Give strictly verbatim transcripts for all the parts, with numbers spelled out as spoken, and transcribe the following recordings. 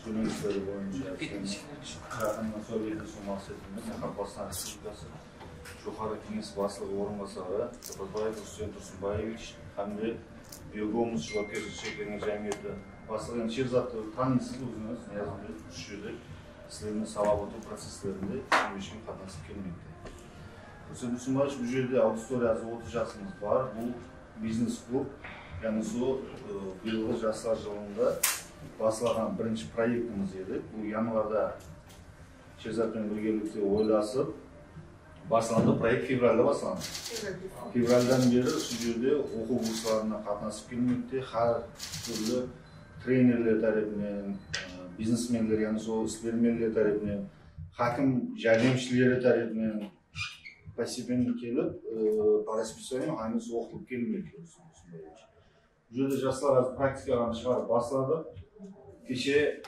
Jónelisleri boyınsha jaqınnan sóyleydi, sol maqsetinde Qaraqalpaqstan Respublikası Joqarı Keńes Baslıǵı orınbasarı Jopazbaev Rusten Tursınbaevich hám de Biogumús juwapkershilik sheklengen jámiyeti baslıǵı, endi Sherzadtı tanıysız ózińiz, Niyazbek, usı jerde islerdi sawab otıw processlerinde hám ishki qatnasıp kelmekte. Rusten Tursınbaevich, bul jerde auditoriyası otız jasımız bar. Bul biznes klub, yaǵnıy sol, ı, bıyılǵı jaslar jılında baslaǵan birinshi proektimiz edi. Bul yanvarda Sherzad penen birgelikte oylasıp baslandı. Proekt fevralda baslandı. Fevraldan beri usı jerde oqıw kurslarına qatnasıp kelmekte. Hár túrli trenerler tárepinen, ı, biznesmenler, yaǵnıy sol isbilermenler tárepinen, hákim járdemshileri tárepinen, Postepенно kelip, e, по расписанию hámmesi oqıtıp kelmekte. Bul jerde jaslar házir praktikaǵa shıǵarıp basladı. Keshe,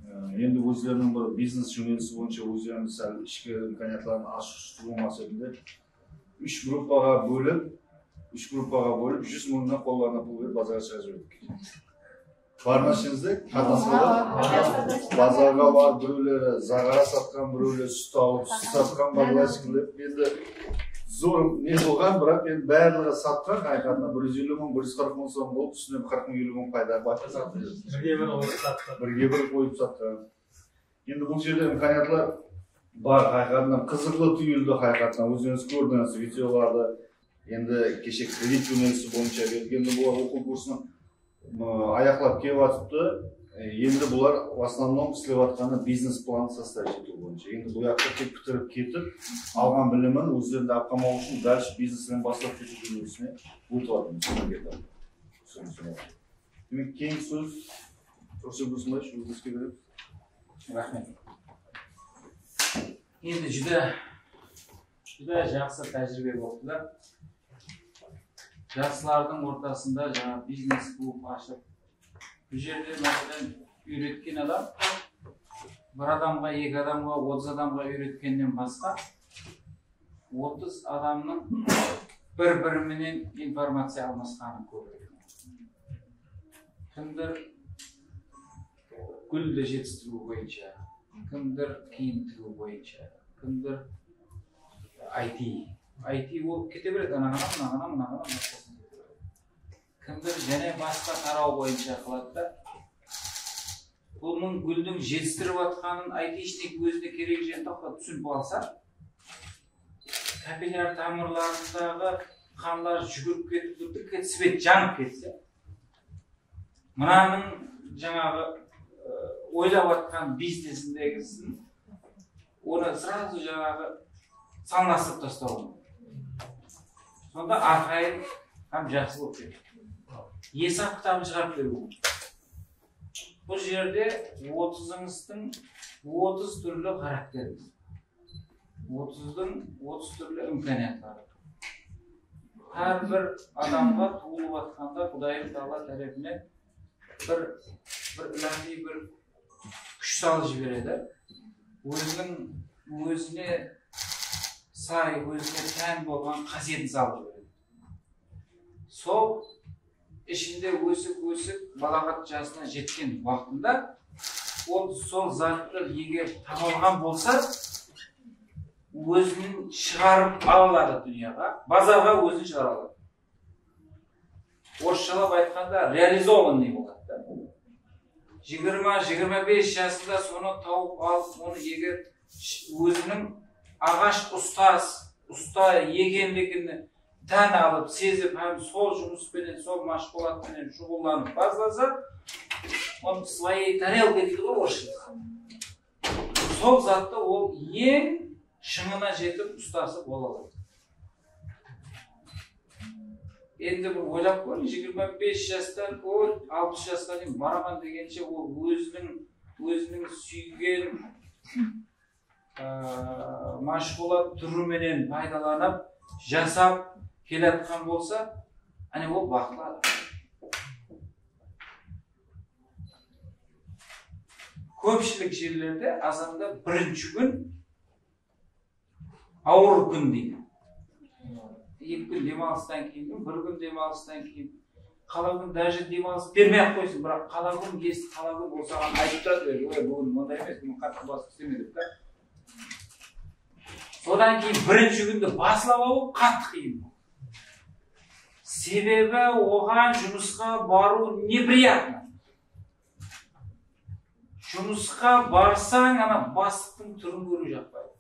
e, endi ózleriniń bir biznes jónelisi boyınsha ózleriniń sál ishki imkaniyatların ashıp shıǵıw maqsetinde úsh gruppaǵa bólip, úsh gruppaǵa bólip, júz mıńnan qollarına pul berip, bazarǵa shıǵarıp jiberdik. Barmasıńızda qatnasqanlar bazarǵa barıp, birewleri zaǵara satqan, birewleri sút alıp, sút satqan, bolaysıńlar. Endi zor ne bolǵan, biraq endi barlıǵı satqan, haqıyqatında bir júz elliw mıń, bir júz qırq mıń som bolıp, ústinen qırq mıń, elliw mıń payda bar. Birge bir qoyıp sattıq. Birge bir qoyıp satqan. Endi bul jerde imkaniyatlar bar, haqıyqatında qızıqlı túyildi, haqıyqatında ózińiz kórdińiz videolardı. Endi keshe kredit jónelisi boyınsha berdik. Endi bular oqıw kursın, ı, ayaqlap kelip atıptı. E, endi bular в основном islep atqanı biznes plan составить etiw boyınsha. Endi bul jaqta tek pitirip ketip, alǵan bilimin ózlerinde alıp qalmaw ushın дальше bizneslerin baslap ketiw jónelisine ótip atırmız. Demek, keyingi sóz Rusten Tursınbaevich, ózińizge beremiz. Raxmet. Endi júdá, júdá jaqsı tájiriybe boldı da. Jaslardıń ortasında jańa biznes klub ashıp, bul jerde, máselen, úyretken adam bir adamǵa, eki adamǵa, otız adamǵa úyretkennen basqa, otız adamnıń bir-biri menen informaciya almasqanı kóbirek. Kimdir gúldi jetistiriw boyınsha, kimdir kiyim tigiw boyınsha, kimdir I T. I T ol kete beredi, anaǵana, mınaǵana, mınaǵana, mınaǵana. Kimdir jáne basqa taraw boyınsha qıladı da. Bunıń gúldiń jetistirip atqanın I T ishindegi ózine keregi jerin toqtap túsinip alsa, kapillyar tamırlarındaǵı qanlar júgirip ketip, bir ket, svet janıp ketse, mınanıń jańaǵı, ı, oylap atqan biznesindegisin, onı srazu jańaǵı sanlastırıp taslawı múmkin. Sonda arqayın hám jaqsı bolıp ketedi. Esap kitabın shıǵarıp beriw múmkin. Bul jerde otızıńızdıń otız túrli xarakterińiz. Otızdıń otız túrli imkaniyatları. Hár bir adamǵa tuwılıp atqanda Qudayım Taala tárepinen bir, bir ilahiy bir kúsh salıp jiberedi. Óziniń, ózine say, ózine tán bolǵan qásiyetin salıp jiberedi. Sol ishinde ósip, ósip, balaǵat jasına jetken waqtında ol sol zattı eger taba alǵan bolsa, ózin shıǵarıp ala aladı dúnyaǵa, bazarǵa ózin shıǵara aladı. Orısshalap aytqanda, реализованный boladı da. Jigirma, jigirma bes jasında sonı tawıp alıp, onı eger sh-, óziniń aǵash ustaz, usta ekenligini tán alıp, sezip hám sol jumıs penen, sol mashǵulat penen shuǵıllanıp baslasa, onı в своей тарелке deydi ǵoy orıssha. Sol zattı ol eń shıńına jetip ustası bola aladı. Endi bir oylap kóriń, jigirma bes jastan, o, alpıs jasqa deyin baraman degenshe, ol óziniń, óziniń súygen, aa, mashǵulat túri menen paydalanıp, jasap kelatqan bolsa, áne, ol baxıtlı adam. Kópshilik jerlerde azanda birinshi kún awır kún deydi. Eki kún dem alıstan keyin, bir kún dem alıstan keyin. Qala kún даже dem alıs bermey-aq qoysın, biraq qala kún, esi qala kún ol saǵan aytıp turadı, "Ey, búgin onday emes, búgin qattı basıp isleme," dep ta. Sodan keyin birinshi kúndi baslap alıw qattı qıyın. Sebebi oǵan jumısqa barıw неприятно. Jumısqa barsań, ana, baslıqtıń túrin kóriw jaqpaydı.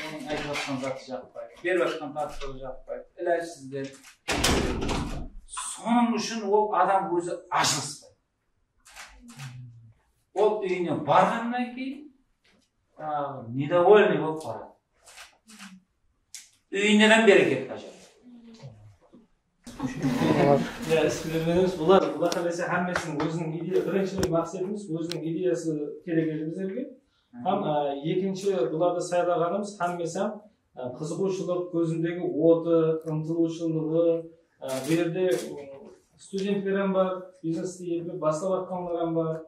Onıń aytıp atqan zatı jaqpaydı. Berip atqan tastırıǵı jaqpaydı. Ilajsız dep. Sonıń ushın ol adam ózi ajılaspaydı. Ol úyine barǵannan keyin, a, недовольный bolıp baradı. Úyine de bereket qashadı. Ya, isbilermenimiz bular, Quda qálese, hámmesiniń óziniń ideya, birinshi maqsetimiz óziniń ideyası kerek edi bizlerge. Hám, a, ekinshi bulardı saylaǵanımız hámmesi hám, a, qızıǵıwshılıq, kózindegi otı, ıntılıwshılıǵı, a, bu jerde, ım, studentler hám bar, biznesti elbe baslap atqanlar hám bar,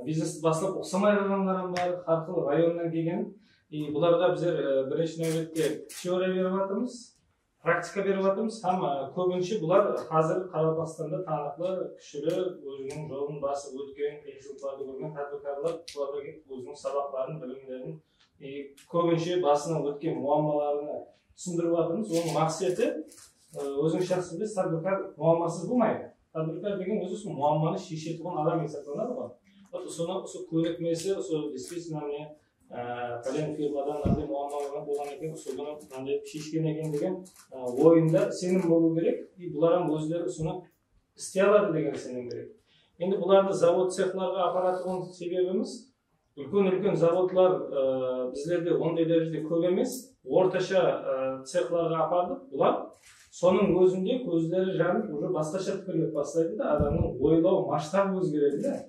biznesti baslap uqsamay qalǵanlar hám bar, hár xil rayonnan kelgen. E, bularǵa bizler, e, birinshi náwbette teoriya berip atırmız. Praktika berip atırmız hám, e, kóbinshe bular házir Qaraqalpaqstanda tanıqlı, kúshli, óziniń jolın basıp ótken, qıyınshılıqlardı kórgen tadbirkarlar, bularǵa kelip óziniń sabaqların, bilimlerin, e, kóbinshe basınan ótken muammalarını túsindirip atırmız. Onıń maqseti, e, ózińiz jaqsı bilesiz, tadbirkar muammasız bolmaydı. Tadbirkar degen ózi usı muammanı sheshetuǵın adam esaplanadı ǵoy. Вот usını, usı kónikmesi, usı действительно mine, Á, pálen firmadan mınanday muamma bolǵan eken, usı kúni mınanday sheshken eken degen, á, oyında isenim bolıw kerek. И bular hám ózleri usını isley aladı degen isenim kerek. Endi bulardı zavod, cexlarǵa aparatuǵın sebebimiz, úlken-úlken zavodlar, á, bizlerde onday dárejede kóp emes. Ortasha, á, cexlarǵa apardıq. Bular sonıń ózinde kózleri janıp, уже basqasha pikirlep baslaydı da, adamnıń oylaw masshtabı ózgeredi da.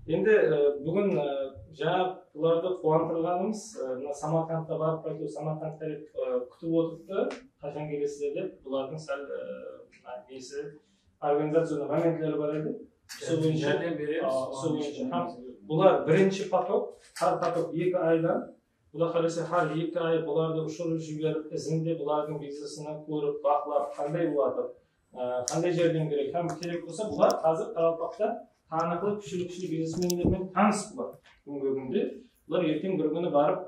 Endi, e, búgin, e, jańa bulardı quwantırǵanımız, e, mına Samarqandqa barıp qaytıw, Samarqand tárep, e, kútip otırıptı, qashan kelesizler dep, bulardıń sál, e, nesi, organizaciyalı momentleri bar edi. Sol boyınsha, járdem beremiz, a, sol boyınsha. Hám bular birinshi potok, hár potok eki aydan. Quda qálese, hár eki ay bulardı ushırıp jiberip, izinde bulardıń biznesin kórip, baqlap, qanday bolıp atır, á, qanday járdem kerek hám kerek bolsa, bular házir Qaraqalpaqta tanıqlı kúshli-kúshli biznesmenler menen tanıs bular. Búgingi kúnde bular erteń bir kúni barıp,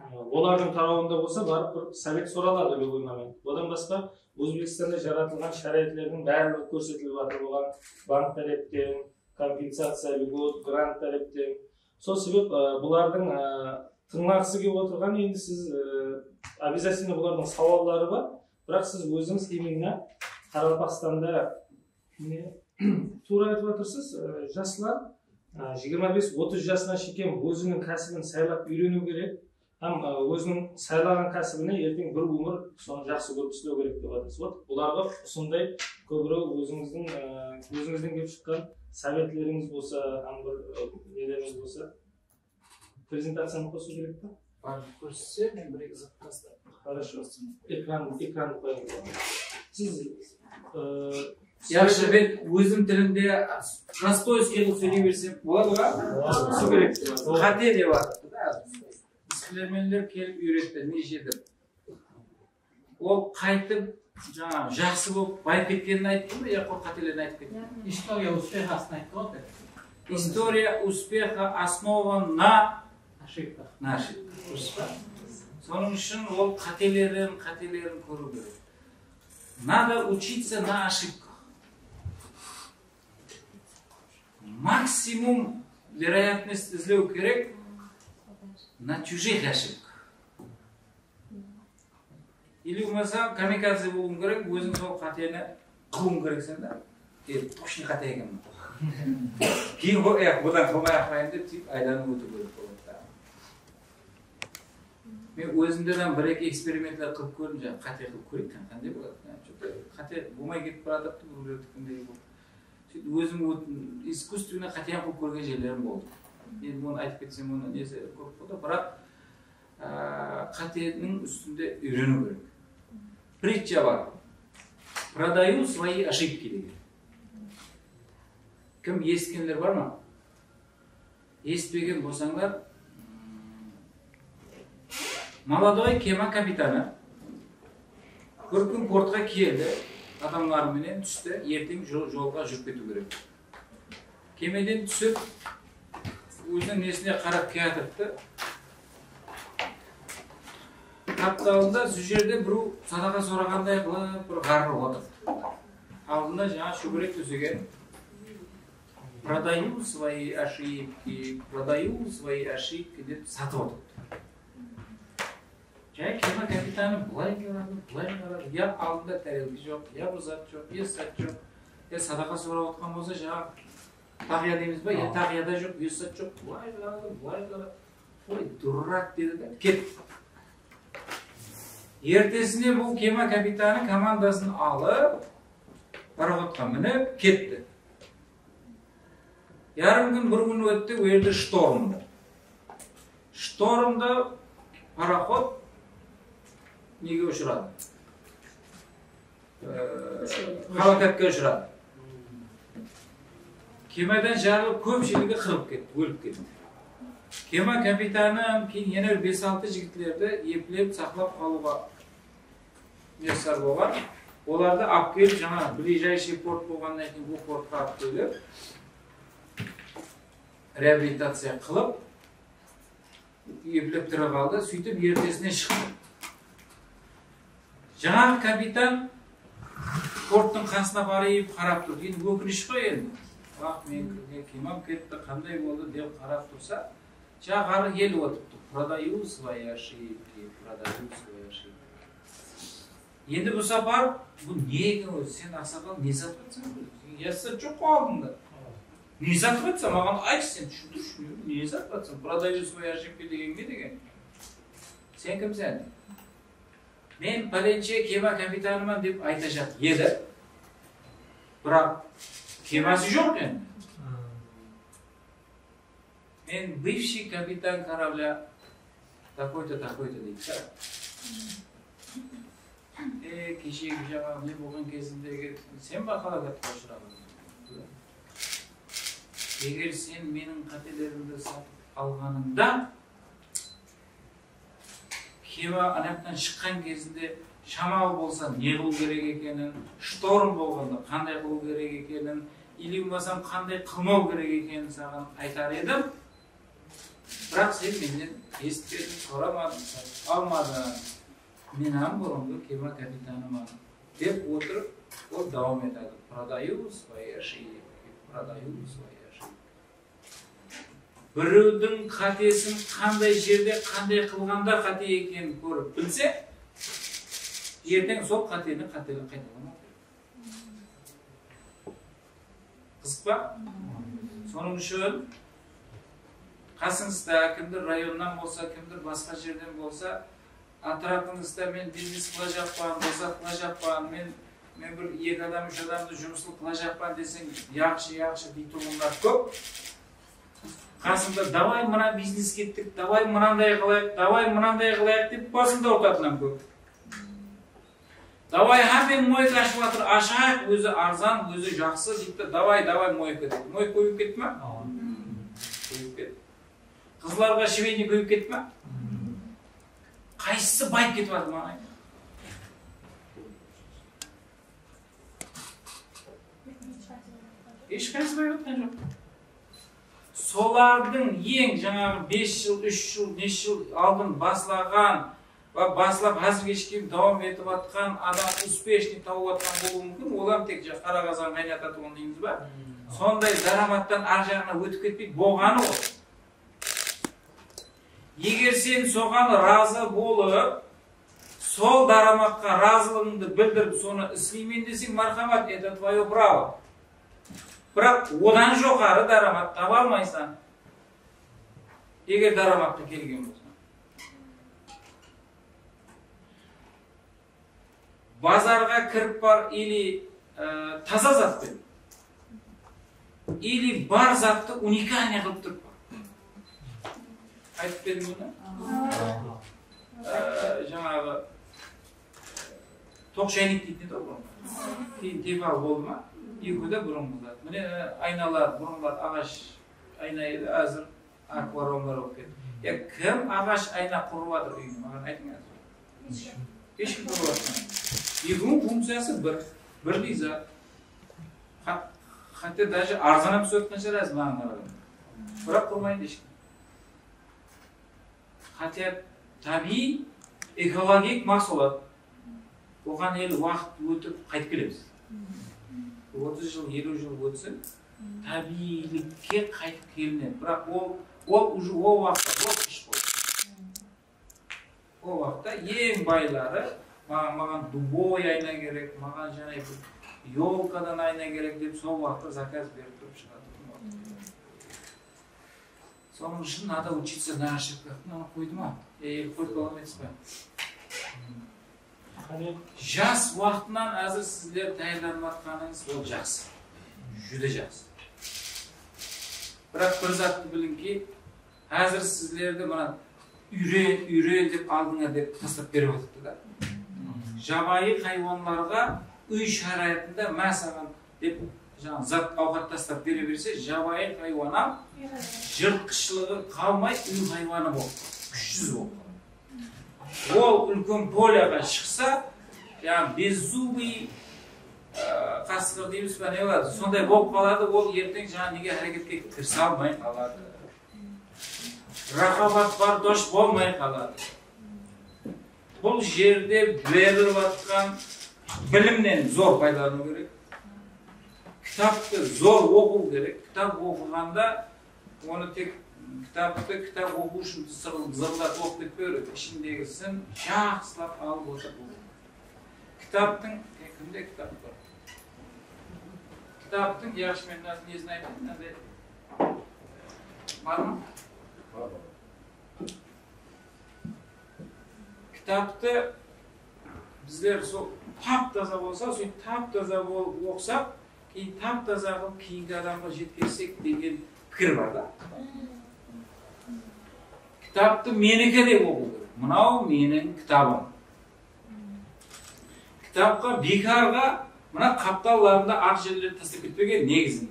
á, olardıń tarawında bolsa barıp bir sovet soraladı любой момент. Odan basqa Ózbekstanda jaratılǵan sharayatlardıń barlıǵı kórsetilip atır, oǵan bank tárepten, kompensaciya, lьгот, grant tárepten. Sol sebep, á, bulardıń, á, tıńlaǵısı kelip otırǵan, endi siz, e, обязательно bulardıń sawalları bar. Biraq siz ózińiz именно Qaraqalpaqstanda, mine, tuwra aytıp atırsız, e, jaslar, e, jigirma bes, otız jasına shekem óziniń kásibin saylap úyreniw kerek. Hám, e, óziniń saylaǵan kásibine erteń bir ómir sonı jaqsı kórip islew kerek dep atırsız. Вот, bularǵa usınday kóbirek ózińizdiń, e, ózińizden kelip shıqqan sovetlerińiz bolsa, hám bir, e, nelerińiz bolsa, prezentaciyanı qosıw kerek pe? Barıp kórsetse, men bir-eki zat tastap. Хорошо. Ekran, ekrandı qoyıń. Siz, e, Yaqshı, men ózim tilimde простой uskenlik sóyley bersem boladı ǵo? Boladı. Qáte dep atırdı da. Isbilermenler kelip úyretti, neshedir. Ol qaytıp, jańaǵı, jaqsı bolıp, bayıp ketkenin ayttı ma, ya qur qátelerin aytıp ketti? История успеха asın ayttı ǵo. История успеха основана на ошибках. На ошибках. Durıs pa? Sonıń ushın ol qátelerin, qátelerin kóriw kerek. Надо учиться на ошибках. Максимум вероятность izlew kerek на чужих ошибках. Или bolmasa kamikadze bolıwıń kerek, óziń sol qáteni qılıwıń kerekseń da. E, точно qáte eken. Keyin ǵo, e, budan qılmay-aq qoyayın dep, sóytip aylanıp ótiw kerek boladı da. Men ózimde de bir-eki eksperimentler qılıp kórdim, jańa qáte qılıp kóreyik, qáne, qanday boladı. Jańa что-то qáte bolmay ketip baratırıptı, birewlerdikindey bolıp. Sóytip ózim ot-, искусственно qáte qılıp kórgen jerlerim boldı. Endi onı aytıp ketsem, onı nesi kóp boldı, biraq, á, qáteniń ústinde úyreniw kerek. Притча bar. Продаю свои ошибки degen. Kim esitkenler bar ma? Esitpegen bolsańlar, молодой kema kapitanı bir kún portqa keldi. adamları menen tústi, erteń jol-, jolǵa júrip ketiw kerek. Kemeden túsip, óziniń nesine qarap kiyatırıptı. Qaptalında sol jerde birew sadaqa soraǵanday qılıp bir ǵarrı otır. Aldında jańa shóberek tósegen "Продаю свои ошибки, продаю свои ошибки" dep satıp otırıptı. Jáne kema kapitanı bılay qaradı, bılay qaradı. Ya aldında tárelke joq, ya bir zat joq, esh zat joq. Ya sadaqa sorap otqan bolsa, jańa taqıya deymiz ba, ya taqıya da joq, esh zat joq. Bılay qaradı, bılay qaradı. "Oy, durrak", dedi de, ketti. Ertesine bul kema kapitanı komandasın alıp, paroxodqa minip ketti. Yarım kún, bir kún ótti, o jerde shtorm bar. Shtormda paroxod nege ushıradı? Ee, halokatke ushıradı. Kemadan jarılıp, kópshiligi qırılıp ketti, ólip ketti. Kema kapitanı, keyin yana bir bes-altı jigitlerdi eplep saqlap qalıwǵa muyassar bolǵan. Olardı alıp kelip, jańa ближайший port bolǵannan keyin, bul portqa alıp kelip, reabilitaciya qılıp, eplep tiri qaldı. Sóytip, ertesine shıqtı. Jańaǵı kapitan porttıń qasına barıp qarap turdı. Endi ókinish ǵoy endi. Wah, meniń kirgen kemam ketti, qanday boldı dep qarap tursa, jańaǵı el otırıptı. "Продаю свои ошибки, продаю свои ошибки". Endi bul sapar, bul ne eken ózi? Sen, aqsaqal, ne satıp atırsań? Esh zat joq ǵoy aldıńda. Ne satıp atsań, maǵan ayt, sen túsindirshi, ne satıp atsań? "Продаю свои ошибки" degen ne degen? Sen kimseń? Men pálenshe kema kapitanıman dep aytajaq edi. Biraq keması joq endi. Men бывший капитан корабля такой-то, такой-то deydi da. E, keshegi jańa ne bolǵan gezindegi, sen be halokatqa ushıraǵan? Eger sen meniń qátelerimdi satıp alǵanıńda, kema anaqtan shıqqan gezinde shamal bolsa ne qılıw kerek ekenin, shtorm bolǵanda qanday qılıw kerek ekenin, ili bolmasam qanday qılmaw kerek ekenin saǵan aytar edim. Biraq sen mennen esitpediń, soramadıń, satıp almadıń. Men hám burınǵı kema kapitanıman, dep otırıp, ol dawam etedi. "Продаю свои ошибки, продаю свои ошибки". Birewdiń qátesin qanday jerde, qanday qılǵanda qáte ekenin kórip bilse, erteń sol qáteni qátelik qaytalamaw kerek. Qızıq pa? Sonıń ushın qasıńızda kimdur rayonnan bolsa, kimdur basqa jerden bolsa, átirapıńızda "Men biznes qılajaqpan, bul zat qılajaqpan, men, men bir eki adam, úsh adamdı jumıslı qılajaqpan" deseń, "Yaqshı, yaqshı" deytuǵınlar kóp. Qasında "Davay, mına bizneske ettik, davay, mınanday qılayıq, davay, mınanday qılayıq" dep basında urtatınan kóp. "Davay, hámme moyka ashıp atır, ashayıq, ózi arzan, ózi jaqsı", deydi de, "Davay, davay, moyka", deydi. Moyka kóbeyip ketti ma? Kóbeyip ketti. Qızlarǵa shveynik kóbeyip ketti ma? Qaysısı bayıp ketip atır, maǵan ayt. Hesh qaysı bayıp atqan joq. Solardıń eń jańaǵı bes jıl, úsh jıl, neshe jıl aldın baslaǵan va baslap házirge shekem dawam etip atqan adam успешный tawıp atqan bolıwı múmkin, ol hám tek ja-, qara qazan qaynatatuǵın deymiz ba? Sonday dáramattan ar jaǵına ótip ketpeydi, bolǵanı ǵoy. Eger sen soǵan razı bolıp, sol dáramatqa razılıǵıńdı bildirip, sonı isleymen deseń, marhamat, это твоё право. Biraq odan joqarı dáramat taba almaysań, eger dáramatqa kelgen bolsań. Bazarǵa kirip bar, ili, e, taza zat penen, ili bar zattı уникальный qılıp turıp bar. Aytıp berdim onı? E, jańaǵı toq shaynek deytin edi ǵoy burın. Keyin tep alıp boldı ma? Ekewi de burınǵı zat. Mine, e, aynalar, burınǵılar aǵash ayna edi, házir akvaromlar bolıp ketti. Ya, kim aǵash ayna qurıp atır úyine? Maǵan aytıń házir. Hesh kim qurıp atqan. Ekewiń funkciyası bir. Birdey zat. Ha-, hátte daje arzan hám túsip atqan shıǵar házir maǵan qaraǵanda. Biraq qurmaydı hesh kim. Hátte tábiyiy ekologik mahsulat. Oǵan ele waqıt ótip qaytıp kelemiz. Otız jıl, eliw jıl ótsin, tábiyiylikke qaytıp kelinedi. Biraq ol, ol уже ol waqıtta ol ish qoydı. Ol waqıtta eń bayları, maǵan, maǵan dubovıy ayna kerek, maǵan jáne bir yolkadan ayna kerek dep sol waqıtta zakaz berip turıp shıǵatuǵın waqıt. Sonıń ushın надо учиться на ошибках. Mınanı qoydı ma? E, qoyıp ala almaysız ba? Qáne. Jas waqtınan házir sizler tayarlanıp atqanıńız ol jaqsı. Júdá jaqsı. Biraq bir zattı bilińki, házir sizlerdi mına úyren, úyren dep aldıńa dep taslap berip atırıptı da. Jabayı haywanlarǵa úy sharayatında, másalan, dep, jańa zat, awqat taslap bere berse, jabayı haywan hám jırtqıshlıǵı qalmay úy haywanı bolıp qaladı, kúshsiz bolıp qaladı. Ol úlken polyaǵa shıqsa, jańa bezzubıy, ı, qasqır deymiz be, ne boladı? Sonday bolıp qaladı, ol erteń jańa nege háreketke kirisalmay qaladı. Raqabat bardosh bolmay qaladı. Bul jerde berilip atqan bilimnen zor paydalanıw kerek. Kitaptı zor oqıw kerek. Kitap oqıǵanda onı tek kitaptı kitap oqıw ushın sır-, zırıldap oqıp ketpew kerek. Ishindegisin jaqsılap alıp otırıp oqıw. Kitaptıń, e, kimde kitap bar? Kitaptıń, yaqshı, men mına nesin aytayın, mınanday, barma? Kitaptı bizler sol tap-taza bolsa, sóytip tap-taza bolıp oqısaq, keyin tap-taza qılıp keyingi adamǵa jetkersek degen pikir bar da. Kitaptı meniki dep oqıw kerek. Mınaw meniń kitabım. Kitapqa biykarǵa mına qaptallarında aq jerlerdi taslap ketpegen negizinde.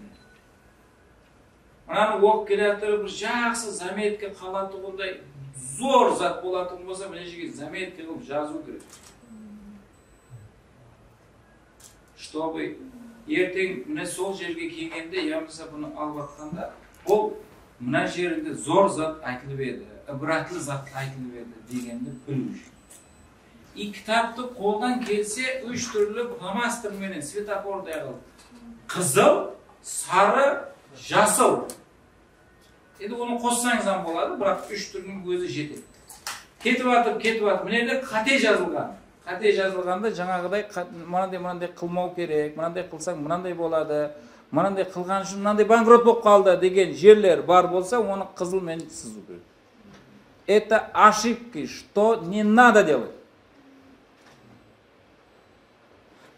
Mınanı oqıp kelyatırıp bir jaqsı zametka qalatuǵınday zor zat bolatuǵın bolsa, mına jerge zametka qılıp jazıw kerek. Чтобы erteń mine sol jerge kelgende yamasa bunı alıp atqanda, bul mına jerinde zor zat aytılıp edi, ibratlı zat aytılıp edi degendi biliw ushın. I kitaptı qoldan kelse úsh túrli flomaster menen svetoforday qılıp, qızıl, sarı, jasıl. Endi onı qossańız hám boladı, biraq úsh túriniń ózi jetedi. Ketip atır, ketip atır. Mine de qáte jazılǵan. Qáte jazılǵanda jańaǵıday qat-, mınanday, mınanday qılmaw kerek, mınanday qılsań mınanday boladı, mınanday qılǵan ushın mınanday bankrot bolıp qaldı degen jerler bar bolsa, onı qızıl menen sızıw kerek. Это ошибки, что не надо делать.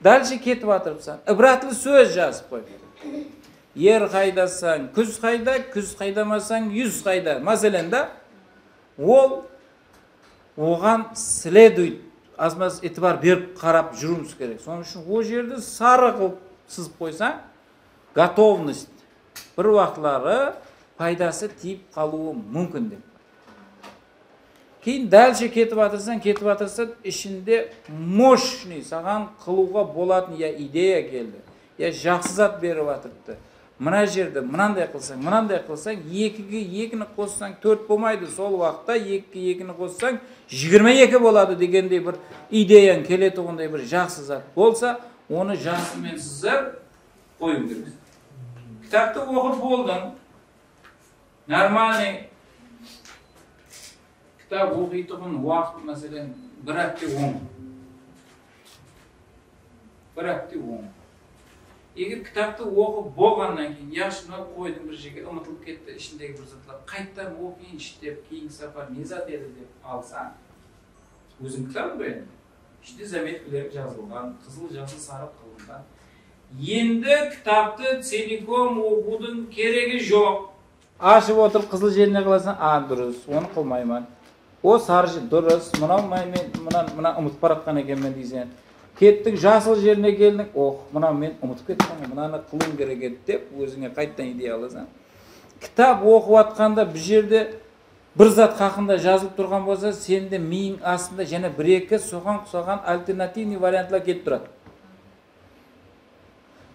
Дальше ketip atırıpsań. Ibratlı sóz jazıp qoy. Er qaydasań, kúz qayda, kúz qaydamasań, yúz qayda. Máselen da, ol, oǵan следует, az-maz itibar berip qarap júriwimiz kerek. Sonıń ushın ol jerdi sarı qılıp sızıp qoysań, готовность bir waqıtları paydası tiyip qalıwı múmkin dep. Keyin dálshe ketip atırsań, ketip atırsań, ishinde мощный saǵan qılıwǵa bolatın ya ideya keldi, ya jaqsı zat berip atırıptı. Mına jerde mınanday qılsań, mınanday qılsań, ekige ekini qossań, tórt bolmaydı, sol waqıtta ekige ekini qossań, jigirma eki boladı degendey bir ideyań keletuǵınday bir jaqsı zat bolsa, onı jasıl menen sızıp qoyıw kerek. Kitaptı oqıp boldıń. Нормальный kitap oqıytuǵın waqıt, máselen, bir hápte oń. Bir hápte oń. Eger kitaptı oqıp bolǵannan keyin, yaqshı, mına qoydım bir jerge, umıtılıp ketti, ishindegi bir zatlar, qayttan oqıyınshı dep, keyingi sapar ne zat edi dep alsań, óziń kitabıń ba endi. Ishinde zametkalar jazılǵan, qızıl, jasıl, sarı qılınǵan. Endi kitaptı целиком oqıwdıń keregi joq. Ashıp otırıp qızıl jerine qılasań, a, durıs, onı qılmayman. O sarı jer, durıs, mınaw men, men mına, mına umıtıp baratqan ekenmen deyseń. Kettiń jasıl jerine keldiń, oh, mına men umıtıp kettim, mınanı qılıwım kerek edi dep ózińe qayttan ideya alasań. Kitap oqıp atqanda bir jerde bir zat haqqında jazılıp turǵan bolsa, sende miyiń astında jáne bir-eki soǵan uqsaǵan alternativnıy variantlar kelip turadı.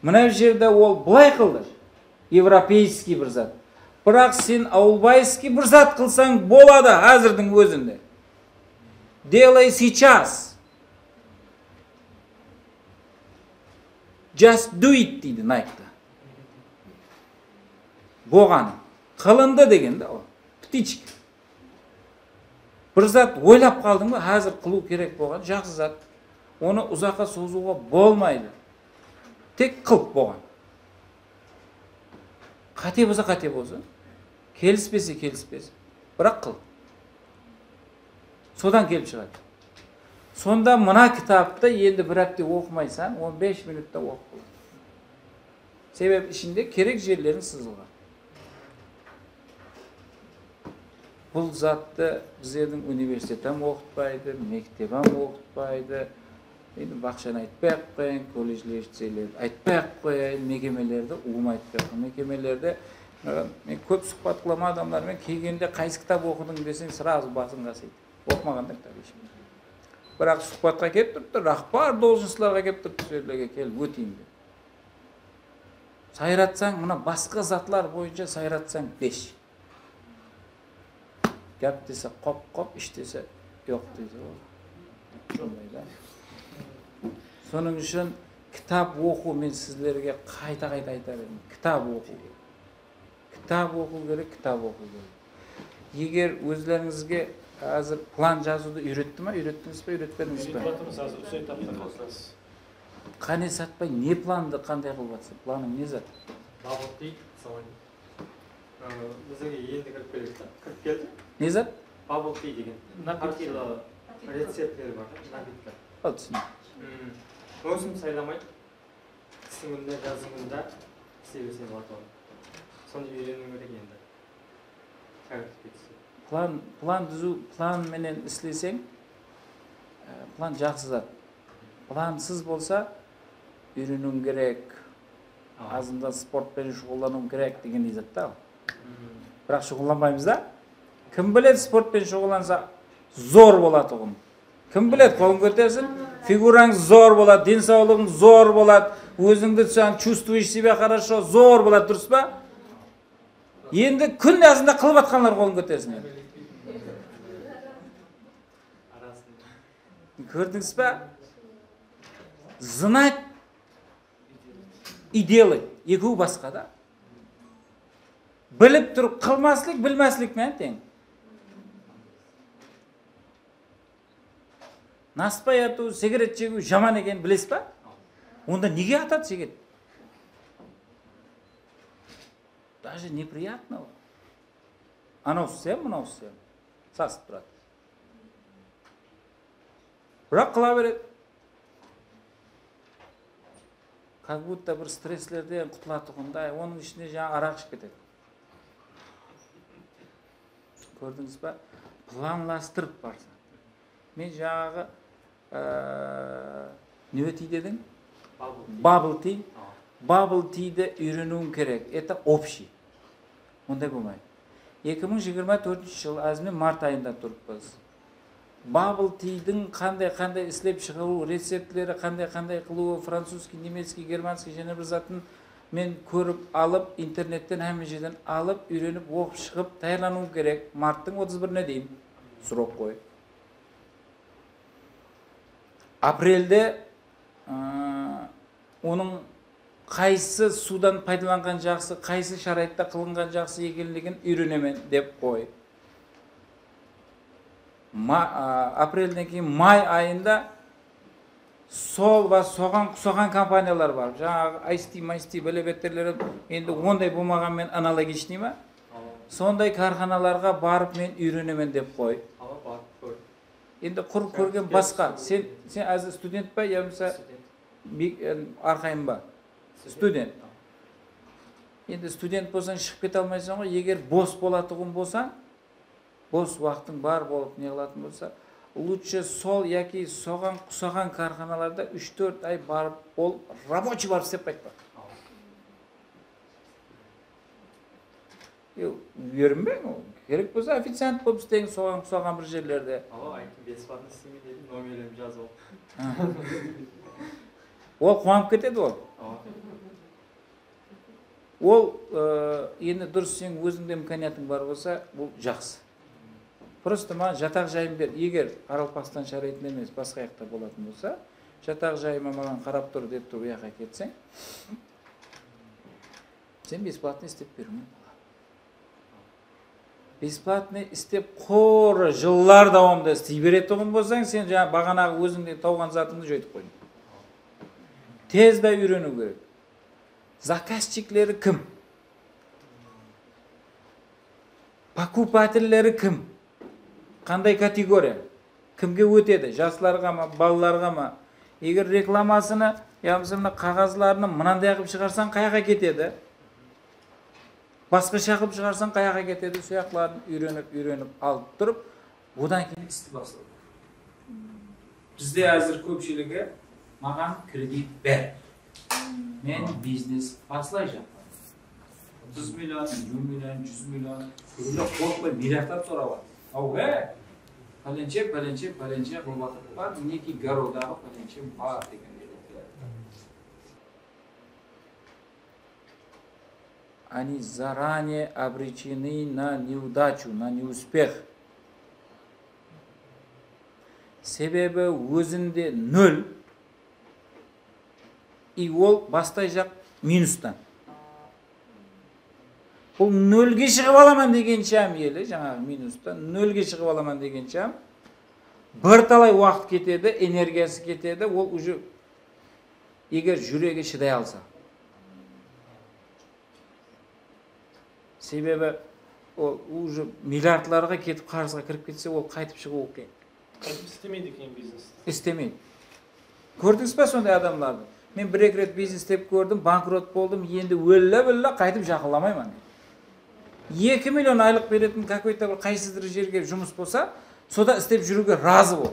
Mına jerde ol bılay qıldı. Evropeyskiy bir zat. Biraq sen aulbayskiy bir zat qılsań boladı házirdiń ózinde. Делай сейчас. Just do it deydi Nike-ta. Boǵan. Qılındı degen da ol. Птичка. Bir zat oylap qaldıń ba, házir qılıw kerek bolǵan, jaqsı zat. Onı uzaqqa sozıwǵa bolmaydı. Tek qıl boǵan. Qáte bolsa, qáte bolsın. Kelispese, kelispes. Biraq qıl. Sodan kelip shıǵadı. Sonda mına kitaptı endi bir hápte oqımaysań, on bes minutta oqıp boladı. Sebebi ishinde kerek jerleriń sızılǵan. Bul zattı bizlerdiń universitet hám oqıtpaydı, mektep hám oqıtpaydı. Endi baqshanı aytpay-aq qoyayın, kolledjler, liteylerdi aytpay-aq qoyayın, mekemelerdi ulıwma aytpay-aq qoyayın. Mekemelerde, e, men kóp suhbat qılaman adamlar menen, kelgende qaysı kitap oqıdıń deseń, srazu basıń qasıydı. Oqımaǵan da kitap eshim. Biraq suhbatqa kelip turıptı, rahbar должностьlarǵa kelip turıptı, sol jerlerge kelip óteyin dep. Sayratsań, mına basqa zatlar boyınsha sayratsań, besh. Gáp dese qop-qop, ish dese yoq deydi ǵoy. Sonday da. Sonıń ushın kitap oqıw, men sizlerge qayta-qayta aytar edim, kitap oqıw. Kitap oqıw kerek, kitap oqıw kerek. Eger ózlerińizge házir plan jazıwdı úyretti ma, úyrettińiz be, úyretpedińiz be? Úyretip atırmız házir, usı etapta. Qáne, Satpay, ne plandı, qanday qılıp atırsań? Planıń ne zat? Bubble tea, salon. Aa, bizlerge endi kirip keledi da. Kirip keldi. Ne zat? Bubble tea degen. Napitkler. Hár qıylı receptleri bar da, napitkler. Al, túsindim. Hmm. Ózim saylamay, qıstı kúnde, jazdı kúnde isley berse boladı onı. Sonı úyreniw kerek endi. Háreketke túsip. Plan, plan dúziw, plan menen isleseń, e, plan jaqsı zat. Plansız bolsa, úyreniwiń kerek, Aa. Azında sport penen shuǵıllanıwıń kerek degendey zat ta. Hmm. Biraq shuǵıllanbaymız da. Kim biledi, sport penen shuǵıllansa zor bolatuǵın. Kim biledi, qolıń kótersin. Figurań zor boladı, densawlıǵıń zor boladı, ózińdi sen чувствуешь себя хорошо, zor boladı, durıs pa? Endi kún azında qılıp atqanlar qolıń kótersin endi. Kórdińiz ba? Знать и делать, ekewi basqa da. Bilip turıp qılmaslik, bilmaslik menen teń. Naspay atıw, sigaret shegiw jaman ekenin bilesiz ba? Onda nege atadı sigaret? Даже неприятно. Anaw sen, mınaw sen. Sasıp turadı. Biraq qıla beredi. Как будто bir stresslerden qutılatuǵınday, onıń ishinde jańa araq iship ketedi. Kórdińiz ba? Planlastırıp barsań. Men jańaǵı, e, ne tea dediń? Bubble tea. Bubble tea. Bubble teadi úyreniwiń kerek. Это общий. Onday bolmaydı. Eki mıń jigirma tórtinshi jıl, házir mine mart ayında turıppız. Bubble teadiń qanday-qanday islep shıǵarıw receptleri, qanday-qanday qılıwı, французский, немецкий, германский jáne bir zatın men kórip alıp, internetten hámme jerden alıp, úyrenip, oqıp shıǵıp tayarlanıwım kerek. Marttıń otız birine deyin srok qoyıp. Aprelde, ıı, onıń qaysı suwdan paydalanǵan jaqsı, qaysı sharayıtta qılınǵan jaqsı ekenligin úyrenemen dep qoy. Ma-, a, aprelden keyin may ayında sol va soǵan uqsaǵan kompaniyalar bar. Jańaǵı Ice Tea, Mice Tea, bele betterleri endi onday bolmaǵan menen analogichnıy ma? Sonday kárxanalarǵa barıp men úyrenemen dep qoy. Awa, barıp kór. Endi qurıp kórgen basqa. Sen, sen házir student pa, yamasa student. Arqayın ba? Student. Endi student bolsań, shıǵıp kete almaysań ǵoy. Eger bos bolatuǵın bolsań, bos waqtıń bar bolıp ne qılatuǵın bolsa, лучше sol yaki soǵan uqsaǵan kárxanalarda úsh-tórt ay barıp, ol рабочий barıp islep qaytpa. Yoq, úyrenbeń, kerek bolsa oficiant bolıp isleń, soǵan uqsaǵan bir jerlerde. Awa, ayttım, бесплатно isleymen dedim, nomerimdi jazıp al. Ol quwanıp ketedi ol. Awa. Ol, e, endi durıs, seniń ózińde imkaniyatıń bar bolsa, bul jaqsı. Prosto maǵan jataq jayın ber. Eger Qaraqalpaqstan sharayatında emes, basqa jaqta bolatın bolsa, jataq jayıma maǵan qarap tur dep turıp, u jaqqa ketseń, sen besplatno islep beriwiń múmkin. Besplatno islep, qorı jıllar dawamında isley beretuǵın bolsań, sen jańa baǵanaǵı ózińde tawǵan zatıńdı joytıp qoydıń. Tezda úyreniw kerek. Zakazchikleri kim? Pokupatilleri kim? Qanday kategoriya? Kimge ótedi? Jaslarǵa ma, balalarǵa ma? Eger reklamasını, yamasa mına qaǵazlarını mınanday qılıp shıǵarsań, qayaqqa ketedi? Basqasha qılıp shıǵarsań, qayaqqa ketedi? Soyaqların úyrenip, úyrenip alıp turıp, odan keyin isti baslaw. Bizde házir kópshiligi, "Maǵan kredit ber. Men biznes baslayjaqpan." Otız million, eliw million, júz million, kóbirek qorqpay milliardlap sorap atır. Aw, he? Pálenshe, pálenshe, pálenshe robotı bar, neki garodaǵı pálenshe bar degen. Они заранее обречены на неудачу, на неуспех. Sebebi ózinde nol, и ol baslayjaq minustan. Bul nolge shıǵıp alaman degenshe hám, ele, jańaǵı minustan nolge shıǵıp alaman degenshe hám bir talay waqıt ketedi, energiyası ketedi, ol уже, eger júregi shıday alsa. Sebebi ol уже milliardlarǵa ketip, qarızǵa kirip ketse, ol qaytıp shıǵıwı qıyın. Qaytıp islemeydi keyin biznesti. Islemeydi. Kórdińiz ba sonday adamlardı? Men bir-eki ret biznes islep kórdim, bankrot boldım, endi ólla-billa qaytıp jaqınlamayman. Eki million aylıq beretin какой-то bir qaysıdır jerge jumıs bolsa, soda islep júriwge razı bol.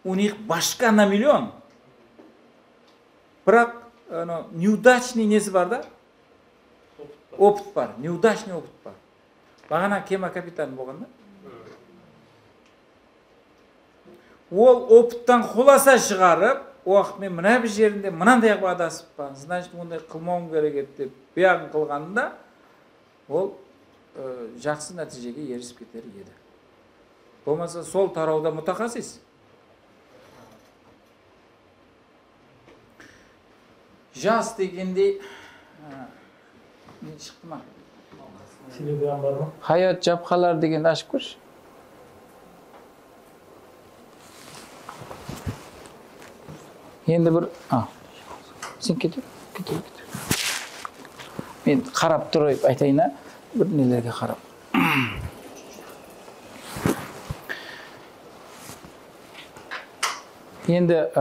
У них башка на миллион. Biraq, ano, неудачный nesi bar da? Opıt bar. Neudachный opıt bar. Baǵana kema kapitanı bolǵan da. Ol opıttan xulasa shıǵarıp, "Oq, men mına bir jerinde mınanday qılıp adasıppan, значит, onday qılmawım kerek edi", dep, buyaǵın qılǵanında ol, ı, jaqsı nátiyjege erisip keter edi. Bolmasa sol tarawda mutaxassis. Jas degendey, ha, ne shıqtı ma? Telegram bar ma? Hayot japqalar degendi ashıp kórshi. Endi bir, a, sen kete, kete, kete. Men qarap turıp aytayın, a, bir nelerge qarap. Endi, e,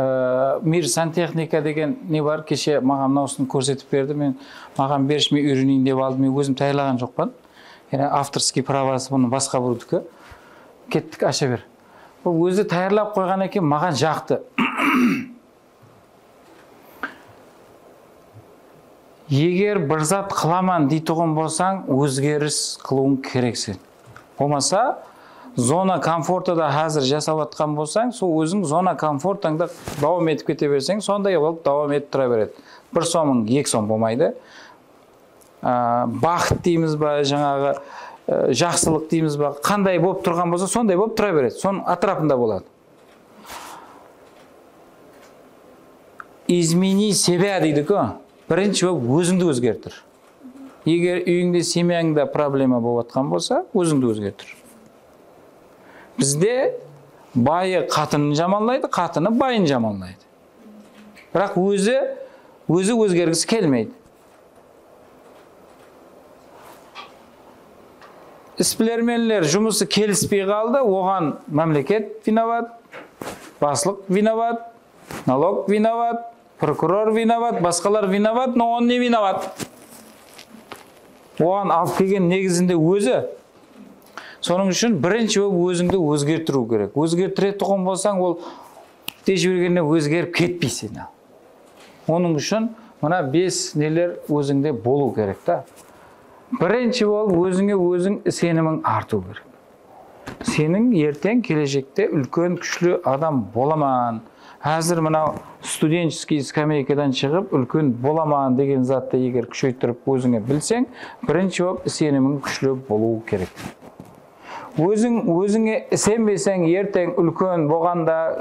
Mir santexnika degen ne bar, keshe maǵan mınawsın kórsetip berdi. Men, maǵan bershi, men úyreneyin dep aldım. Men ózim tayarlaǵan joqpan. Yaǵnıy, avtorskiy pravosı bunı basqa birdiki. Kettik, asha ber. Bul ózi tayarlap qoyǵan eken, maǵan jaqtı. Eger bir zat qılaman deytuǵın bolsań, ózgeris qılıwıń kerek sen. Bolmasa, zona komfortada házir jasap atqan bolsań, sol óziń zona komfortańda dawam etip kete berseń, sonday bolıp dawam etip tura beredi. Bir somıń eki som bolmaydı. Á, baxıt deymiz ba, jańaǵı, ı, jaqsılıq deymiz ba, qanday bolıp turǵan bolsa, sonday bolıp tura beredi. Sonıń átirapında boladı. Измени себя deydi-ki, birinshi bolıp ózińdi ózgertir. Eger úyińde, semyańda problema bolıp atqan bolsa, ózińdi ózgertir. Bizde bayı qatının jamanlaydı, qatını bayın jamanlaydı. Biraq ózi, ózi ózgergisi kelmeydi. Isbilermenler jumısı kelispey qaldı, oǵan mámleket vinovat, baslıq vinovat, nalog vinovat, prokuror vinovat, basqalar vinovat, no on ne vinovat? Oǵan alıp kelgen negizinde ózi. Sonıń ushın birinshi bolıp ózińdi ózgertiriw kerek. Ózgertiretuǵın bolsań, ol kete jibergennen ózgerip ketpeyseń. Onıń ushın mına bes neler ózińde bolıw kerek ta. Birinshi bolıp ózińe óziń isenimiń artıw kerek. Seniń erteń keleshekte úlken kúshli adam bolaman. Házir mınaw Studentskiy skameykadan shıǵıp, úlken bolaman degen zattı eger kúsheytirip ózińe bilseń, birinshi bolıp isenimiń kúshli bolıwı kerek. Óziń ózińe isenbeseń, erteń úlken bolǵanda,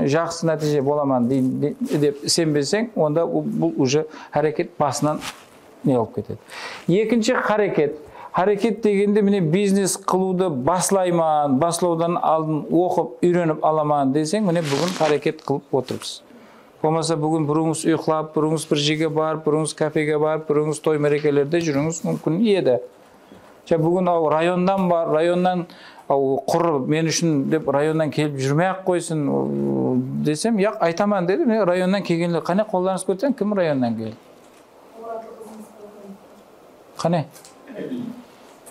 ı, jaqsı nátiyje bolaman dey- de- dep isenbeseń, onda bul, bul uje háreket basınan ne qılıp ketedi. Ekinshi háreket. Háreket degende mine biznes qılıwdı baslayman, baslawdan aldın oqıp, úyrenip alaman deseń, mine búgin háreket qılıp otırmız. Bolmasa búgin biriwińiz uyıqlap, biriwińiz bir jerge barıp, biriwińiz kafege barıp, biriwińiz toy-márekelerde júriwińiz múmkin edi. Ja, búgin aw rayonnan bar, rayonnan aw qurı men ushın dep rayonnan kelip júrmey-aq qoysın, ıı, desem, yaq, aytaman dedi. Mine rayonnan kelgenler, qáne qollarıńızdı kóteriń, kim rayonnan keldi? Qáne?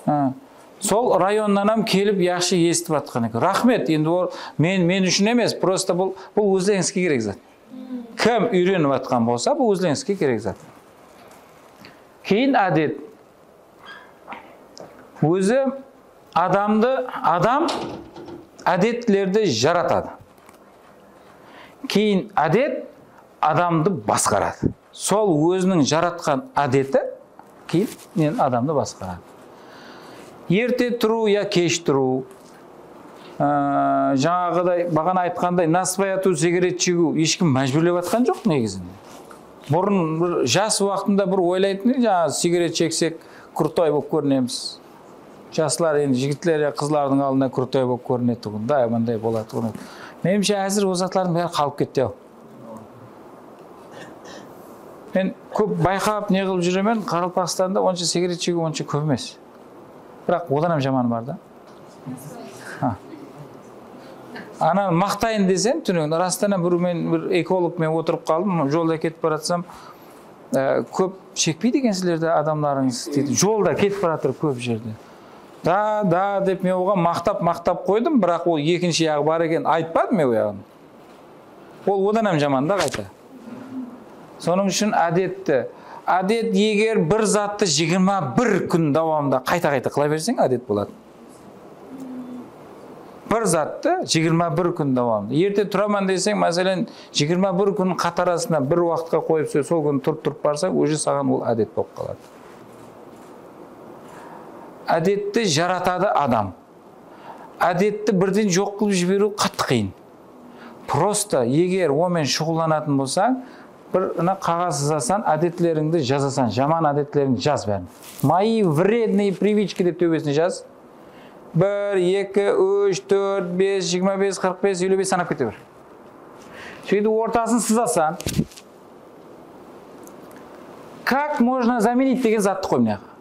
Ha. Sol rayonnan hám kelip yaqshı esitip atqan eken. Raxmet, endi ol men, men ushın emes, prosta bul, bul ózlerińizge kerek zat. Kim úyrenip atqan bolsa, bul ózlerińizge kerek zat. Keyin ádet. Ózi adamdı, adam ádetlerdi jaratadı. Keyin ádet adamdı basqaradı. Sol óziniń jaratqan ádeti keyin men adamdı basqaradı. Erte turıw ya kesh turıw, aa, jańaǵıday, baǵana aytqanday, nasıpay atıw, sigaret shegiw hesh kim májbúrlep atqan joq negizinde. Burın bir jas waqtında bir oylaytın edi, jańa sigaret sheksek, krutoy bolıp kórinemiz. Jaslar endi jigitler ya qızlardıń aldında krutoy bolıp kórinetuǵın, da, mınday bolatuǵın edi. Menimshe, házir ol zatlardıń bári qalıp ketti-aw. Men kóp bayqap, ne qılıp júremen, Qaraqalpaqstanda onsha sigaret shegiw onsha kóp emes. Biraq odan hám jamanı bar da. Ha. Ananı maqtayın desem, túnegin, rastan hám bir men, bir ekolog men otırıp qaldım, jolda ketip baratsam, e, kóp shekpeydi ekensizler de adamlarıńız, deydi. Jolda ketip baratır kóp jerde. Da, da, dep men oǵan maqtap, maqtap qoydım, biraq ol ekinshi jaǵı bar eken, aytpadım men o jaǵın. Ol odan hám jaman da qayta. Sonıń ushın ádetti. Ádet eger bir zattı jigirma bir kún dawamında qayta-qayta qıla berseń, ádet boladı. Bir zattı jigirma bir kún dawamında. Erte turaman deseń, máselen, jigirma bir kún qatar astına bir waqıtqa qoyıp, sol, sol kún turıp-turıp barsań, uje saǵan ol ádet bolıp qaladı. Ádetti jaratadı adam. Ádetti birden joq qılıp jiberiw qattı qıyın. Prosta eger onıń menen shuǵıllanatın bolsań, bir mına qaǵaz sızasań, ádetlerińdi jazasań, jaman ádetlerińdi jaz bárin. Мои вредные привычки dep tóbesine jaz. Bir, eki, úsh, tórt, bes, jigirma bes, qırq bes, eliw bes sanap kete ber. Sóytip ortasın sızasań. Как можно заменить degen zattı qoy mına jaqqa.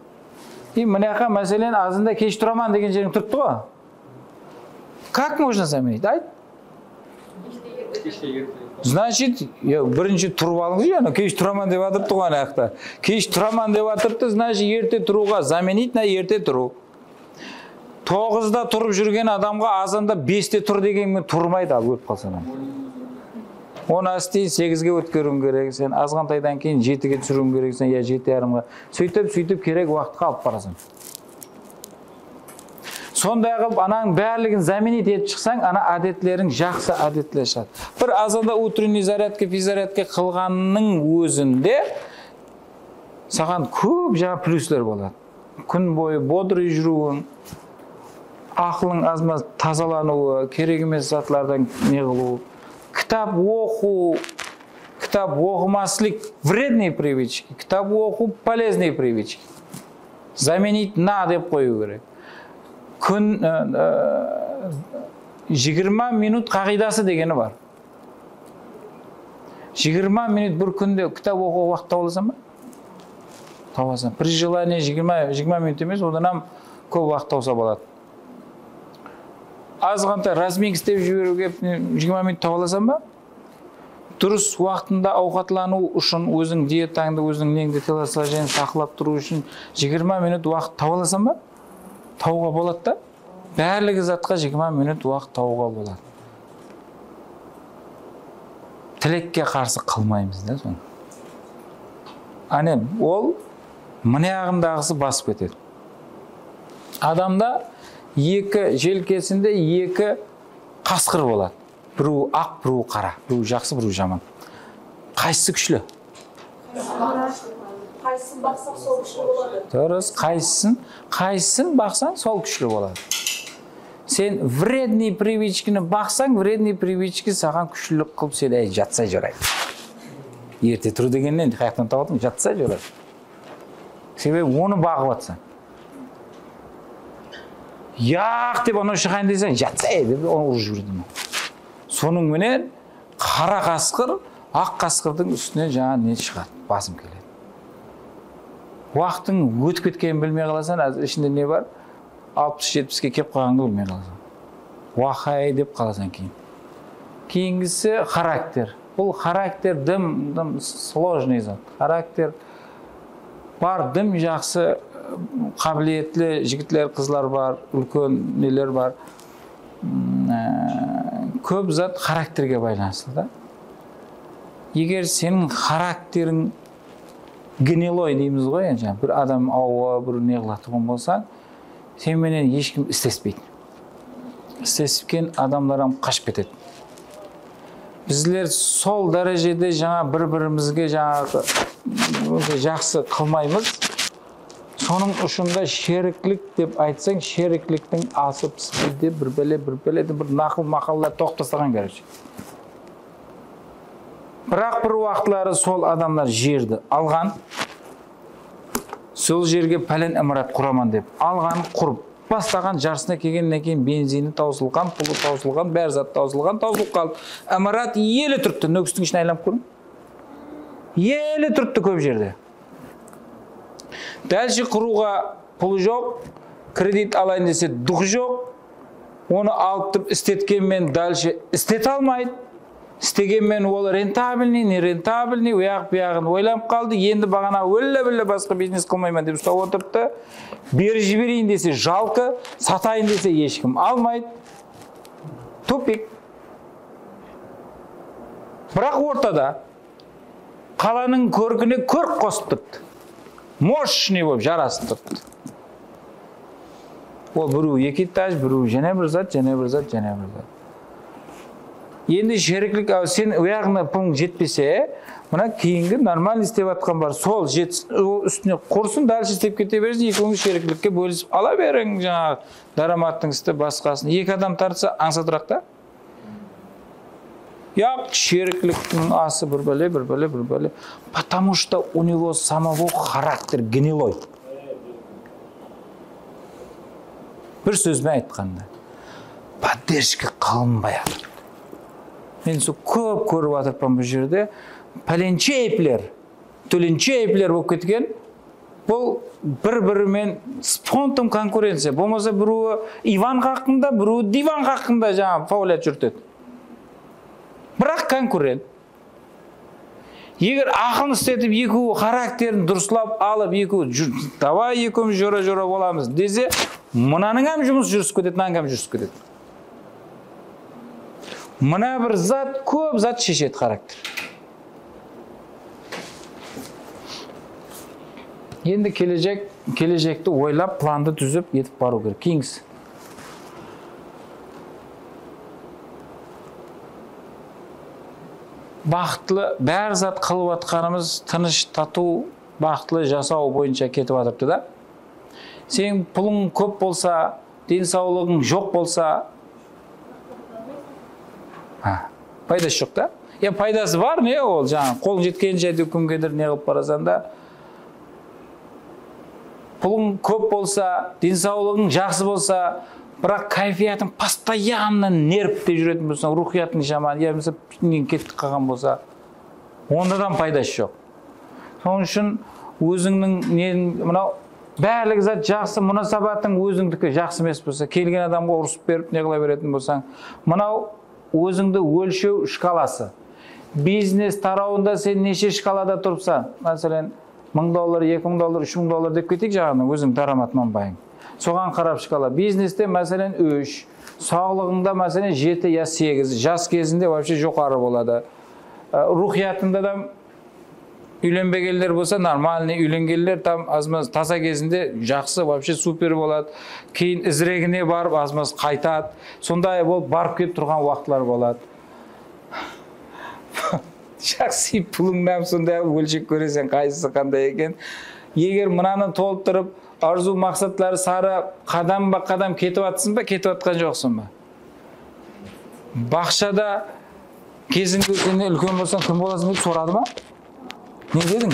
И mına jaqqa, máselen, azında kesh turaman degen jeriń turıptı ǵoy. Как можно заменить? Ayt. Значит, ya, birinshi turıp alıńız, ya, kesh turaman dep atırıptı ǵoy ana jaqta. Kesh turaman dep atırıptı, значит, erte turıwǵa, заменить на erte turıw. Toǵızda turıp júrgen adamǵa azanda beste tur degen menen turmaydı, al, ólip qalsa. Onı áste segizge ótkeriwiń kerek, sen azǵantaydan keyin jetige túsiriwiń kerekseń, ya jeti yarımǵa. Sóytip, sóytip kerek waqıtqa alıp barasań. Sonday qılıp, ananıń bárligin заменить etip shıqsań, ana ádetleriń jaqsı ádetler shıǵadı. Bir azanda утренний зарядка, физзарядка qılǵannıń ózinde saǵan kóp jańa plyusler boladı. Kún boyı бодрый júriwiń, aqılıń azmaz tazalanıwı, kerek emes zatlardan ne qılıw, kitap oqıw, kitap oqımaslik вредные привычки, kitap oqıw полезные привычки. Заменить на dep qoyıw kerek. Kún, e, e, jigirma minut qaǵıydası degeni bar. Jigirma minut bir kúnde kitap oqıwǵa waqıt tawa alasań ba? Tawa alasań. При желании jigirma, jigirma minut emes, odan hám kóp waqıt tawsa boladı. Azǵantay разминка islep jiberiwge jigirma minut tawa alasań ba? Durıs waqtında awqatlanıw ushın, óziń dietańdı, óziń neńdi, teloslojeniydi saqlap turıw ushın jigirma minut waqıt tawa alasań ba? Tawǵa boladı da. Bárligi zatqa jigirma minut waqıt tawıwǵa boladı. Tilekke qarsı qılmaymız da sonı. Áne, ol mınaǵındaǵısı basıp ketedi. Adamda eki, jelkesinde eki qasqır boladı. Biriwi aq, biriwi qara, biriwi jaqsı, biriwi jaman. Qaysısı kúshli? Qaysısın baqsaq, sol kúshli boladı. Durıs, qaysısın, qaysısın baqsań, sol kúshli boladı. Sen вредный привычканы baqsań, вредный привычка saǵan kúshlilik qılıp seni, ey, jatsay joradı. Erte tur degennen qayaqtan tawıp aldıń, jatsay joradı. Sebebi onı baǵıp atsań. Yaq dep anaw shıǵayın deseń, jatsay dep onı urıp jiberedi. Sonıń menen qara qasqır, aq qasqırdıń ústinen jańa ne shıǵadı, basım keledi. Waqtıń ótip ketkenin bilmey qalasań, házir ishinde ne bar? Alpıs, jetpiske kelip qalǵandı bilmey qalasań. Waqay dep qalasań keyin. Keyingisi xarakter. Bul xarakter dım, dım сложный zat. Xarakter bar, dım jaqsı, qábiliyetli jigitler, qızlar bar, úlken neler bar. Mm, e, kóp zat xarakterge baylanıslı da. Eger seniń xarakteriń гнилой deymiz ǵoy, endi, bir adam awı, bir ne qılatuǵın bolsań, sen menen hesh kim islespeydi. Islesken adamlar hám qashıp ketedi. Bizler sol dárejede jańa bir-birimizge jańaǵı óte jaqsı qılmaymız. Sonıń ushın da sheriklik dep aytsań, sherikliktiń ası pıspıydı, bir bále, bir bále de bir naqıl-maqallar toqıp taslaǵan, короче. Biraq bir waqıtları sol adamlar jerdi alǵan, sol jerge pálen imarat quraman dep alǵan, qurıp baslaǵan, jarısına kelgennen keyin benzini tawsılǵan, pulı tawsılǵan, bári zat tawsılǵan, tawsılıp qaldı. Imarat ele turıptı, Nókistiń ishine aylanıp kóriń. Ele turıptı kóp jerde. Dálshe qurıwǵa pulı joq, kredit alayın dese, duqı joq. Onı alıp turıp isletken menen dálshe islete almaydı. Islegen menen ol рентабельный, не рентабельный, uyaq-buyaǵın oylanıp qaldı. Endi baǵana ólle-bille basqa biznes qılmayman dep ustap otırıptı. Berip jibereyin dese, jalqı, satayın dese, hesh kim almaydı. Tupik. Biraq ortada. Qalanıń kórkine kórk qosıp turıptı. Мощный bolıp jarasıp turıptı. Ol birew eki etaj, birew jáne bir zat, jáne bir zat, jáne bir zat. Endi sheriklik, a, sen uyaǵına pulıń jetpese, mına keyingi нормальный islep atqan bar, sol jet, ol ústine qursın, дальше islep kete bersin, ekewińiz sheriklikke bólisip ala beriń, jańaǵı dáramattıń ústi basqasın. Eki adam tartsa, ańsatıraq ta. Yaq, sherikliktiń ası bir bále, bir bále, bir bále. Потому что у него самого характер гнилой. Bir sóz benen aytqanda, поддержка qılınbay atır. Men usı kóp kórip atırman bul jerde. Pálensheyevler, Tólensheyevler bolıp ketken. Bul bir-biri menen с фронтом конкуренция. Bolmasa birewi Ivan haqqında, birewi Divan haqqında jańa faoliyat júritedi. Biraq konkurent. Eger aqın isletip, ekewi xarakterin durıslap alıp, ekewi júr-, давай ekewimiz jora-jora bolamız dese, mınanıń hám jumısı júrisip ketedi, mınanıń hám júrisip ketedi. Mına bir zat, kóp zat sheshedi xarakter. Endi kelejek, kelejekti oylap, plandı dúzip, etip barıw kerek. Keyingisi. Baxıtlı, bári zat qılıp atqanımız tınısh, tatıw, baxıtlı jasaw boyınsha ketip atırıptı da. Seniń pulıń kóp bolsa, densawlıǵıń joq bolsa, ha, paydası joq ta. Ya, paydası bar, ne ol, jańa, qol jetkeninshe, áytewir, kimgedur ne qılıp barasań da. Pulıń kóp bolsa, densawlıǵıń jaqsı bolsa, biraq káypiyatıń постоянно nervte júretin bolsa, ruwxıyatıń jaman, ya bolmasa pitingen ketip qalǵan bolsa, onda da paydası joq. Sonıń ushın ózińniń ne, mınaw bárligi zat jaqsı, munasabatıń ózińdiki jaqsı emes bolsa, kelgen adamǵa urısıp berip, ne qıla beretin bolsań, mınaw ózińdi ólshew shkalası. Biznes tarawında sen neshe shkalada turıpsań? Máselen, mıń dollar, eki mıń dollar, úsh mıń dollar dep keteyik, jaǵında óziń dáramat manbayıń. Soǵan qarap shkala. Bizneste, máselen, úsh, sawlıǵıńda, máselen, jeti ya segiz, jas gezinde вообще joqarı boladı. Á, ruwxıyatıńda da Úylenbegenler bolsa, нормальный, úylengenler tam azmaz tasa gezinde jaqsı, вообще super boladı. Keyin iziregine barıp azmaz qaytadı. Sonday bolıp barıp kelip turǵan waqıtlar boladı. Shaxsiy pulıńnan sonday qılıp ólshep kóreseń, qaysısı qanday eken. Eger mınanı tolıtırıp, arzıw maqsatları sarı qadamba qadam ketip atırsań ba, ketip atqan joqsań ba? Baqshada kezińde sen de úlken bolsań, kim bolasań dep soradı ma? Ne dediń?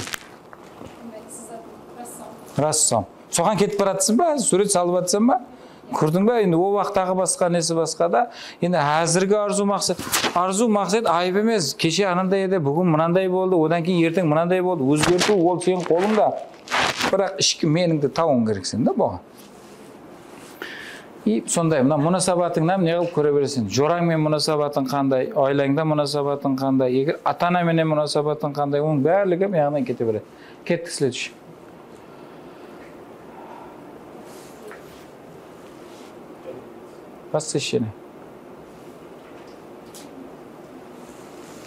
Rassom. Soǵan ketip baratırsań ba? Súwret salıp atırsań ba? Kórdiń ba? Endi o waqtaǵı basqa, nesi basqa da. Endi házirgi arzıw maqset, arzıw maqset ayıp emes. Keshe ananday edi, búgin mınanday boldı, odan keyin erteń mınanday boldı. Ózgertiw ol seniń qolıńda. Biraq ishki menińdi tawıń kerekseń da buǵan. I sonday, mına munasabatıńnan ne qılıp kóre bereseń? Jorań menen munasabatıń qanday, oilańda munasabatıń qanday, eger ata-ana menen munasabatıń qanday, onıń bárligi mınaǵınan kete beredi. Kettik, следующий. Восхищение.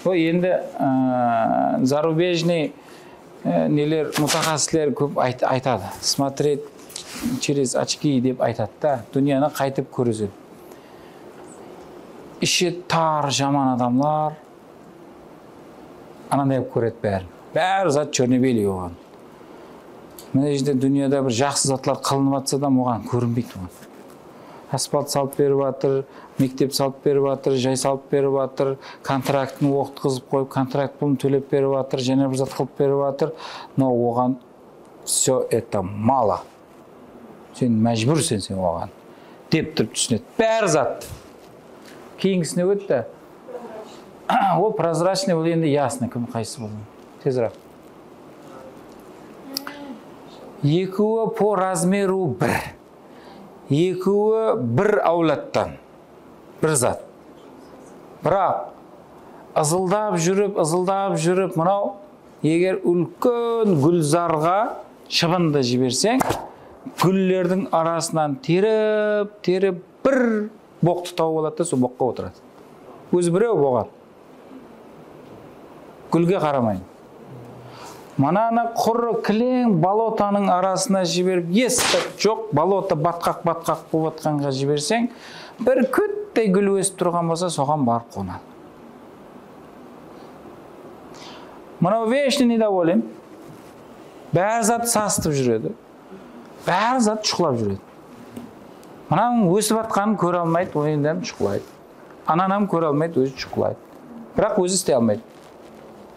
O endi, ıı, zarubejnıy, ıı, neler, mutaxassisler kóp ayt-, aytadı. Смотреть через очки dep aytadı da, dúnyanı qaytıp kóreseń. Ishi tar jaman adamlar ananday qılıp kóredi bárin. Bári zat черно-белый oǵan. Mine jerde dúnyada bir jaqsı zatlar qılınıp atsa da, oǵan kórinbeydi oǵan. Asfalt salıp berip atır, mektep salıp berip atır, jay salıp berip atır, kontraktın oqıtqızıp qoyıp, kontrakt pulın tólep berip atır, jáne bir zat qılıp berip atır. No oǵan все это мало. Sen májbúrseń sen oǵan. Dep turıp túsinedi. Bári zat. Keyingisine ótti. Ol прозрачный, ol endi ясный, kim qaysı boldı. Teziraq. Ekewi по размеру bir. Ekewi bir áwladtan. Bir zat. Biraq ızıldap júrip, ızıldap júrip, mınaw, eger úlken gúlzarǵa shıbındı jiberseń, gúllerdiń arasınan terip, terip bir boqtı tawıp aladı da, sol boqqa otıradı. Ózi birew boǵan. Gúlge qaramayın. Mınanı qurı kileń bolotanıń arasına jiberip, esti joq, bolota batqaq-batqaq bolıp atqanǵa jiberseń, bir kóttey gúl ósip turǵan bolsa, soǵan barıp qonadı. Mınaw вечно недоволен. Bári zat sasıtıp júredi. Bári zat shuqlap júredi. Mınanıń ósip atqanın kóre almaydı, oynınan shuqlaydı. Ananam kóre almaydı, ózi shuqlaydı. Biraq ózi istey almaydı.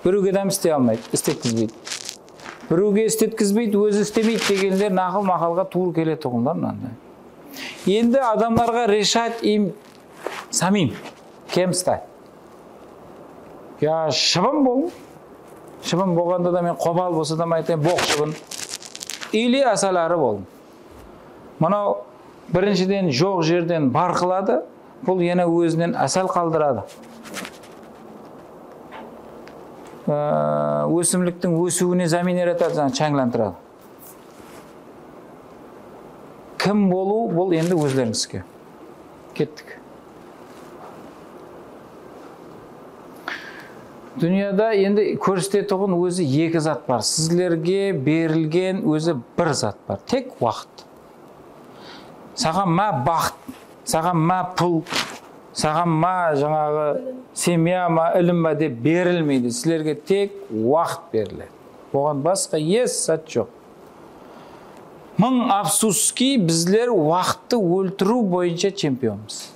Birewge adam istey almaydı, istetkizbeydi. Birewge istetkizbeydi, ózi istemeydi degenler naqıl-maqalǵa tuwrı keletuǵınlar mınanday. Endi adamlarǵa решать им самим. Кем стать? Ya shıbın bolıń. Shıbın bolǵanda da men qobal bolsa da men aytayın, boq shıbın. Ili asal arı bolıń. Mınaw birinshiden joq jerden bar qıladı, bul yana ózinen asal qaldıradı. Ee, ósimliktiń ósiwine zamin yaratadı, jańa, shańlantıradı. Kim bolıw, bul endi ózlerińizge. Kettik. Dúnyada endi kóristetuǵın ózi eki zat bar. Sizlerge berilgen ózi bir zat bar. Tek waqıt. Saǵan ma baxıt, saǵan ma pul, saǵan ma jańaǵı semya ma, ilim ma dep berilmeydi. Sizlerge tek waqıt beriledi. Oǵan basqa hesh zat joq. Mıń afsuski, bizler waqıttı óltiriw boyınsha chempionmız.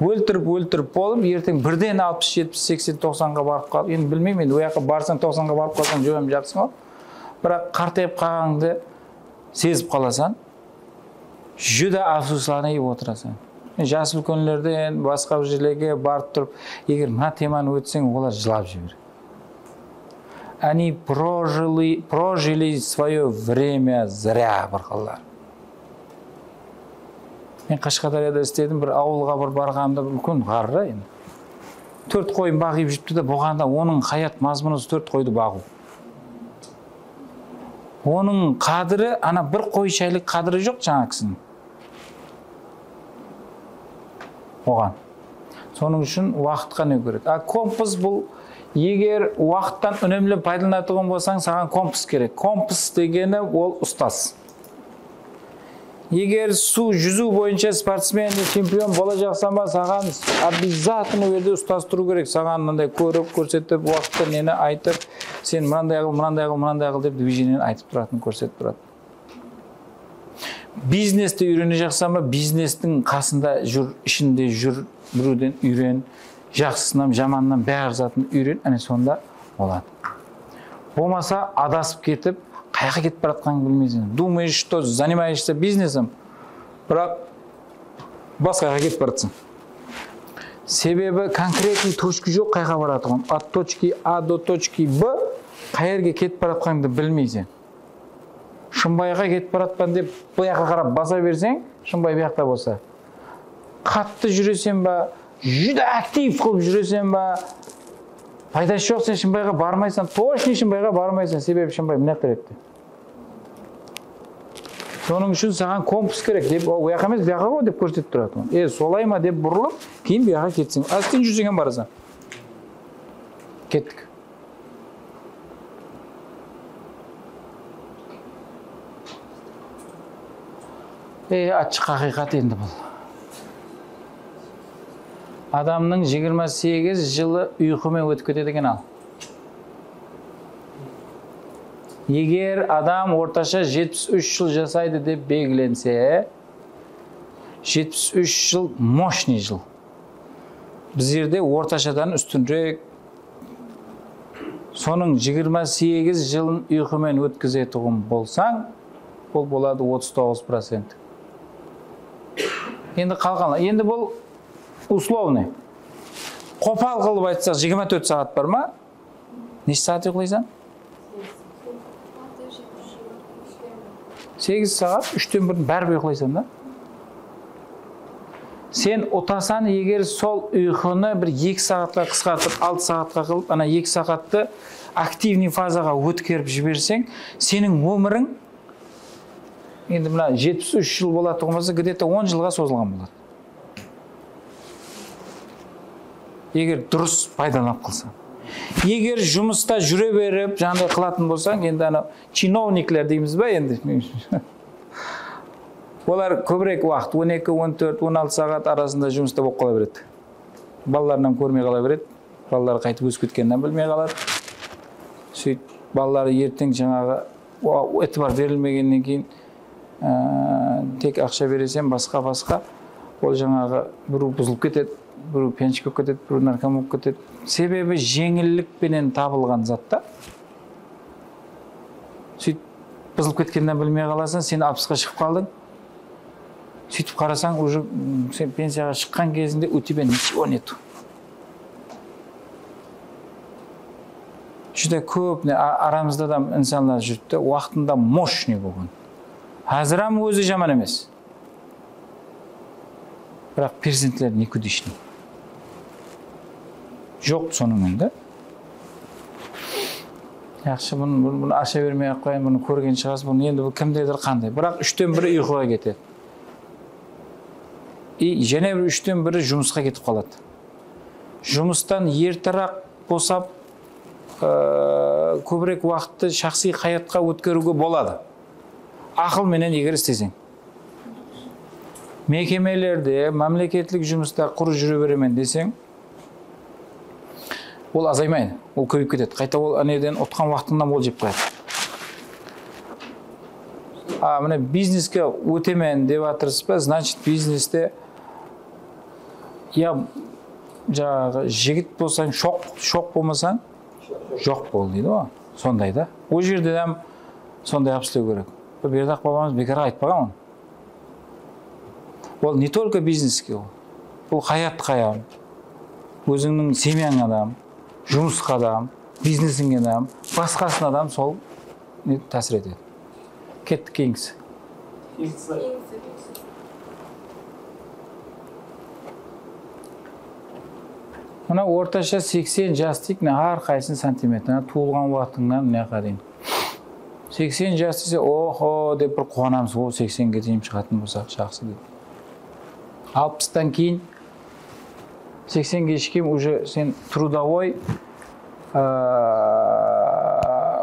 Óltirip, óltirip bolıp, erteń birden alpıs, jetpis, seksen, toqsanǵa barıp qalıp, endi bilmeymen, endi o jaqqa barsań, toqsanǵa barıp qalsań, júdá jaqsı ǵo. Biraq qartayıp qalǵanıńdı sezip qalasań. Júdá afsuslanıp otırasań. Jas úlkenlerde, endi basqa bir jerlerge barıp turıp, eger mına temanı ótseń, olar jılap jiberedi. Они прожили, прожили своё время зря, bir qıllar. Men Qashqadariyada isledim, bir awılǵa bir barǵanımda, bir úlken ǵarrı endi. Tórt qoyın baǵıp júripti de, bolǵanda onıń hayat mazmunı tórt qoydı baǵıw. Onıń qádiri, ana, bir qoy shaylik qádiri joq jańa kisiniń. Oǵan. Sonıń ushın waqıtqa ne kóredi? A, kompas bul, eger waqıttan únemli paydalanatuǵın bolsań, saǵan kompas kerek. Kompas degeni ol ustaz. Eger suw júziw boyınsha sportsmen, chempion bolajaqsań ba, saǵan обязательно o jerde ustaz turıw kerek. Saǵan mınday kórip, kórsetip, waqıtta neni aytıp, sen mınanday qıl, mınanday qıl, mınanday qıl dep движениени aytıp turatın, kórsetip turatın. Biznesti úyrenejaqsań ba, biznestiń qasında júr, ishinde júr, birewden úyren, jaqsısınan, jamanınan bári zatın úyren, áne sonda boladı. Bolmasa adasıp ketip, qayaqqa ketip baratqanıńdı bilmeyseń. Думаешь, что занимаешься бизнесом, biraq basqa jaqqa ketip baratsań. Sebebi конкретный точка joq qayaqqa baratuǵın. От точки A до точки B qayerge ketip baratqanıńdı bilmeyseń. Shımbayǵa ketip baratpan dep, bu jaqqa qarap basa berseń, Shımbay bu jaqta bolsa. Qattı júreseń ba, júdá aktiv qılıp júreseń ba, paydası joq, sen Shımbayǵa barmaysań, точно Shımbayǵa barmaysań, sebebi Shımbay mına jaqta edi. Sonıń ushın saǵan kompas kerek dep, o, o jaqqa emes, bu jaqqa ǵo dep kórsetip turadı. E, solay ma dep burılıp, keyin bu jaqqa ketseń. Ásten júrseń hám barasań. Kettik. Ey, achchıq haqıyqat endi bul. Adamnıń jigirma segiz jılı uyqı menen ótip ketedi eken al. Eger adam ortasha jetpis úsh jıl jasaydı dep belgilense, jetpis úsh jıl мощный jıl. Bizlerde ortashadan ústinirek, sonıń jigirma segiz jılın uyqı menen ótkizetuǵın bolsań, bul boladı otız toǵız procent. Endi qalǵanlar, endi bul условный. Qopal qılıp aytsaq, jigirma tórt saat bar ma? Neshe saat uyqılaysań? Segiz saat, úshten birin báribir uyqılaysań da. Sen utasań, eger sol uyqını bir eki saatqa qısqartıp, altı saatqa qılıp, ana eki saattı aktivnıy fazaǵa ótkerip jiberseń, seniń ómiriń endi mına jetpis úsh jıl bolatuǵın bolsa, где-то on jılǵa sozılǵan boladı. Eger durıs paydalanıp qalsań. Eger jumısta júre berip, jańaday qılatın bolsań, endi ana chinovnikler deymiz ba endi? Olar kóbirek waqıt, on eki, on tórt, on altı saat arasında jumısta bolıp qala beredi. Balaların hám kórmey qala beredi. Balalar qaytıp ósip ketkenin hám bilmey qaladı. Sóytip, balaları erteń jańaǵı, o, itibar berilmegennen keyin, á, tek aqsha bereseń, basqa, basqa, ol jańaǵı birew buzılıp ketedi, birew pyanchik bolıp ketedi, birew narkoman bolıp ketedi. Sebebi jeńillik penen tabılǵan zat ta. Sóytip, buzılıp ketkenin hám bilmey qalasań, sen alpısqa shıǵıp qaldıń. Sóytip qarasań, уже, m, sen pensiyaǵa shıqqan kezińde у тебя ничего нету. Júdá kóp, ne, a-, aramızda da insanlar júrdi de, waqtında мощный bolǵan. Házir hám ózi jaman emes. Biraq perzentler никудышный. Joq sonıń menen de. Yaqshı, bunı, bunı, bunı asha bermey-aq qoyayın, bunı kórgen shıǵarsız, bunı endi bul kimdedir qanday. Biraq úshten biri uyqıǵa ketedi. I jáne bir úshten biri jumısqa ketip qaladı. Jumıstan erteraq bosap, ıı, kóbirek waqıttı shaxsıy hayatqa ótkeriwge boladı. Aqıl menen eger isleseń. Mekemelerde, mámleketlik jumısta qurı júre beremen deseń, ol azaymaydı, ol kóbeyip ketedi. Qayta ol áne jerden utqan waqtıńnan ol jep qoyadı. A, mine bizneske ótemen dep atırsız ba, значит, bizneste ya jańaǵı jigit bolsań, shoq, shoq bolmasań, joq bol deydi ǵo. Sonday da. Ol jerde hám sonday qılıp islew kerek. Berdaq babamız bekarǵa aytpaǵan onı. Ol не только bizneske, ol, ol hayatqa hám, ózińniń semyańa da, jumısqa da, biznesińe de, basqasına da sol ne tásir etedi. Kettik keyingisi. Mına ortasha seksen jas deyik, mına hár qaysın santimetr, tuwılǵan waqtıńnan mına jaqqa deyin. Seksen jas dese, oho dep bir quwanamız, o, seksenge deyin shıǵatın bolsaq jaqsı dep. Alpıstan keyin, seksenge shekem уже sen трудовой, aa,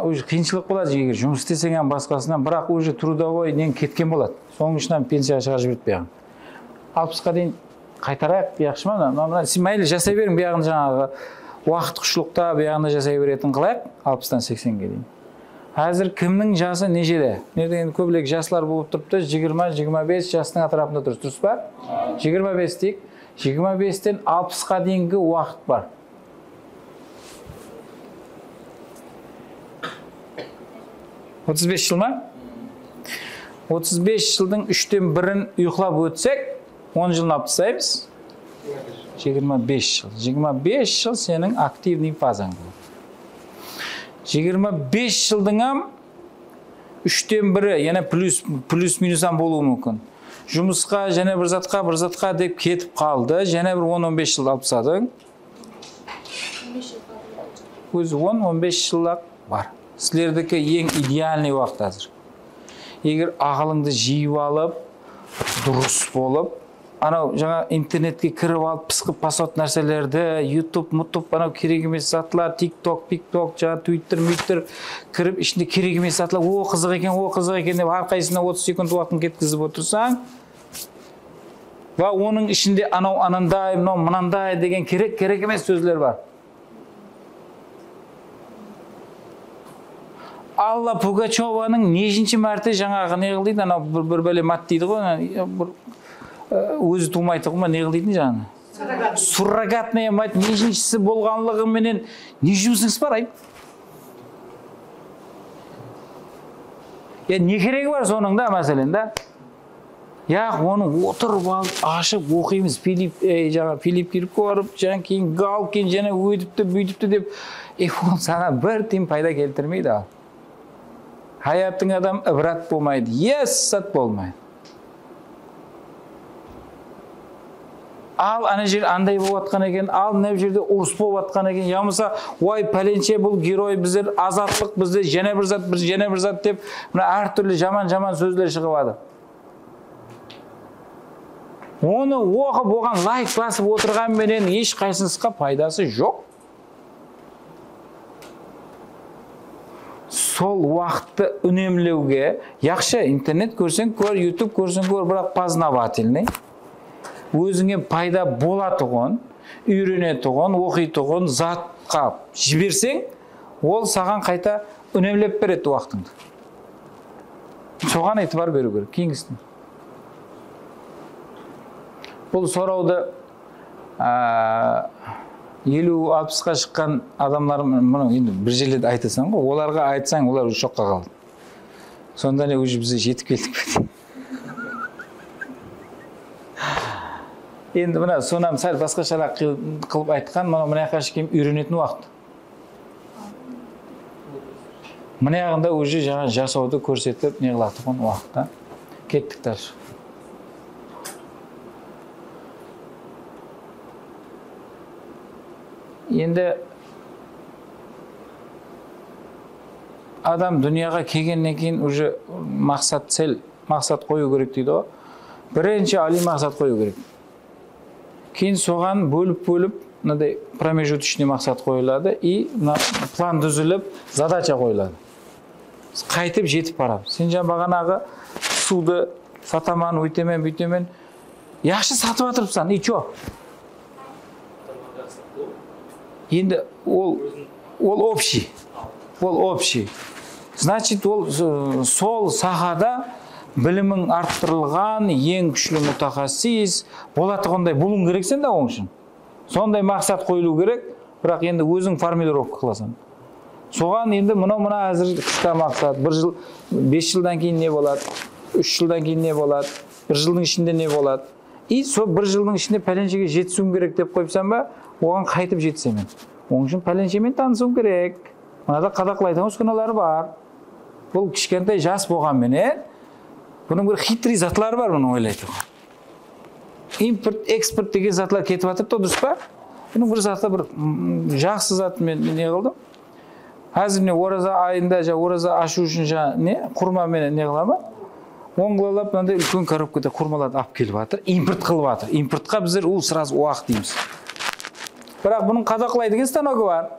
Уже qıyınshılıq boladı, eger jumıs isteseń hám basqasınan, biraq уже трудовой neń ketken boladı. Sonıń ushın hám pensiyaǵa shıǵarıp jibertpey aq. Alpısqa deyin qaytarayıq, yaqshı ma? Mına, mına, siz máyli jasay beriń, buyaǵında jańaǵı waqıt qushlıqta, buyaǵında jasay beretin qılayıq, alpıstan seksenge deyin. Házir kimniń jası nejede? Mına jerde endi kóbirek jaslar bolıp turıptı, jigirma, jigirma bes jastıń átirapında turıpsız, durıs pa? Jigirma bes deyik. Jigirma besten alpısqa deyingi waqıt bar. Otız bes jıl ma? Otız bes jıldıń úshten birin uyqılap ótsek, on jılın alıp taslaymız. Jigirma bes jıl. Jigirma bes jıl seniń aktivnıy fazań boladı. Jigirma bes jıldıń hám úshten biri, yaǵnıy plyus, plyus minus hám bolıwı múmkin. Jumısqa, jáne bir zatqa, bir zatqa dep ketip qaldı. Jáne bir on, on bes jıl alıp tasladıń. Ózi on, on bes jıl-aq bar. Sizlerdiki eń idealnıy waqıt házir. Eger aqılıńdı jıyıp alıp, durıs bolıp, anaw jańa internetke kirip alıp, pısqıp pasot nárselerdi, YouTube, mutub, anaw kerek emes zatlar, TikTok, piktok, jańa Twitter, mwitter kirip, ishinde kerek emes zatlar, o, qızıq eken, o, qızıq eken dep, hár qaysısına otız sekund waqtın ketkizip otırsań, va onıń ishinde anaw ananday, mınaw mınanday degen kerek, kerek emes sózler bar. Alla Pugachovanıń neshinshi márte jańaǵı ne qıl deydi, anaw bir, bir bále mat deydi ǵoy, bir, e, ózi tuwmaytuǵın ba, ne qıl deydi jańaǵı? Суррогатная мать neshinshisi bolǵanlıǵı menen ne jumısıńız bar, ayt? Ya ne keregi bar sonıń da, máselen da? Yaq, onı otırıp alıp, ashıp oqıymız. Filipp, e, jańa Filipp Kirkorov, jańa keyin Galkin, jáne óytipti, búytipti dep, e, ol saǵan bir tiyın payda keltirmeydi al. Hayatıń adam ibrat bolmaydı, es zat bolmaydı. Al, ana jer anday bolıp atqan eken, al, mına jerde urıs bolıp atqan eken, yamasa, oy, pálenshe, bul geroy, bizler azatlıq, bizde jáne bir zat, bir, jáne bir zat dep, mına hár túrli jaman-jaman sózler shıǵıp atır. Onı oqıp, oǵan layk basıp otırǵan menen hesh qaysınısqa paydası joq. Sol waqıttı únemlewge, yaqshı, internet kórseń kór, YouTube kórseń kór, biraq познавательный, ózińe payda bolatuǵın, úyrenetuǵın, oqıytuǵın zatqa jiberseń, ol saǵan qayta únemlep beredi waqtıńdı. Soǵan itibar beriw kerek, keyingisine. Bul sorawdı, a, eliw, alpısqa shıqqan adamlar, mına endi bir jerlerde aytasań ǵoy, olarǵa aytsań, olar joqqa qaladı. Sonda ne, уже bizler jetip keldik pe? Endi mına sonam sál basqasharaq qıl-, qılıp aytqan, mına, mına jaqqa shekem úyrenetin waqıt. Mına jaǵında уже jańa jasawdı kórsetip ne qılatuǵın waqıtta. Kettik dálshe. Endi adam dúnyaǵa kelgennen keyin уже maqsat, цель, maqsat qoyıw kerek deydi ǵoy. Birinshi áliy maqsat qoyıw kerek. Keyin soǵan bólip-bólip, mınaday промежуточный maqsat qoyıladı, и mına plan dúzilip, zadacha qoyıladı. Qaytıp jetip baramız. Sen jańa baǵanaǵı suwdı sataman, óytemen, búytemen. Yaqshı satıp atırıpsan, и чё? Endi ol, ol общий. Ol общий. Значит, ol, s-, sol sahada bilimiń arttırılǵan, eń kúshli mutaxassis bolatuǵınday bolıwıń kerekseń da onıń ushın. Sonday maqsat qoyılıw kerek, biraq endi óziń formulirovka qılasań. Soǵan endi mınaw, mına házir qısqa maqsat, bir jıl, bes jıldan keyin ne boladı, úsh jıldan keyin ne boladı, bir jıldıń ishinde ne boladı? I sol bir jıldıń ishinde pálenshege jetisiwim kerek dep qoyıpsań ba, oǵan qaytıp jetiseń? Onıń ushın pálenshemenen tanısıwıń kerek. Mınada qadaqlaytuǵın uskunaları bar. Bul kishkentay jas bolǵan menen, bunıń bir хитрый zatları bar, bunıń oylaytuǵın. Import, eksport degen zatlar ketip atır da, durıs pa? Bunıń bir zatı bir, mm, jaqsı zat men ne qıldım? Házir mine oraza ayında, ja, oraza ashıw ushın ja, ne, qurma menen ne qılaman? Ońlalap mınanday úlken korobkada qurmalardı alıp kelip atır, import qılıp atır. Importqa bizler ol сразу waqıt deymiz. Biraq bunıń qadaqlaydı degen stanogı bar.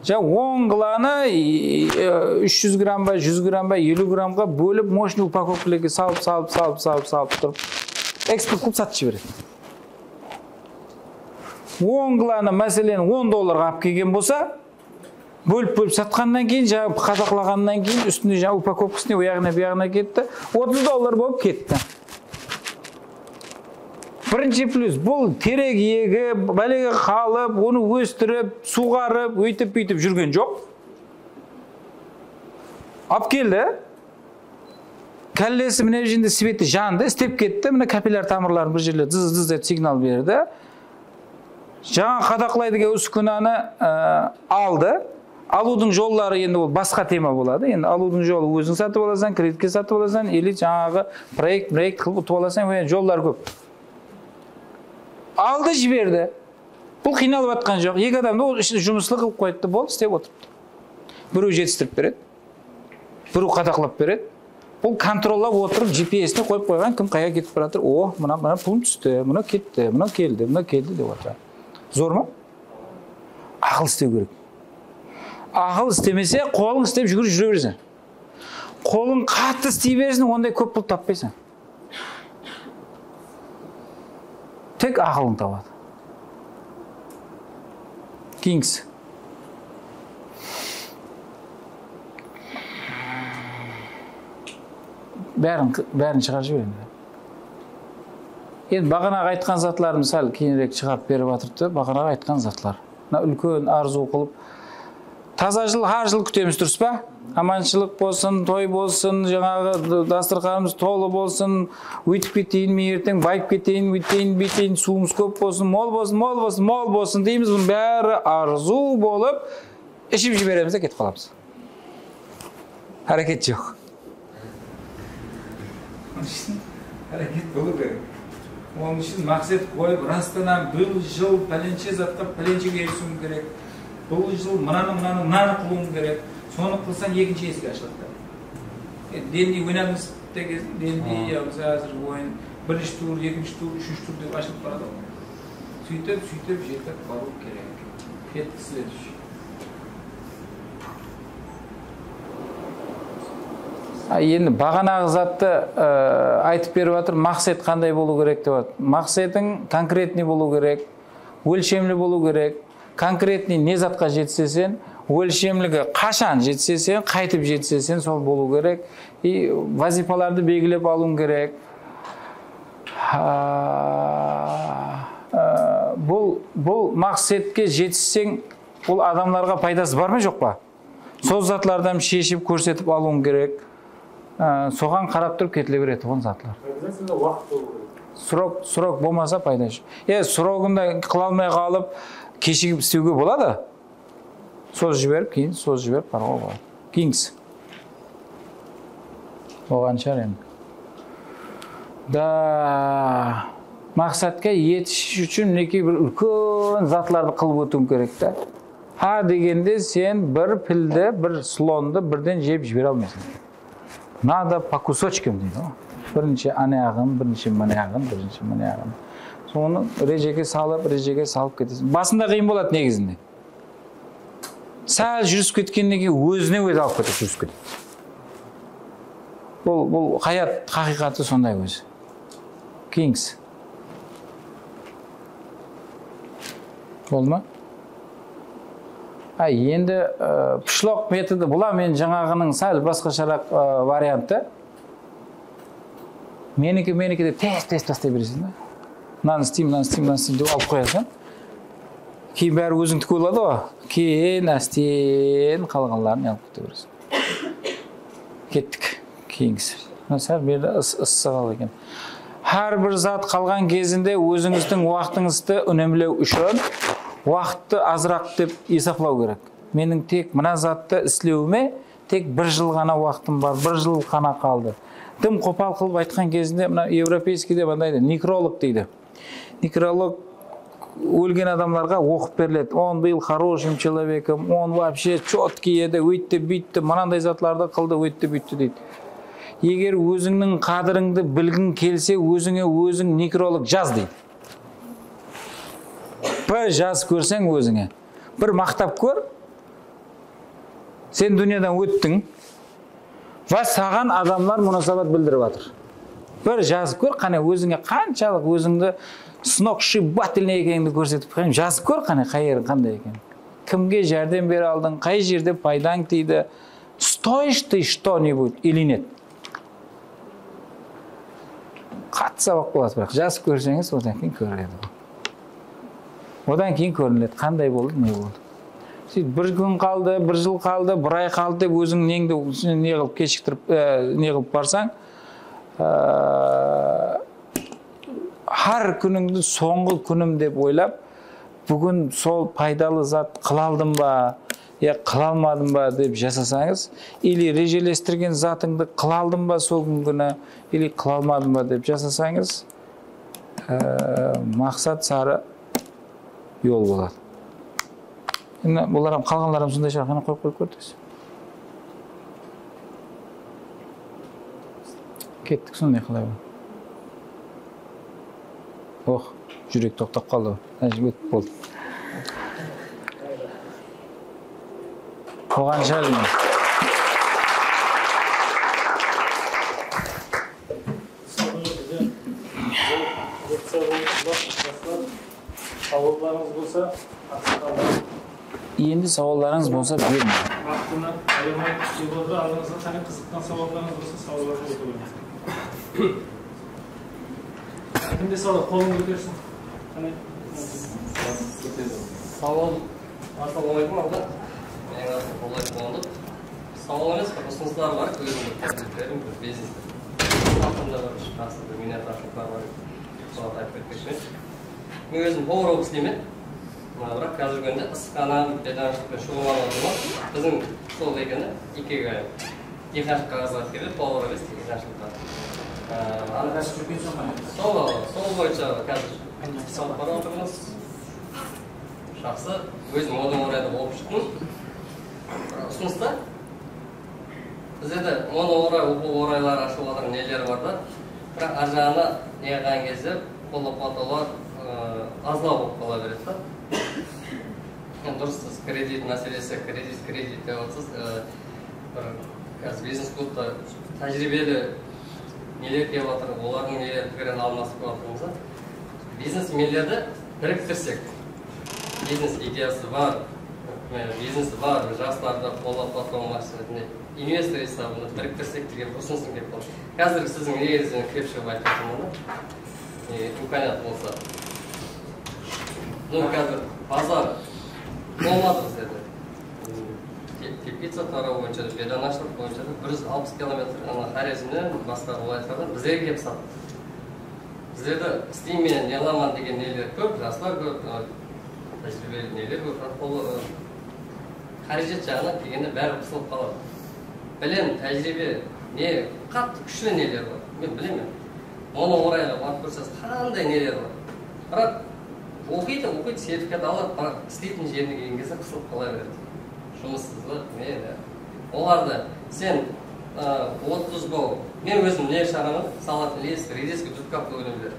Jańa on glanı, e, úsh júz gramm ba, júz gramm ba, eliw grammǵa bólip, moshnıy upakovkalarǵa salıp, salıp, salıp, salıp, salıp turıp, eksport qılıp satıp jiberedi. On glanı, máselen, on dollarǵa alıp kelgen bolsa, bólip-bólip satqannan keyin, jańa qadaqlaǵannan keyin, ústinde jańa upakovkasına, uyaǵına, buyaǵına ketti. Otız dollar bolıp ketti. Birinshi plyus, bul terek egip, bálege qalıp, onı óstirip, suwǵarıp, óytip-búytip júrgen joq. Alıp keldi. Kállesi mine jerinde sveti jandı, istep ketti. Mine kapillyar tamırların bir jerler dız-dız etip signal berdi. Jańa qadaqlaydı eken, uskunanı, e, aldı. Alıwdıń jolları endi ol basqa tema boladı. Endi alıwdıń jolı óziń satıp alasań, kreditke satıp alasań, ili jańaǵı proekt, proekt qılıp utıp alasań, endi jollar kóp. Aldı, jiberdi. Bul qıynalıp atqan joq. Eki adamdı ol ishinde jumıslı qılıp qoyıptı, boldı, istep otırıptı. Birew jetistirip beredi. Birew qadaqlap beredi. Bul kontrollap otırıp, G P S-te qoyıp qoyǵan, kim qayerge ketip baratır. O, mına, mına pulım tústi, mına ketti, mına keldi, mına keldi dep atır. Zor ma? Aqıl islew kerek. Aqıl islemese, qolıń islep júgirip júre bereseń. Qolıń qattı isley bersin, onday kóp pul tappaysań. Tek aqılıń tabadı. Keyingisi. Bárin, bárin shıǵarıp jibereyin. Endi baǵanaǵı aytqan zatlarımdı sál keyinirek shıǵarıp berip atırıptı, baǵanaǵı aytqan zatlar. Mına úlken arzıw qılıp, taza jıl, hár jıl kútemiz, durıs pa? Amanshılıq bolsın, toy bolsın, jańaǵı d-, dastırxanımız tolı bolsın, óytip keteyin men erteń, bayıp keteyin, óyteyin, búyteyin, suwımız kóp bolsın, mol bolsın, mol bolsın, mol bolsın deymiz. Bunıń bári arzıw bolıp, iship jiberemiz de ketip qalamız. Háreket joq. Onıń ushın háreket bolıw kerek. Onıń ushın maqset qoyıp, rastan hám bul jıl pálenshe zatqa, pálenshege erisiwim kerek. Bul jıl mınanı, mınanı, mınanı qılıwım kerek. Sonı qılsań, ekinshi esik ashıladı. E, dendi oynadıńız degen, dendi, ya, biz házir oyın birinshi tur, ekinshi tur, úshinshi tur dep ashılıp baradı ǵoy. Sóytip, sóytip jetip barıw kerek. Kettik, следующий. A, endi baǵanaǵı zattı, ı, aytıp berip atır, maqset qanday bolıw kerek dep atır. Maqsetiń konkretnıy bolıw kerek, ólshemli bolıw kerek. Konkretnıy ne zatqa jetiseseń, ólshemligi qashan jetiseseń, qaytıp jetiseseń, sol bolıw kerek. I vazıypalardı belgilep alıwıń kerek. Ha, ı, bul, bul maqsetke jetisseń, bul adamlarǵa paydası bar ma, joq pa? Sol zatlardı hám sheship kórsetip alıwıń kerek. Á, soǵan qarap turıp ketile beretuǵın zatlar. Обязательно waqıt bolıw kerek. Srok, srok bolmasa payda joq. E, srogın da qıla almay qalıp, keshigip islewge boladı. Sozıp jiberip, keyin sozıp jiberip qarǵaw boladı. Keyingisi. Bolǵan shıǵar endi. Da, maqsatqa yetish ushın minekey bir úlken zatlardı qılıp ótiwiń kerek ta. Ha degende sen bir pildi, bir slondı birden jep jibere almaysań. Надо по кусочкам deydi ǵoy. Birinshi anayaǵın, birinshi mınayaǵın, birinshi mınayaǵın. Sonı rejege salıp, rejege salıp keteseń. Basında qıyın boladı negizinde. Sál júrisip ketkennen keyin ózine ózi alıp ketedi, júrisip ketedi. Bul, bul hayat haqıyqatı sonday ózi. Keyingisi. Boldı ma? Ay, endi, ı, pıshloq metodı, bul hám endi jańaǵınıń sál basqasharaq, ı, variantı. Meniki, meniki dep tez, tez taslay bereseń da. Mınanı isteymen, mınanı isteymen, mınanı isteymen dep alıp qoyasań. Keyin bári ózińdiki boladı ǵoy. Keyin ásten qalǵanların alıp kete bereseń. Kettik. Keyingisi. Mına sál bu jerde ıs-, ıssı qaldı eken. Hár bir zat qalǵan gezinde ózińizdiń waqtıńızdı únemlew ushın waqıttı azıraq dep esaplaw kerek. Meniń tek mına zattı islewime tek bir jıl ǵana waqtım bar, bir jıl ǵana qaldı. Dım qopal qılıp aytqan gezinde, mına evropeyskiyde mınday deydi, nekrolog deydi. Nekrolog ólgen adamlarǵa oqıp beriledi. On был хорошим человеком, on вообще чёткий edi, óytti, búytti, mınanday zatlardı qıldı, óytti, búytti deydi. Eger ózińniń qádirińdi bilgiń kelse, ózińe óziń nekrolog jaz deydi. Bir jazıp kórseń ózińe. Bir maqtap kór, Sen dúnyadan óttiń. Va saǵan adamlar munasabat bildirip atır. Bir jazıp kór, qáne, ózińe qanshalıq ózińdi сногсшибательный ekenińdi kórsetip, qáne, jazıp kór, qáne, qayeriń qanday ekenin. Kimge járdem bere aldıń, qay jerde paydań tiydi, стоишь ты что-нибудь или нет? Qattı sabaq boladı, biraq jazıp kórseńiz, odan keyin kórinedi. Odan keyin kórinedi, qanday boldı, ne boldı. Sóytip, bir kún qaldı, bir jıl qaldı, bir ay qaldı dep óziń neńdi ne qılıp keshiktirip, e, ne qılıp barsań, e, hár kúnińdi sońǵı kúnim dep oylap, búgin sol paydalı zat qıla aldım ba, ya qıla almadım ba dep jasasańız, ili rejelestirgen zatıńdı qıla aldım ba sol kúngini, ili qıla almadım ba dep jasasańız, e, maqsat sarı yol boladı. Endi bular hám, qalǵanlar hám sonday shıǵar, qáne, qoyıp, qoyıp kórdińiz. Kettik, sonday qalay ol. Oh, júrek toqtap qaldı. Ájibet boldı. Oǵan shálme. Sawallarıńız bolsa, aqsaqallar. Endi sawallarıńız bolsa, beriń. Waqtını ayamay kútip otır, aldıńızǵa qáne qızıqqan sawallarıńız bolsa, sawallardı qoyıń. Kimde sawal, qolıńdı kótersin. Qáne. Sawal, assalamu aleykum, alda. Meniń atım Qolay Quwandıq. Sawal emes, bir usınıslar bar, ózimniń kásiplerim, bir biznes haqqında bir jaqsı bir minnetdarshılıqlar bar. Solardı aytıp ketpekshimen. Men ózim povar bolıp isleymen. Mına, biraq házirgi kúnde ıssıxana, pedanshılıq penen shuǵıllanıp atırman. Biziń sol ekeni, ikigay. Diyqanshılıqqa házir keledi, povar emes, diyqanshılıqqa. Á, sol, sol boyınsha házir ish alıp barıp atırmız. Jaqsı, ózim onıń orayında bolıp shıqtım. Usınısta bizlerde onıń oray, oqıw orayları ashılıp atırǵan neler bar da. Biraq arjaǵına ne qılǵan gezde qollap-quwatlawlar, ıı, azlaw bolıp qala beredi da. Endi durıs, siz kredit máselesi, kredit, kredit dep atırsız. Iı, bir házir biznes klubta tájiriybeli neler kelip atır, olardıń neler pikirin almasıp kóp atırmız da. Biznesmenlerdi biriktirsek, biznes ideyası bar, e, biznesi bar, jaslardı qollap-quwatlaw maqsetinde investor esabında biriktirsek degen bir usınısım kelip qaldı. Házir siziń negizinden kelip shıǵıp aytıp atırman da, e, imkaniyat bolsa. Ну, házir bazar bolmadı bizlerde. Te-, teplica tarawı boyınsha da, pedanashılıq boyınsha da bir júz alpıs kilometr, ana, Xorezmnen, basqa wálayatlardan bizlerge kelip sattı. Bizlerde isleymen, ne qılaman degen neler kóp, jaslar kóp, a, tájiriybeli neler kóp, biraq ol, a, qárejet jaǵınan kelgende bári qısılıp qaladı. Bilim, tájiriybe, ne, qattı kúshli neler bar, men bilemen. Onıń orayına barıp kórseńiz, qanday neler bar. Biraq oqıydı, oqıydı, sertifikat aladı, biraq isleytin jerine kelgen gezde qısılıp qala beredi. Jumıssızlıq, ne, ne. Olardı sen, ı, otız bol, men ózim ne shıǵaraman, salat, ris, redis, dudkavka ónimler.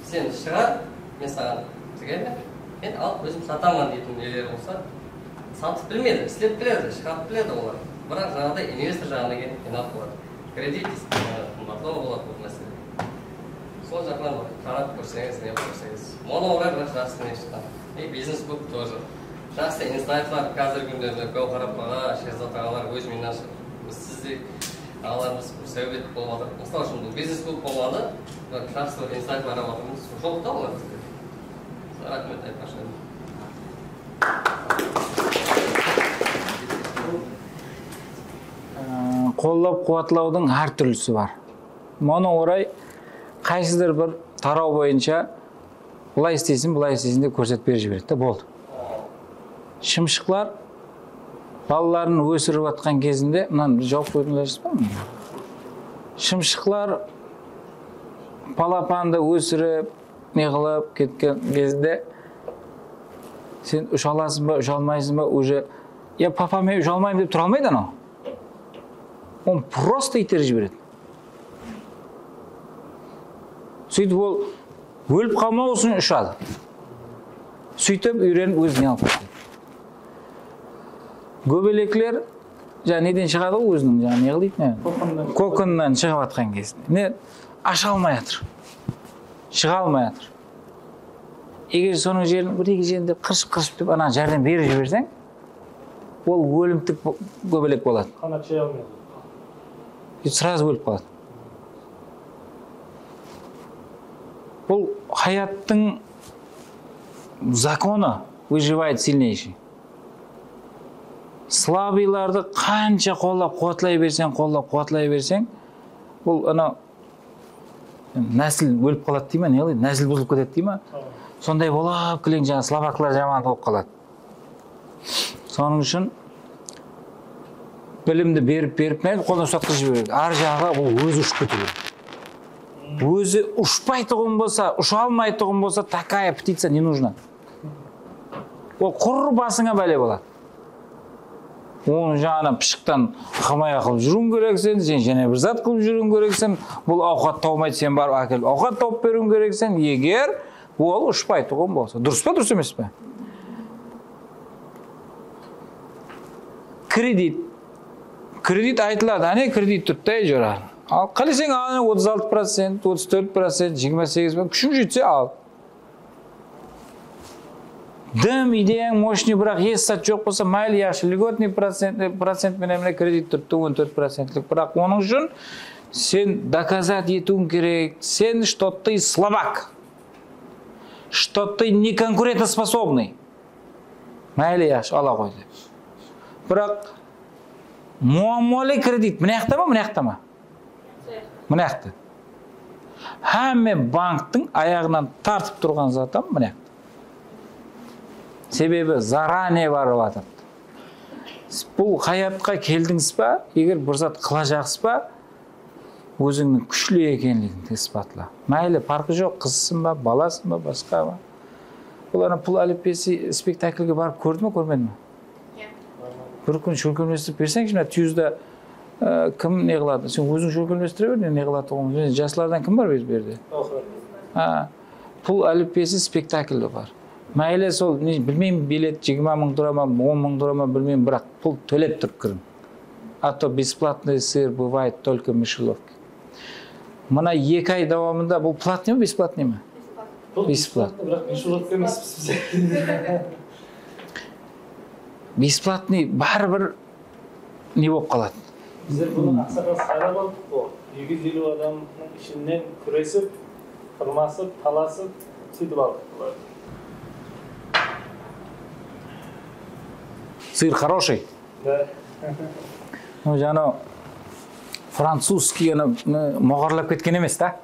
Sen shıǵar, men saǵan tigeymen, men alıp ózim sataman deytin neler bolsa, satıp bilmeydi, islep biledi, shıǵarıp biledi olar. Biraq jańaǵıday investor jaǵına kelip qıynalıp qaladı. Kredit, e, qımbatlaw boladı bul másele. Sol jaqtan bir qarap kórseńiz, ne qılıp kórseńiz. Onıń oray biraq jaqsı ne shıqqan. И biznes klub тоже. Jaqsı insaytlar házirgi kúnlerde Gáwhar apaǵa, Sherzod aǵalar, óz menen sizdey aǵalarımız bir sáwbet bolıp atır. Mısal ushın, bul biznes klub bolmadı, bir jaqsı bir insaytlar alıp atırmız. Joq ta olar bizde. Raxmet, aytpaqshı edim. Ee, qollap-quwatlawdıń hár túrlisi bar. Onıń oray qaysıdır bir taraw boyınsha bılay isleysiń, bılay isleysiń dep kórsetip berip jiberedi de, boldı. Shımshıqlar balaların ósirip atqan gezinde, mınanı jawıp qoyıp, ilajı bar ma? Shımshıqlar balapandı ósirip, ne qılıp ketken gezinde sen usha alasıń ba, usha almaysıń ba, уже, ya, papa, men usha almayman dep tura almaydı anaw. Onı prosto iyterip jiberedi. Sóytip ol ólip qalmaw ushın ushadı. Sóytip úyrenip ózine alıp ketedi. Góbelekler Jańa neden shıǵadı ǵoy óziniń, jańa ne qılaydı, ne? Kokınnan. Kokınnan shıǵıp atqan gezinde. Ne, asha almay atır. Shıǵa almay atır. Eger sonıń jerin, bir-eki jerin dep qırshıp-qırshıp dep anaǵa járdem berip jiberseń, ol ólimtik bo-, góbelek boladı. Qanat jaya almaydı. Srazı ólip qaladı. Bul hayattıń zakonı, выживает сильнейший. Slabıylardı qansha qollap quwatlay berseń, qollap quwatlay berseń, bul ana násil ólip qaladı dey ma, ne qıladı, násil buzılıp ketedi dey ma? Sonday bolıp keliń, jańa slabaklar jaman bolıp qaladı. Sonıń ushın bilimdi berip, berip, mine, qoldan usatqısh jiberedi. Ar jaǵı bul ózi ushıp ketiw kerek. Ózi ushpaytuǵın bolsa, usha almaytuǵın bolsa, такая птица не нужна. Ol qurı basıńa bále boladı. Onı jańadan pıshıqtan hımaya qılıp júriwiń kerekseń, sen jáne bir zat qılıp júriwiń kerekseń, bul awqat tawmaydı, sen barıp ákelip awqat tawıp beriwiń kerekseń, eger ol ushpaytuǵın bolsa. Durıs pa, durıs emes pe? Kredit. Kredit aytıladı, áne kredit turıptı, ey, jora. Al, qáleseń al, áne otız altı procent, otız tórt procent, jigirma segiz procent, kúshiń jetse al. Dım ideyań moshniy, biraq hesh zat joq bolsa, mayli, yaqshı, lьготный procent, procent menen mine kredit turıptı, on tórt procentlik. Biraq onıń ushın sen доказать etiwiń kerek, sen что ты слабак, что ты неконкурентоспособный. Mayli, yaqshı, ala qoy dep. Biraq muammolı kredit mına jaqta ma, mına jaqta ma? Mına jaqta. Hámme banktıń ayaǵınan tartıp turǵan zatı mına jaqta. Sebebi заранее barıp atırdı. Bul hayatqa keldińiz ba, eger bir zat qılajaqsız ba, ózińniń kúshli ekenligin ispatla. Mayli, parqı joq, qızısın ba, balasın ba, basqa ma. Bul ana Pul álipbesi spektaklge barıp kórdi ma, kórmedi ma? Iya. Bir kún shólkemlestirip berseńshi, mına Tyuzda, e, kim ne qıladı? Sen óziń shólkemlestire ber, ne qılatuǵınıńdı. Jaslardan kim bar bu jerde? Oqı. Ha, Pul álipbesi spektakli bar. Mayli, sol, ne, bilmeymen, bilet jigirma mıń tura ma, on mıń tura ma, bilmeymen, biraq pul tólep turıp kiriń. А то бесплатный сыр бывает только в мышеловке. Mına eki ay dawamında, bul платный ma, бесплатный ma? Bul бесплатный. Biraq mishurlıqta emespiz biz. Бесплатный baribir ne bolıp qaladı? Bizler bunı aqsaqal saylap aldıq ǵo. Eki júz eliw adamnıń ishinen kúresip, tırmasıp, talasıp, sóytip aldıq bulardı. Сыр хороший? Да. Ну, jańa французский, ana, ne, moǵarlap ketken emes ta.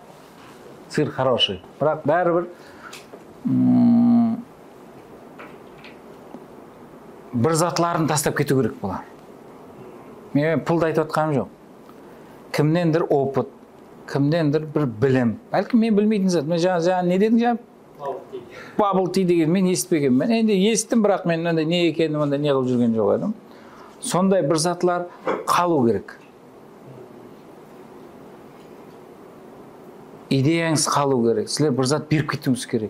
Сыр хороший. Biraq báribir, mm, bir zatların taslap ketiw kerek bular. Men puldı aytıp atqanım joq. Kimnendir opıt, kimnendir bir bilim. Bálkim men bilmeytin zat. Men jańa, jańa ne dediń jańa? Bubble tea. Bubble tea degen men esitpegenmen. Endi esittim, biraq men mınanday ne ekenin, mınanday ne qılıp júrgen joq edim. Sonday bir zatlar qalıw kerek. Ideyańız qalıw kerek. Sizler bir zat berip ketiwińiz kerek.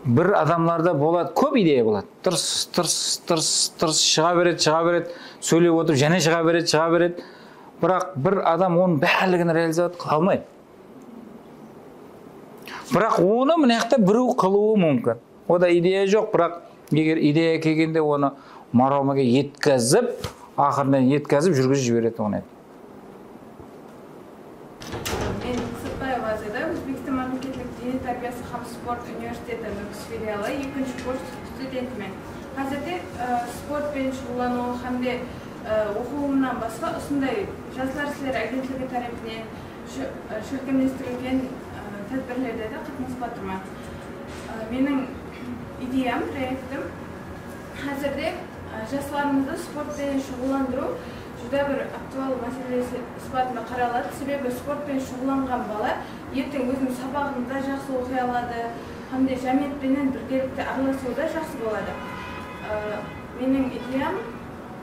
Bir adamlarda boladı, kóp ideya boladı. Tırs, tırs, tırs, tırs shıǵa beredi, shıǵa beredi. Sóylep otırıp, jáne shıǵa beredi, shıǵa beredi. Biraq bir adam onıń bárligin realizovat qıla almaydı. Biraq onı mına jaqta birew qılıwı múmkin. O da ideya joq, biraq eger ideya kelgende onı maromige yetkazıp, aqırınan yetkazıp, júrgizip jiberetuǵın edi. Men Qısıtbaeva Azada, Ózbekstan mámleketlik dene tárbiyası hám sport universiteti Nókis filialı ekinshi kurs studentimen. Házirde, e, sport penen shuǵıllanıw hám de, e, oqıwımnan basqa usınday Jaslar isleri agentligi tárepinen shó-, e, shólkemlestirilgen, e, tádbirlerde de qatnasıp atırman. E, meniń ideyam, proektim házirde, e, jaslarımızdı sport penen shuǵıllandırıw júdá bir aktual máselesi sıpatında qaraladı. Sebebi sport penen shuǵıllanǵan bala erteń óziniń sabaǵın da jaqsı oqıy aladı hám de jámiyet penen birgelikte aralasıwı da jaqsı boladı. E, meniń ideyam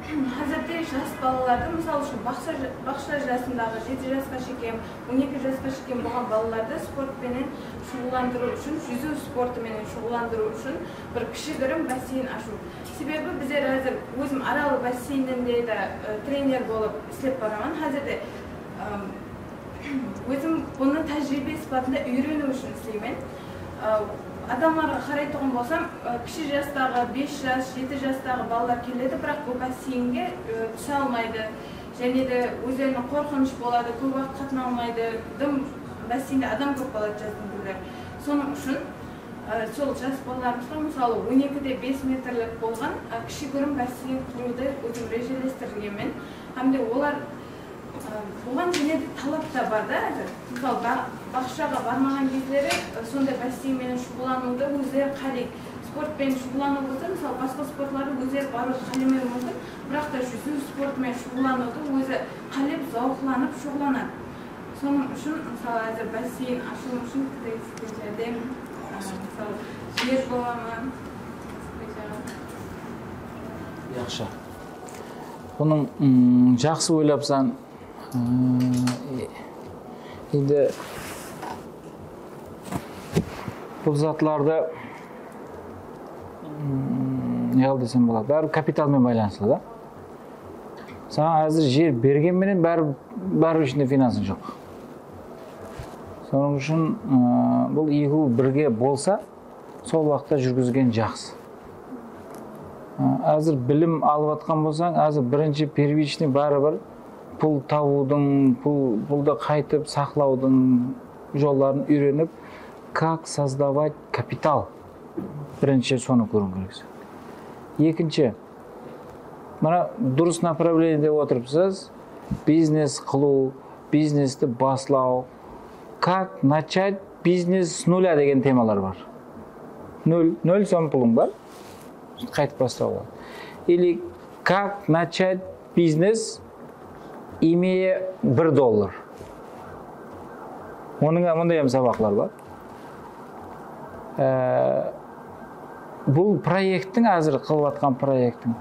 Házirde jas balalardı, mısal ushın, baqsha, baqsha jasındaǵı jeti jasqa shekem, on eki jasqa shekem bolǵan balalardı sport penen shuǵıllandırıw ushın, júziw sportı menen shuǵıllandırıw ushın bir kishigirim basseyn ashıw. Sebebi bizler házir, ózim Aral basseyninde de, e, trener bolıp islep baraman. Házirde, ım, ózim bunı tájiriybe sıpatında úyreniw ushın isleymen. Aa, adamlarǵa qaraytuǵın bolsam, aa, kishi jastaǵı, bes jas, jeti jastaǵı balalar keledi, biraq bul basseynge, aa, túse almaydı. Jáne de ózlerine qorqınısh boladı, kóp waqıt qatnalmaydı. Dım basseynde adam kóp boladı, jazdıń kúnleri. Sonıń ushın, aa, sol jas balalarımızǵa, mısalı, on ekide bes metrlik bolǵan, aa, kishigirim basseyn qurıwdı ózim rejelestirgenmen. Hám de olar Buǵan jáne de talap ta bar da, házir. Mısal, ba-, baqshaǵa barmaǵan gezleri, e, sonday basseyn menen shuǵıllanıwdı ózleri qáleydi. Sport penen shuǵıllanıw bolsa, mısal, basqa sportlardı ózleri barıwdı qálemewi múmkin. Biraq ta júziw sportı menen shuǵıllanıwdı ózi qálep, zawıqlanıp shuǵıllanadı. Sonıń ushın, mısal, házir basseyn ashıw ushın kreditke járdem, e, mısal, jer bola ma? Yaqshı. Bunıń, mm, jaqsı oylapsań, mm, endi bul zatlardı, mm, ne qıl desem boladı, bári kapital menen baylanıslı da. Saǵan házir jer bergen menen bári, bári ishinde finansıń joq. Sonıń ushın, mm, bul ekewi birge bolsa, sol waqıtta júrgizgen jaqsı. Aa, házir bilim alıp atqan bolsań, házir birinshi первичный baribir pul tabıwdıń, pul, puldı qaytıp saqlawdıń jolların úyrenip, как создавать капитал. Birinshi sonı kóriw kerekseń. Ekinshi, mına durıs направлениеде otırıpsız, biznes qılıw, biznesti baslaw, как начать бизнес с нуля degen temalar bar. Nol, nol som pulıń bar, qaytıp baslawǵa. Или как начать бизнес, имея bir dollar. Onıń, mınday hám sabaqlar bar. Ee, bul proekttiń, házir qılıp atqan proekttiń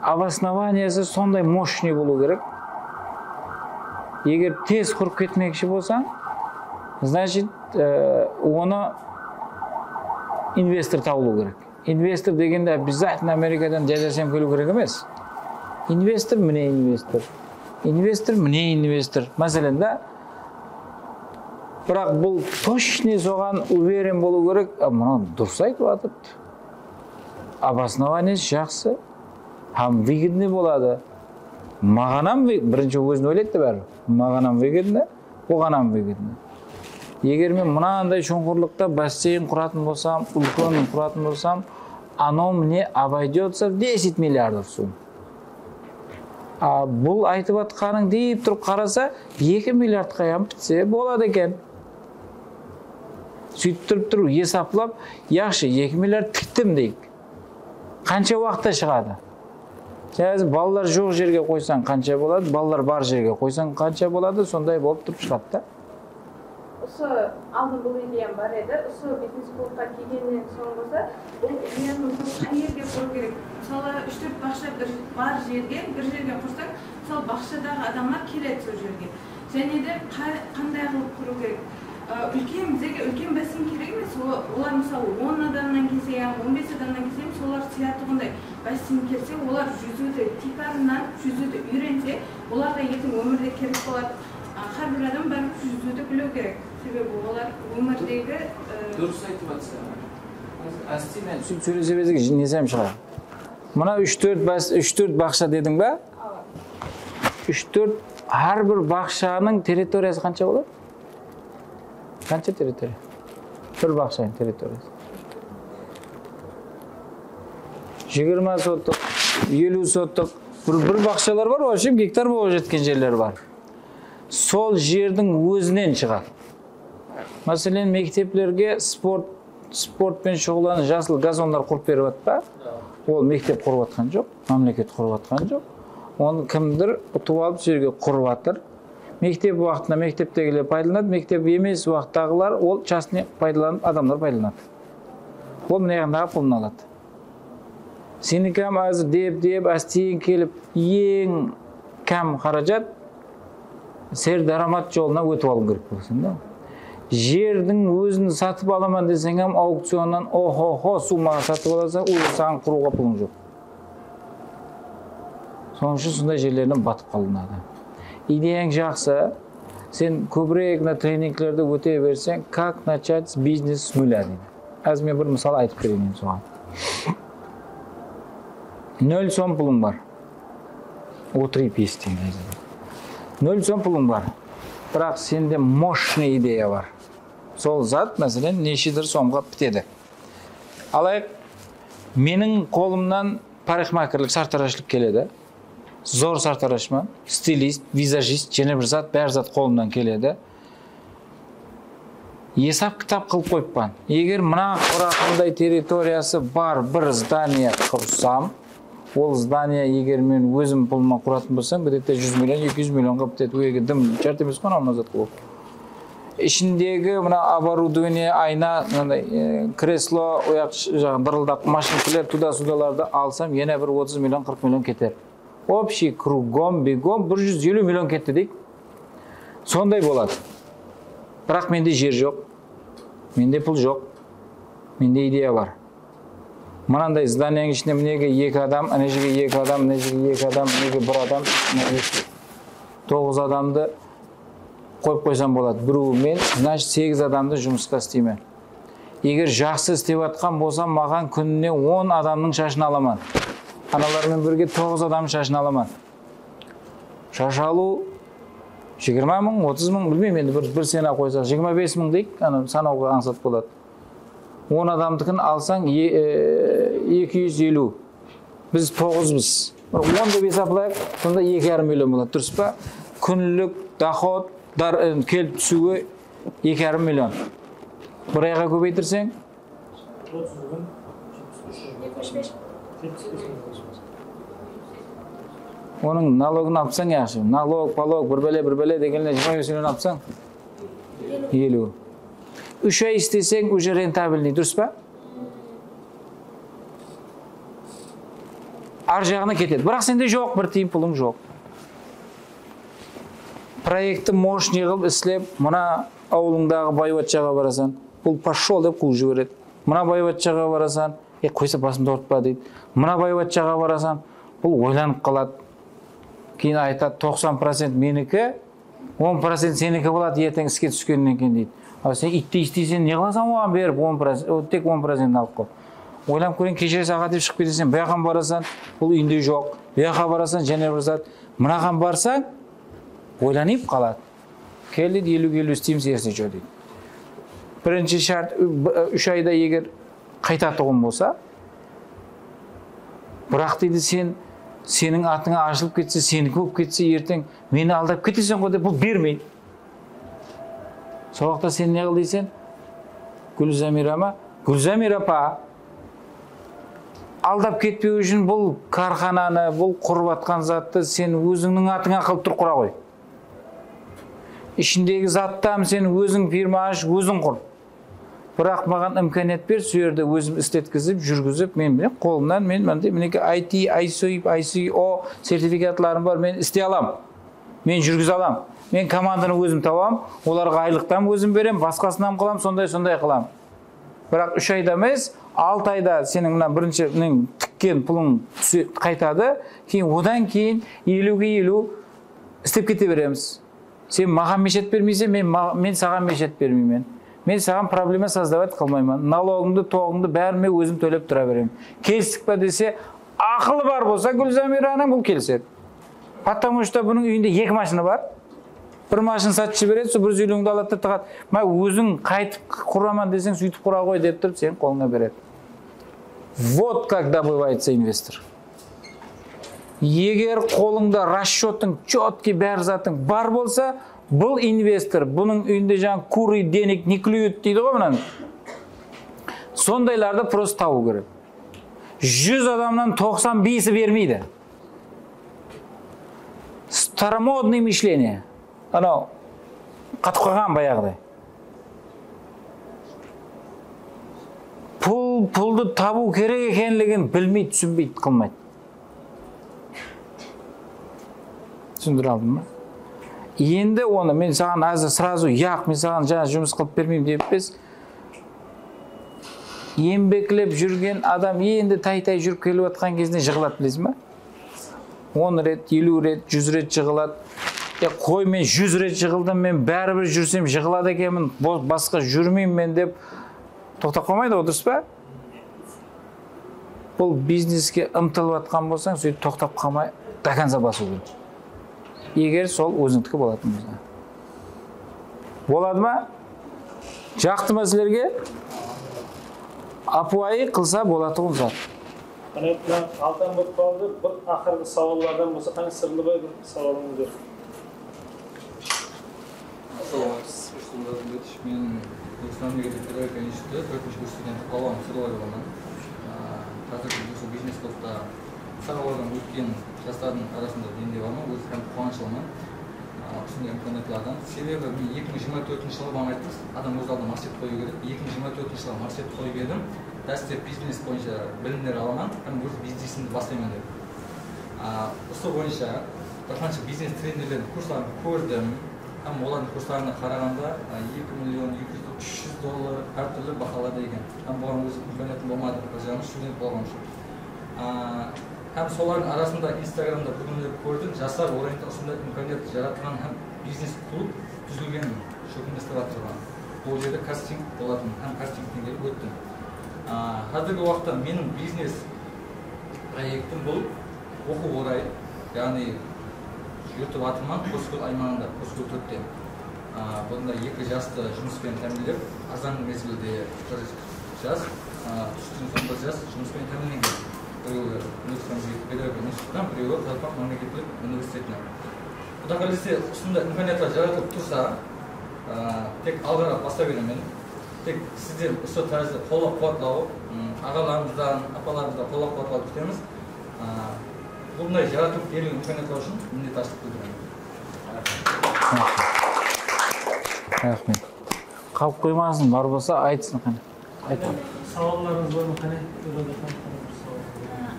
обоснованиеsi sonday мощный bolıw kerek. Eger tez qurıp ketmekshi bolsań, значит, e, onı investor tabılıw kerek. Investor degende обязательно Amerikadan dядя Сэм keliw kerek emes. Investor, mine investor. Investor, mine investor. Máselen da, biraq bul точный soǵan уверен bolıw kerek. A, mına durıs aytıp atır. Обоснованиеsi jaqsı. Hám выгодный boladı. Maǵan hám вы-, birinshi ózin oylaydı da bári. Maǵan hám выгодный, oǵan hám выгодный. Eger men mınanday shońqırlıqta basseyn quratın bolsam, úlken quratın bolsam, оно мне обойдётся в десять миллиардов сумм. A, bul aytıp atqanıń deyip turıp qarasa, eki milliardqa hám pitse boladı eken. Sóytip turıp turıp esaplap, yaqshı, eki milliard tiktim deyik. Qansha waqıtta shıǵadı? Sen házir balalar joq jerge qoysań, qansha boladı? Balalar bar jerge qoysań, qansha boladı? Sonday bolıp turıp shıǵadı da. Usı aldın bul ideyam bar edi. Usı biznes klubqa kelgennen soń bolsa, bul ideyanı, mısalı, qay jerge qurıw kerek? Mısalı, úsh-tórt baqsha bir, bar jerge, bir jerge qursań, mısalı, baqshadaǵı adamlar keledi sol jerge. Jáne de qa-, qanday qılıp qurıw kerek? Á, úlken, bizlerge úlken basseyn kerek emes. Ola-, olar, mısalı, on adamnan kelse, ya on bes adamnan kelse, solar sıyatuǵınday basseyn kerse, olar júziwdi tiykarınan, júziwdi úyrense, olarǵa erteń ómirde kerek boladı. Á, hár bir adam barıp júziwdi biliw kerek. Sebebi olar ómirdegi, e, Durıs aytıp atırsań. Házir áste men sóytip sóylese bersek, nesem shıǵar. Mına úsh-tórt bas-, úsh-tórt baqsha dediń ba? Úsh-tórt, hár bir baqshanıń territoriyası qansha boladı? Qansha territoriya? Bir baqshanıń territoriyası. Jigirma sottıq, eliw sottıq. Bir, bir baqshalar bar, вообще gektar bolıp jetken jerler bar. Sol jerdiń ózinen shıǵadı. Máselen, mekteplerge sport, sport penen shuǵıllanıp, jasıl gazonlar qurıp berip atpa? Ol mektep qurıp atqan joq, mámleket qurıp atqan joq. Onı kimdir utıp alıp, sol jerge qurıp atır. Mektep waqtında mekteptegiler paydalanadı, mektep emes waqıttaǵılar, ol частный paydalanıp, adamlar paydalanadı. Ol mına jaǵındaǵı pulın aladı. Seniki hám házir dep-dep, ásten kelip, eń kám qarajat, ser dáramat jolına ótip alıw kerek bolasań da. Jerdiń ózin satıp alaman deseń hám, aukcionnan oho-ho summaǵa satıp alasań, ózi saǵan qurıwǵa pulıń joq. Sonıń ushın sonday jerlerden batıp qaldı adam. Ideyań jaqsı, sen kóbirek mına treninglerdi óte berseń, как начать бизнес с нуля deydi. Házir men bir mısal aytıp bereyin soǵan. Nol som pulıń bar. Otrıp esiteyim házir. Nol som pulıń bar. Biraq sende мощный ideya bar. Sol zat, máselen, neshedur somǵa pitedi. Alayıq, meniń qolımnan parikmakerlik, sartarashlik keledi. Zor sartarashman, stilist, vizajist, jáne bir zat, bár zat qolımnan keledi. Esap-kitap qılıp qoyıppan. Eger mına quraqınday territoriyası bar bir zdaniya qursam, ol zdaniya eger men ózim pulımnan quratın bolsam, где-то júz million, eki júz millionǵa pitedi. Óyge dım járt emes ǵoy, mına zat qılıw. Ishindegi mına оборудование, ayna, mınanday, e, kreslo, oyaq jaǵın dırıldaq, mashinkiler, tuda-sudalardı alsam, ene bir otız million, qırq million keter. Общий, кругом, бегом bir júz eliw million ketti deyik. Sonday boladı. Biraq mende jer joq. Mende pul joq. Mende ideya bar. Mınanday zdaniyanıń ishinde mineki eki adam, ana jerge eki adam, mına jerge eki adam, mineki bir adam, mına jerge toǵız adamdı qoyıp qoysam boladı. Birewi men, значит, segiz adamdı jumısqa isteymen. Eger jaqsı islep atqan bolsam, maǵan kúnine on adamnıń shashın alaman. Analarmen birge toǵız adamnıń shashın alaman. Shash alıw jigirma mıń, otız mıń, bilmeymen, endi bir, bir cena qoysaq, jigirma bes mıń deyik, ana, sanawǵa ańsat boladı. On adamdıkin alsań, e, e, eki júz eliw. Biz toǵızbız. Bir on dep esaplayıq, sonda eki jarım million boladı, durıs pa? Kúnlik doxod, dar-, e, kelip túsiwi eki jarım million. Bir ayǵa kóbeytirseń, Onıń nalogın alıpsań yaqshı. Nalog, palog, bir bále, bir bále degenle jigirma bes million alıpsań. Eliw. Úsh ay isleseń, уже рентабельный, durıs pa? Ar jaǵına ketedi. Biraq sende joq, bir tıyın pulıń joq. Proektti мощный qılıp islep, mına awılıńdaǵı baybatshıǵa barasań, bul пошёл dep quwıp jiberedi. Mına baybatshıǵa barasań, e, qoysa basımdı awırtpa deydi. Mına baybatshıǵa barasań, bul oylanıp qaladı. Keyin aytadı, toqsan procent meniki, on procent seniki boladı, erteń iske túskennen keyin deydi. Al sen iyttey isteyseń, ne qılasań oǵan berip, on procent, o, tek on procentin alıp qoy. Oylanıp kóreń, keshe saǵat dep shıǵıp keteseń, buyaqqa barasań, bul úyinde joq. Buyaqqa barasań, jáne bir zat. Mınaǵan barsań, oylanıp qaladı. Kel deydi, eliwge eliw isteymiz, erse joq deydi. Birinshi shárt, ú-, b-, úsh ayda eger qaytatuǵın bolsa, biraq deydi, sen, seniń atıńa ashılıp ketse, seniki bolıp ketse, erteń meni aldap keteseń ǵoy dep, bul bermeydi. Sol waqıtta sen ne qıl deysen? Gúlzamira ma? Gúlzamira apa, aldap ketpew ushın bul kárxananı, bul qurıp atqan zattı sen ózińniń atıńa qılıp turıp qura ǵoy. Ishindegi zattı hám sen óziń firma ash, óziń qur. Biraq maǵan imkaniyat ber, sol jerde ózim isletkizip, júrgizip, men bilen qolımnan, men mınday, minekey, I T, I C O, I C O sertifikatlarım bar, men isley alam. Men júrgize alam. Men komandanı ózim tawam, olarǵa aylıqtan ózim berem, basqasınan qılam, sonday, sonday qılam. Biraq úsh ayda emes, altı ayda seniń mına birinshi neń tikken pulıń túse-, qaytadı. Keyin odan keyin eliwge eliw islep kete beremiz. Sen maǵan meshet bermeyseń, men ma-, men saǵan meshet bermeymen. Men saǵan problema создавать qılmayman. Nalogińdı, toǵıńdı bárin men ózim tólep tura beremen. Kelistik pa dese, aqılı bar bolsa Gúlzamiranıń, bul kelisedi. Потому что bunıń úyinde eki mashina bar. Bir mashina satıp jiberedi, sol bir júz eliwdi aladı da tıǵadı. Ma, óziń qaytıp quraman deseń, sóytip qura ǵoy dep turıp, seniń qolıńa beredi. Вот как добывается инвестор. Eger qolıńda расчёtıń, чётки bár zatıń bar bolsa, bul investor, bunıń úyinde jańa куры денег не клюют deydi ǵoy mınanı. Sondaylardı просто tabıw kerek. Júz adamnan toqsan besi bermeydi. Старомодный мышление. Anaw, qatıp qalǵan bayaǵıday. Pul puldı tabıw kerek ekenligin bilmeydi, túsinbeydi, qılmaydı. Túsindire aldım ba? Endi onı men saǵan házir srazu, yaq, men saǵan jańa jumıs qılıp bermeymen dep emes. Eńbeklep júrgen adam endi tay-tay júrip kelip atqan gezinde jıǵıladı, bilesiz ba? On ret, eliw ret, júz ret jıǵıladı. E, qoy, men júz ret jıǵıldım, men báribir júrsem jıǵıladı ekenmen, bo-, basqa júrmeymen dep toqtap qalmaydı ǵoy, durıs pa? Bul bizneske ımtılıp atqan bolsań, sóytip toqtap qalmay, до конца basıw kerek. Eger sol ózińdiki bolatuǵın bolsa. Boladı ma? Jaqtı ma sizlerge? Ápiwayı qılsa bolatuǵın zat. Qáne, mına altan bolıp qaldı. Bir aqırǵı sawallardan bolsa, qáne, Sırlıbay, bir sawalıńız ber. Assalamu aleykum. Ruslan Nurmuratov, men Ózbekstan mámleketlik pedagogika institutı tórtinshi kurs studenti Palwan Sırlıbay bolaman. Á, házir usı biznes klubta sarawlardan ótken jaslardıń arasında men de barman, ózi hám quwanıshlıman, á, usınday imkaniyatlardan. Sebebi men eki mıń jigirma tórtinshi jılı, baǵana ayttıq, adam óz aldına maqset qoyıw kerek. Eki mıń jigirma tórtinshi jılı maqset qoyıp edim, dáslep biznes boyınsha bilimler alaman hám óz biznesimdi baslayman dep. Á, usı boyınsha bir qansha biznes trenerlerdiń kursların kórdim. Hám olardıń kurslarına qaraǵanda, á, eki million eki júz, úsh júz dollar hár túrli bahalarda eken. Hám buǵan óz imkaniyatım bolmadı, bir jaǵı student bolǵanım ushın. Á, hám solardıń arasında Instagramda bir kúnleri kórdim, jaslar orayında usınday imkaniyat jaratılǵan hám biznes klub dúzilgen, shólkemlestiriw atırǵan. Bul jerde kasting bolatuǵın hám kastingten kelip óttim. Á, házirgi waqıtta meniń biznes proektim bul. Oqıw orayı, yaǵnıy júrip atırman Qoskól aymaǵında, Qoskól tórtte. A, bunda eki jastı jumıs penen támiyinlep, azanǵı mezgilde bir jas, a, túsken soń bir jas jumıs penen támiyinlengen. Birewi Ózbekstan pedagogika institutınan, birewi Qaraqalpaq mámleketlik universitetinen. Quda qálese, usınday imkaniyatlar jaratılıp tursa, a, tek alǵa qarap basa beremen. Tek sizden usı tárizde qollap-quwatlaw, ım, aǵalarımızdan, apalarımızdan qollap-quwatlaw kútemiz. A, bunday jaratılıp berilgen imkaniyatlar ushın minnetdarshılıq bildiremen. Raxmet. Qalıp qoymasın, bar bolsa aytsın qáne. Aytıń. Sawallarıńız bar ma qáne?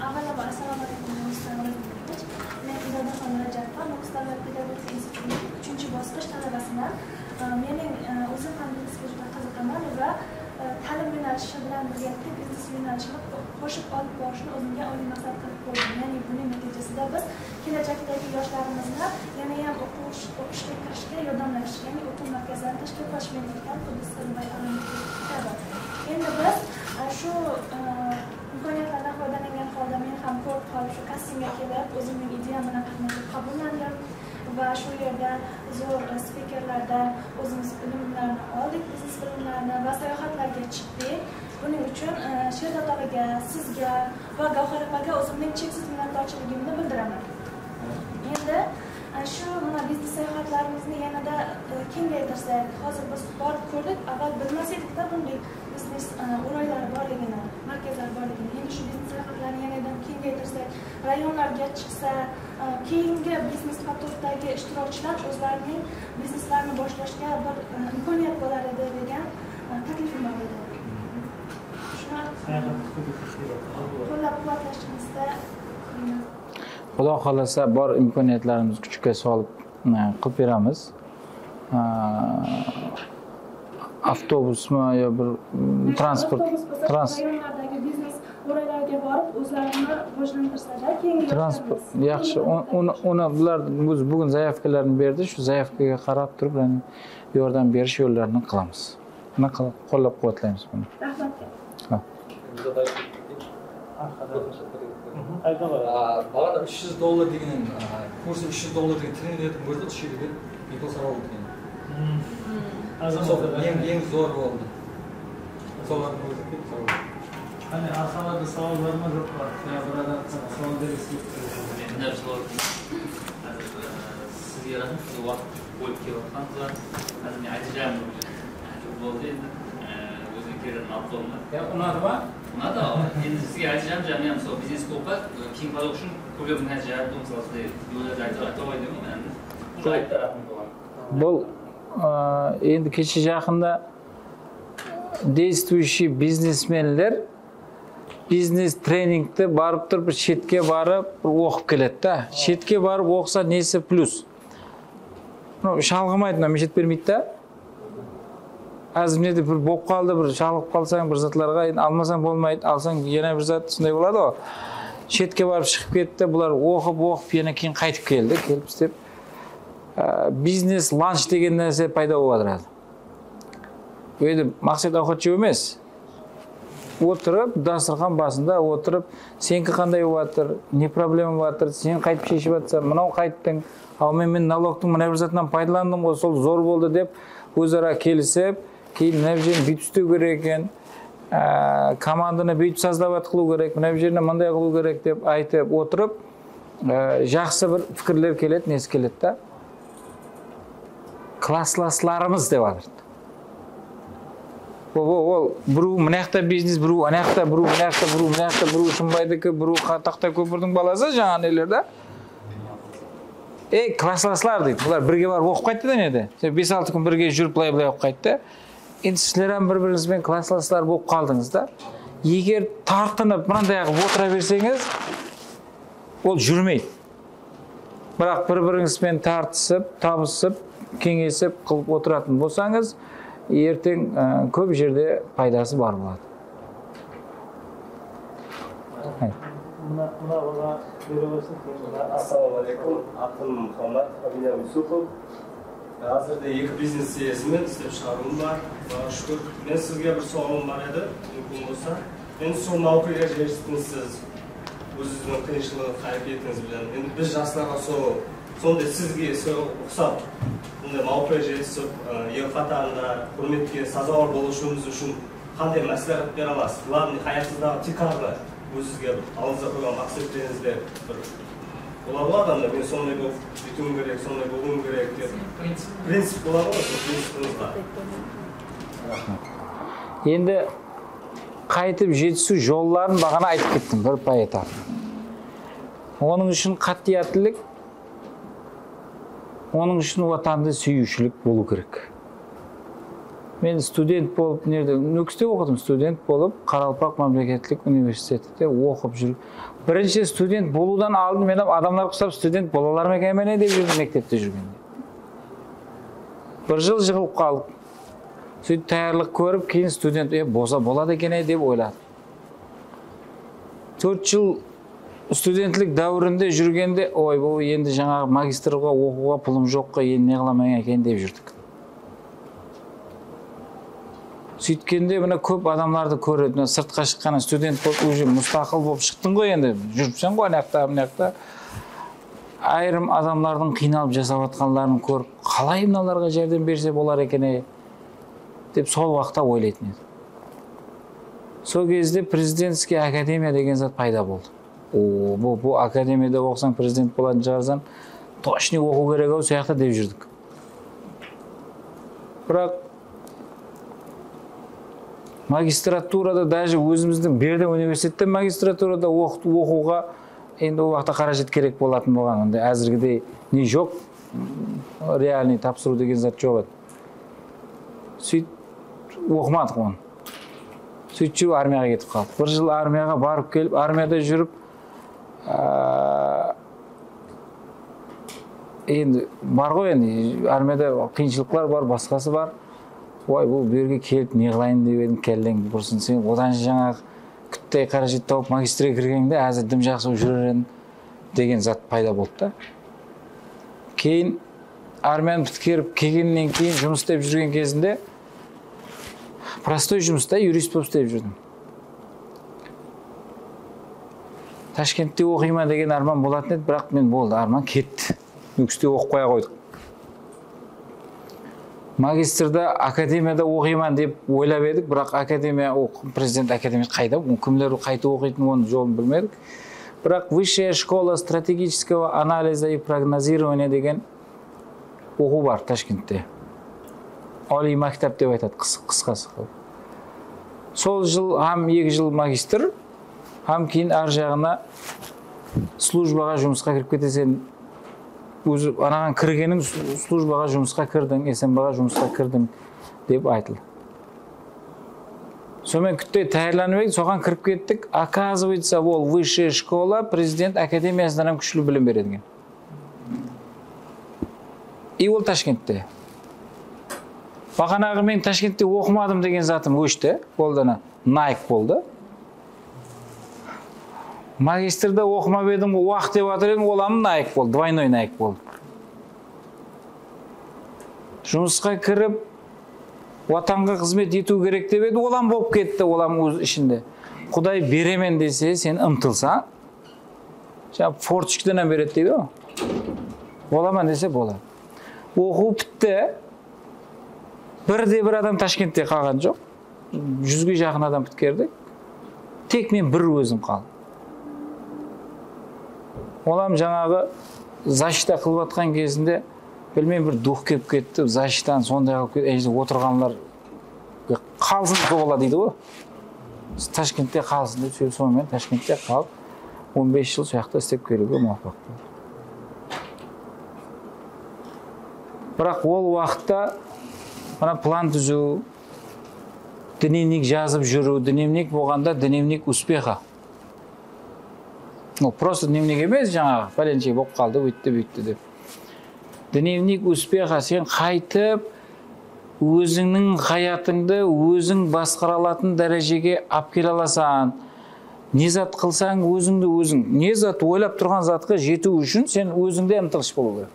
Aǵalar, assalamu aleykum, Nursulaxon Razmiyetovich. Men Ibodatxon Rajapova, Nukus davlat pedagogika institutiniń úshinchi bosqich talabasiman. Meniń, e, ózim hám bizneske júdá qiziqaman va, e, tálim yo'nalishi bilan birgalikda biznes yo'nalishini qo-, qo'shib olib borishni o'zimga oliy maqsad qilib qo'ydim. Ya'ni buning natijasida biz kelajakdagi yoshlarimizni yanayam o'qish, o'qishga kirishga yordamlash, ya'ni o'quv markazlarini tashkil qilish men aytgan xuddi Sirliboy Alimov kabi. Endi biz, e, shu, e, imkoniyatlardan foydalangan holda men ham ko'rib qolib, shu kastingga kelib, o'zimning ideyam bilan qatnashib qabullandim. Va shu yerda zo'r, e, spikerlardan o'zimiz bilimlarni oldik, biznes bilimlarini va sayohatlarga chiqdik. Buning uchun, e, Sherzod og'aga, sizga va Gavhar opaga o'zimning cheksiz minnatdorchiligimni bildiraman. Endi, e, shu mana biznes sayohatlarimizni yanada, e, kengaytirsak, hozir biz borib ko'rdik, avval bilmas edik-da bunday biznes, e, o'roylari borligini, markazlar borligini. Endi shu biznes sayohatlarni yanada kengaytirsak, rayonlarga chiqsa, e, keyingi biznes potokdagi ishtirokchilar o'zlarining bizneslarini boshlashga bir, e, imkoniyat bo'lar edi degan, e, taklifim bor edi. Shuni qo'llab-quvvatlashingizni. Xudo xohlasa, bor imkoniyatlarimizni kuchga solib, e, qilib beramiz. A, avtobusmi yo bir, mm, transport, avtobus bo'lsa, trans- rayonlardagi biznes o'raylarga borib, o'zlarini rivojlantirsa-da, keyingi transport, yoshlarimiz. Yaxshi, un-, uni, uni bular o'zi bugun zayavkalarni berdi, shu zayavkaga qarab turib, ya'ni yordam berish yo'llarini qilamiz. Mana qil-, qo'llab-quvvatlaymiz buni. Rahmat. Ha. Aytaver. A, baǵana úsh júz dollar degen, a, kursı úsh júz dollar degen trenerdiń ózi usı jerge biypul sawal etken. Sol eń, eń zor boldı. Solardıń ózi kep sawal. Qáne, arqalarda sawal bar ma, joq pa? Ya, bir adam sawal bergisi kelip tur. Mına sawal. Házir, e, sizge raxmet, siz waqıt bólip kelip atqanıńızǵa. Házir men aytacağım. Boldı endi, e, ózine keletin alıp boldı. Ya, unadı ma? Unadı, awa. Endi sizge aytacağım, jáne, mısalı, biznes klubqa, e, keyin balıw ushın kóplep mına jarattı, mısalı, sizde yo'llardı aytıp, aytıp qoyayın deymen, endi. Bul ayttı, raxmet oǵan. Bul, e, endi keshe jaqında действующий biznesmenler biznes treningti barıp turıp bir shetke barıp bir oqıp keledi da. Shetke barıp oqısa nesi plyus? Mınaw shalǵımaydı, mınaw mishet bermeydi da. Házir mine de bir bolıp qaldı, bir shalǵıp qalsań, bir zatlarǵa endi almasań bolmaydı, alsań yana bir zat, sonday boladı ǵo. Shetke barıp shıǵıp ketti, bular oqıp, oqıp, yana keyin qaytıp keldi, kelip islep. Á, biznes lanch degen nárse payda bolıp atır házir. Bul jerde maqset awqat jew emes. Otırıp, dasturxan basında otırıp, seniki qanday bolıp atır, ne problema bolıp atır, sen qaytıp sheship atsań, mınaw qayttıń, al men, men nalogtıń mına bir zatınan paydalandım ǵoy, sol zor boldı dep, óz-ara kelisip, keyin mına bir jerin búytip islew kerek eken, á, komandanı búytip sozdavat qılıw kerek, mına bir jerine mınday qılıw kerek dep aytıp otırıp, á, jaqsı bir pikirler keledi, nesi keledi da. Klasslaslarımız dep atır. Ol, ol, ol, birew mına jaqta biznes, birew ana jaqta, birew mına jaqta, birew mına jaqta, birew Shımbaydiki, birew qa-, Taxtakópirdiń balası, jańa neler da. Ey, klasslaslar deydi. Bular birge barıp oqıp qayttı da nede. Sen bes-altı kún birge júrip, bılay-bılay oqıp qayttı. Endi sizler hám bir-birińiz benen klasslaslar bolıp qaldıńız da. Eger tartınıp, mınanday qılıp otıra berseńiz, ol júrmeydi. Biraq bir-birińiz benen tartısıp, tabısıp, keńesip qılıp otıratın bolsańız, erteń, ı, kóp jerde paydası bar boladı. Mına, mına baǵa bere qoysın, keyin baǵa. Assalawma aleykum, atım Muhammad, familiyam Yusupov. Házirde eki biznes iyesimmen, islep shıǵarıwım bar, Qudaǵa shúkir. Men sizge bir sorawım bar edi, múmkin bolsa. Endi sol mawqıǵa jetistińiz siz, ózińizdiń qıyınshılıǵı, háreketińiz benen. Endi biz jaslarǵa sol, sonday sizge sol uqsap, bunday mawqıǵa jetisip, ı, el qatarında húrmetke sazawar bolıwshıńız ushın qanday másláhát bere alasız? Glavnıy, hayatınızdaǵı tiykarǵı, ózizge aldınızda qoyǵan maqsetlerińizde bir bola boladı, anda men sonday bolıp ketiwim kerek, sonday bolıwım kerek dep. Princip boladı ǵoy, sol principińiz bar. Endi qaytıp jetisiw jolların baǵana aytıp kettim, bir poetap. Onıń ushın qáttiyatlilik, onıń ushın Watandı súyiwshilik bolıw kerek. Men student bolıp, nerde, Nókiste oqıdım, student bolıp, Qaraqalpaq mámleketlik universitetinde oqıp júrip, birinshi student bolıwdan aldın men hám adamlar qusap student bola alar ma ekenmen dep júrdim mektepte júrgende. Bir jıl jıǵılıp qaldıq. Sóytip tayarlıq kórip, keyin student, e, bolsa boladı eken-e dep oyladım. Tórt jıl studentlik dáwirinde júrgende, oy, bul endi jańaǵı magistrǵa oqıwǵa pulım joq ǵoy, endi ne qılaman eken dep júrdik. Sóytkende mına kóp adamlardı kóredi, mına sırtqa shıqqannan student bolıp, уже mustaqıl bolıp shıqtıń ǵoy endi, júripseń ǵoy anaqta, mınaqta. Ayırım adamlardıń qıynalıp jasap atqanların kórip, qalay mınalarǵa járdem berse bolar eken-e dep sol waqıtta oylaytın edim. Sol gezde Prezidentskiy akademiya degen zat payda boldı. O, bu, bu akademiyada oqısań, prezident bolatın shıǵarsań, точно oqıw kerek-aw, sol jaqta dep júrdik. Biraq magistraturada, даже ózimizdiń bu jerde universitette magistraturada oqıt-, oqıwǵa endi ol waqıtta qarajat kerek bolatın bolǵan. Endi házirgidey ne joq, realnıy tapsırıw degen zat joq edi. Sóytip oqımadıq onı. Sóytip júrip armiyaǵa ketip qaldıq. Bir jıl armiyaǵa barıp kelip, armiyada júrip, á, endi bar ǵoy, endi armiyada qıyınshılıqlar bar, basqası bar. Oy, bul bu jerge kelip ne qılayın dep edim, kálleńdi bursın sen. Odan jańaǵı kúttey qarajat tawıp magistrge kirgenińde, házir dım jaqsı bolıp júrer ediń degen zat payda boldı da. Keyin armiyanı pitkerip kelgennen keyin jumıs islep júrgen gezinde prostoy jumıs ta, yurist bolıp islep júrdim. Tashkentte oqıyman degen árman bolatın edi, biraq men boldı, árman ketti. Nókiste oqıp qoya qoydıq. Magistrda akademiyada oqıyman dep oylap edik, biraq akademiya oq-, prezident akademiyası qayda? Kimler qayta oqıytın, onıń jolın bilmedik. Biraq Высшая школа стратегического анализа и прогнозирования degen oqıw bar Tashkentte. Oliy maktab dep aytadı qıs-, qısqası. Sol jıl hám eki jıl magistr, hám keyin ar jaǵına slujbaǵa jumısqa kirip keteseń. Ózi anaǵan kirgeniń sl-, slujbaǵa jumısqa kirdiń, S M B ǵa jumısqa kirdiń dep aytıldı. Sonıń menen kútte tayarlanıp edik, soǵan kirip kettik. Оказывается, ol высшая школа, Prezident akademiyasınan hám kúshli bilim beredi eken. И ol Tashkentte. Baǵanaǵı men Tashkentte oqımadım degen zatım óshti. Ol dana Nike boldı. Magistrde oqımap edim, waq dep atır edim, ol hám Nike boldı, двойной Nike boldı. Jumısqa kirip, Watanǵa xızmet etiw kerek dep edi, ol hám bolıp ketti, ol hám óz ishinde. Quday beremen dese, sen ımtılsań, jańa fortishkadan hám beredi deydi ǵoy. Bolaman dese, boladı. Oqıw pitti. Bir de bir adam Tashkentte qalǵan joq. Júzge jaqın adam pitkerdik. Tek men bir ózim qaldım. Ol hám jańaǵı zashita qılıp atqan gezinde, bilmeymen, bir duh kelip ketti, zashitanı sonday qılıp ketti, ej otırǵanlar qalsın soǵıla deydi ǵoy. Tashkentte qalsın dep, sóytip, sonıń menen Tashkentte qalıp, on bes jıl sol jaqta islep keliwge muwaffaq boldım. Biraq ol waqıtta mına plan dúziw, dnevnik jazıp júriw, dnevnik bolǵanda dnevnik uspexa. Ol prosta dnevnik emes, jańaǵı, pálenshey bolıp qaldı, óytti, búytti dep. Dnevnik uspexa, sen qaytıp ózińniń hayatıńdı óziń basqara alatın dárejege alıp kele alasań, ne zat qılsań, ózińdi óziń, ne zat oylap turǵan zatqa jetiw ushın sen ózińde ımtılıs bolıw kerek.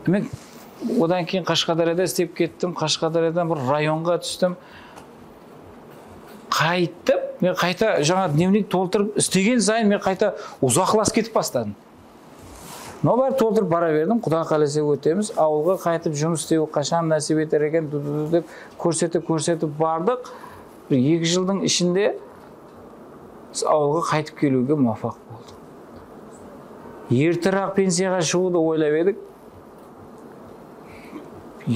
Demek, odan keyin Qashqadariyada islep kettim, Qashqadariyada bir rayonǵa tústim. Qaytıp, men qayta jańa dnevnik toltırıp islegen sayın men qayta uzaqlasıp ketip basladım. No, bárip toltırıp bara berdim, Quda qálese ótemiz, awılǵa qaytıp jumıs istew qashan násip eter eken, du-du-du dep kórsetip, kórsetip bardıq. Bir eki jıldıń ishinde biz awılǵa qaytıp keliwge muwaffaq boldıq. Erteraq pensiyaǵa shıǵıwdı oylap edik.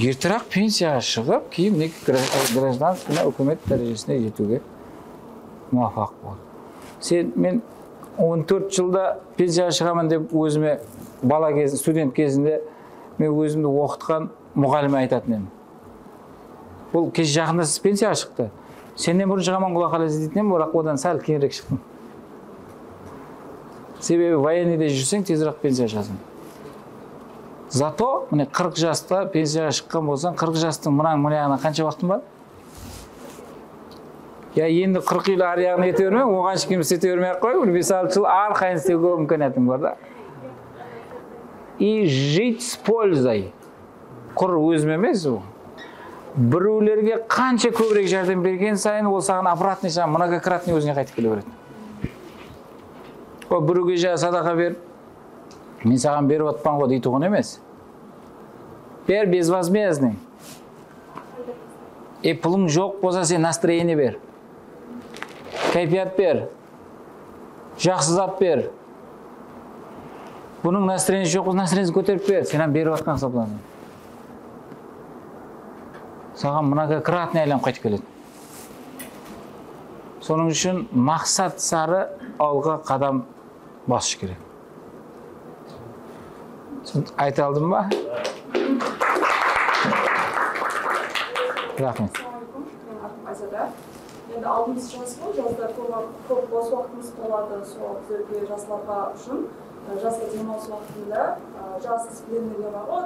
Erteraq pensiyaǵa shıǵıp, keyin mine gra-, grajdanskiyden húkimet dárejesine jetiwge muwaffaq boldıq. Sen, men on tórt jılda pensiyaǵa shıǵaman dep ózime bala gez-, student gezinde men ózimdi oqıtqan muǵallime aytatın edim. Ol keshe jaqında siz pensiyaǵa shıqtı. Sennen burın shıǵaman, Quda qálese deytin edim, biraq odan sál keyinirek shıqtım. Sebebi военныйde júrseń, teziraq pensiyaǵa shıǵasań. Zato, mine, qırq jasta pensiyaǵa shıqqan bolsań, qırq jastıń mınań, mınaǵına qansha waqtıń bar? Ya endi qırq yıl arı yaǵına ete bermeń, oǵan heshkim islete bermey-aq qoy, bir bes-altı jıl arqayın islewge imkaniyatıń bar da. И жить с пользой. Qur ózim emes, birewlerge qansha kóbirek járdem bergen sayın, ol saǵan обратный, saǵan многократный ózińe qaytıp kele beredi. Ol birewge ja-, sadaqa berip, men saǵan berip atpan ǵo deytuǵın emes. Ber безвозмездный. E, pulıń joq bolsa, sen настроение ber. Káypiyat ber. Jaqsı zat ber. Bunıń настроениesi joq bolsa, настроениесин kóterip ber. Sen hám berip atqan esaplanasań. Saǵan многократный aylanıp qaytıp keledi. Sonıń ushın maqsat sarı alǵa qadam basısh kerek. Ayta aldım ba? Raxmet. Assalamu aleykum, men atım Ayzada. Endi aldımız jaz ǵoy, jazda kóp, kóp bos waqtımız boladı, sol bizlerge, jaslarǵa ushın, e, jazǵı dem alıs waqtında, e, jas isbilermenler bar ǵoy,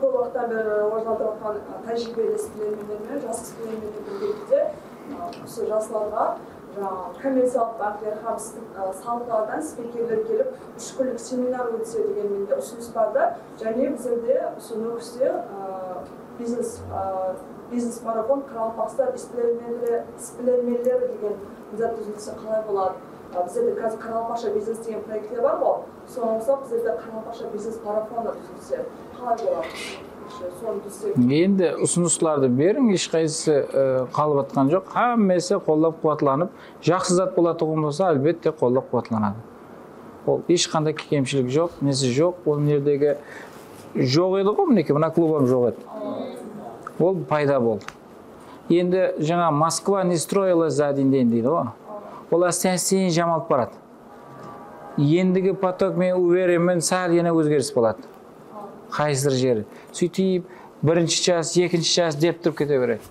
kóp waqıttan beri rawajlanıp atırǵan, e, tájiriybeli isbilermenler menen jas isbilermenler birgelikte, e, usı jaslarǵa jańaǵı kommerciyalıq bankler hám s-, ı, salıqlardan spikerler kelip, úsh kúnlik seminar ótse degen mende usınıs bar da. Jáne bizlerde usı Nókiste, ı, biznes, ı, biznes marafon qaraqalpaqstan isbilermenleri, isbilermenleri degen zat dúzilse qalay boladı? I, bizlerde házir qaraqalpaqsha biznes degen proektler bar ǵoy. Soǵan uqsap bizlerde qaraqalpaqsha biznes marafonı dúzilse qalay boladı? Sonı dúzsek. Endi usınıslardı beriń, hesh qaysısı, ı, qalıp atqan joq. Hámmesi qollap-quwatlanıp, jaqsı zat bolatuǵın bolsa, álbette, qollap-quwatlanadı. Ol hesh qanday kemshilik joq, nesi joq. Ol mına jerdegi joq edi ǵoy, minekey, mına klub hám joq edi. Ol payda boldı. Endi jańa Moskva не строилась за один день deydi ǵoy. Ol áste-áste jamalap baradı. Endigi potok, men úyrenemen, sál yana ózgeris boladı. Qaysıdur jeri. Sóytip, birinshi jas, ekinshi jas dep turıp kete beredi.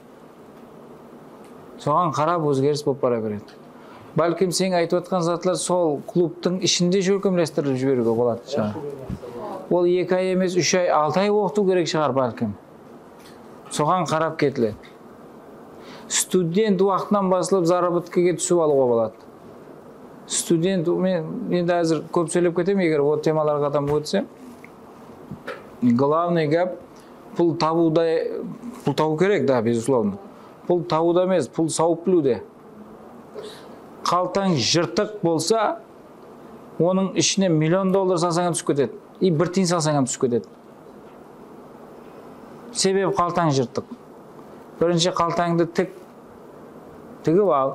Soǵan qarap ózgeris bolıp bara beredi. Bálkim sen aytıp atqan zatlar sol klubtıń ishinde shólkemlestirilip jiberiwge boladı. Ol eki ay emes, úsh ay, altı ay oqıtıw kerek shıǵar bálkim. Soǵan qarap ketile. Student waqtınan baslap zarabotkaga túsip alıwǵa boladı. Student, men endi házir kóp sóylep ketem, eger ol temalarǵa adam ótsem. Glavnıy gáp pul tabıwda, pul tabıw kerek, da, bezuslovno. Pul tabıwda emes, pul sawıp biliwde. Qaltań jırtıq bolsa, onıń ishine million dollar salsań hám túsip ketedi. I bir tiyin salsań hám túsip ketedi. Sebebi qaltań jırtıq. Birinshi qaltańdı tik, tigip al.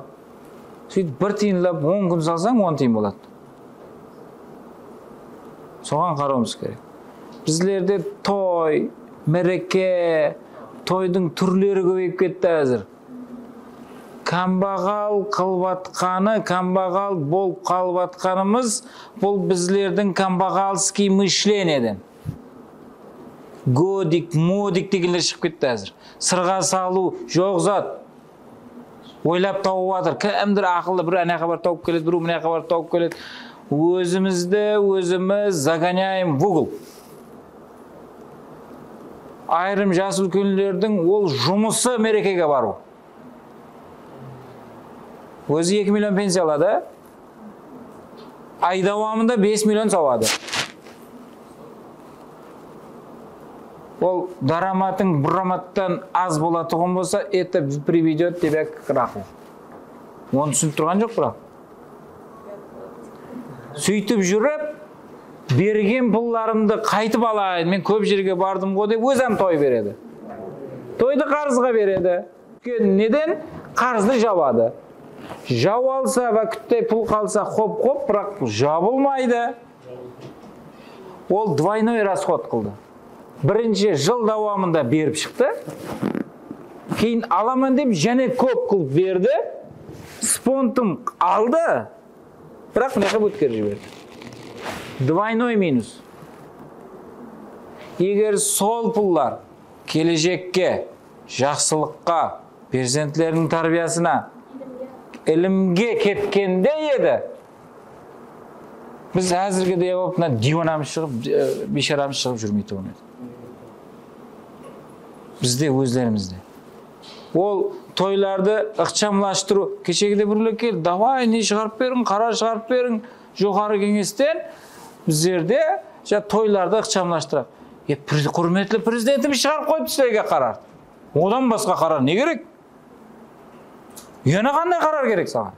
Sóytip bir tiyinlap on kún salsań, on tiyin boladı. Soǵan qarawımız kerek. Bizlerde toy, máreke, toydıń túrleri kóbeyip ketti házir. Kámbaǵal qılıp atqanı, kámbaǵal bolıp qalıp atqanımız, bul bizlerdiń kámbaǵalskiy mıshleniyeden. Godik, modik degenler shıǵıp ketti házir. Sırǵa salıw joq zat. Oylap tawıp atır. Kimdir aqıllı bir anaqa bar tawıp keledi, birew mınaqa bar tawıp keledi. Ózimizdi ózimiz загоняем в угол. Ayırım jas úlkenlerdiń ol jumısı merekege barıw. Ózi eki million pensiya aladı. Ay dawamında bes million sawadı. Ol dáramatıń buramattan az bolatuǵın bolsa, это приведёт тебя к раху. Onı túsinip turǵan joq, biraq. Sóytip júrip, bergen pullarımdı qaytıp alayın, men kóp jerge bardım ǵo dep, ózi hám toy beredi. Toydı qarızǵa beredi. Óytkeni neden? Qarızdı jabadı. Jawıp alsa, bá, kúttey pul qalsa, xop-xop, biraq jabılmaydı. Ol двойной расход qıldı. Birinshi jıl dawamında berip shıqtı. Keyin alaman dep jáne kóp qılıp berdi. Spontım aldı. Biraq mına jaqqa ótkerip jiberdi. Двойной минус. Eger sol pullar kelejekke, jaqsılıqqa, perzentleriniń tárbiyasına, ilimge ketkende edi, biz házirgidey bolıp, mına diywanamız shıǵıp, e, biysharamız shıǵıp júrmeytuǵın edi. Bizde, ózlerimizde. Ol toylardı ıqshamlastırıw. Keshegide birewler keldi, davay, ne shıǵarıp beriń, qarar shıǵarıp beriń, Joqarı Keńesten bizlerde ja toylardı ıqshamlastıraq. E, prez-, húrmetli prezidentimiz shıǵarıp qoyıptı sizlerge qarar. Odan basqa qarar ne kerek? Yana qanday qarar kerek saǵan?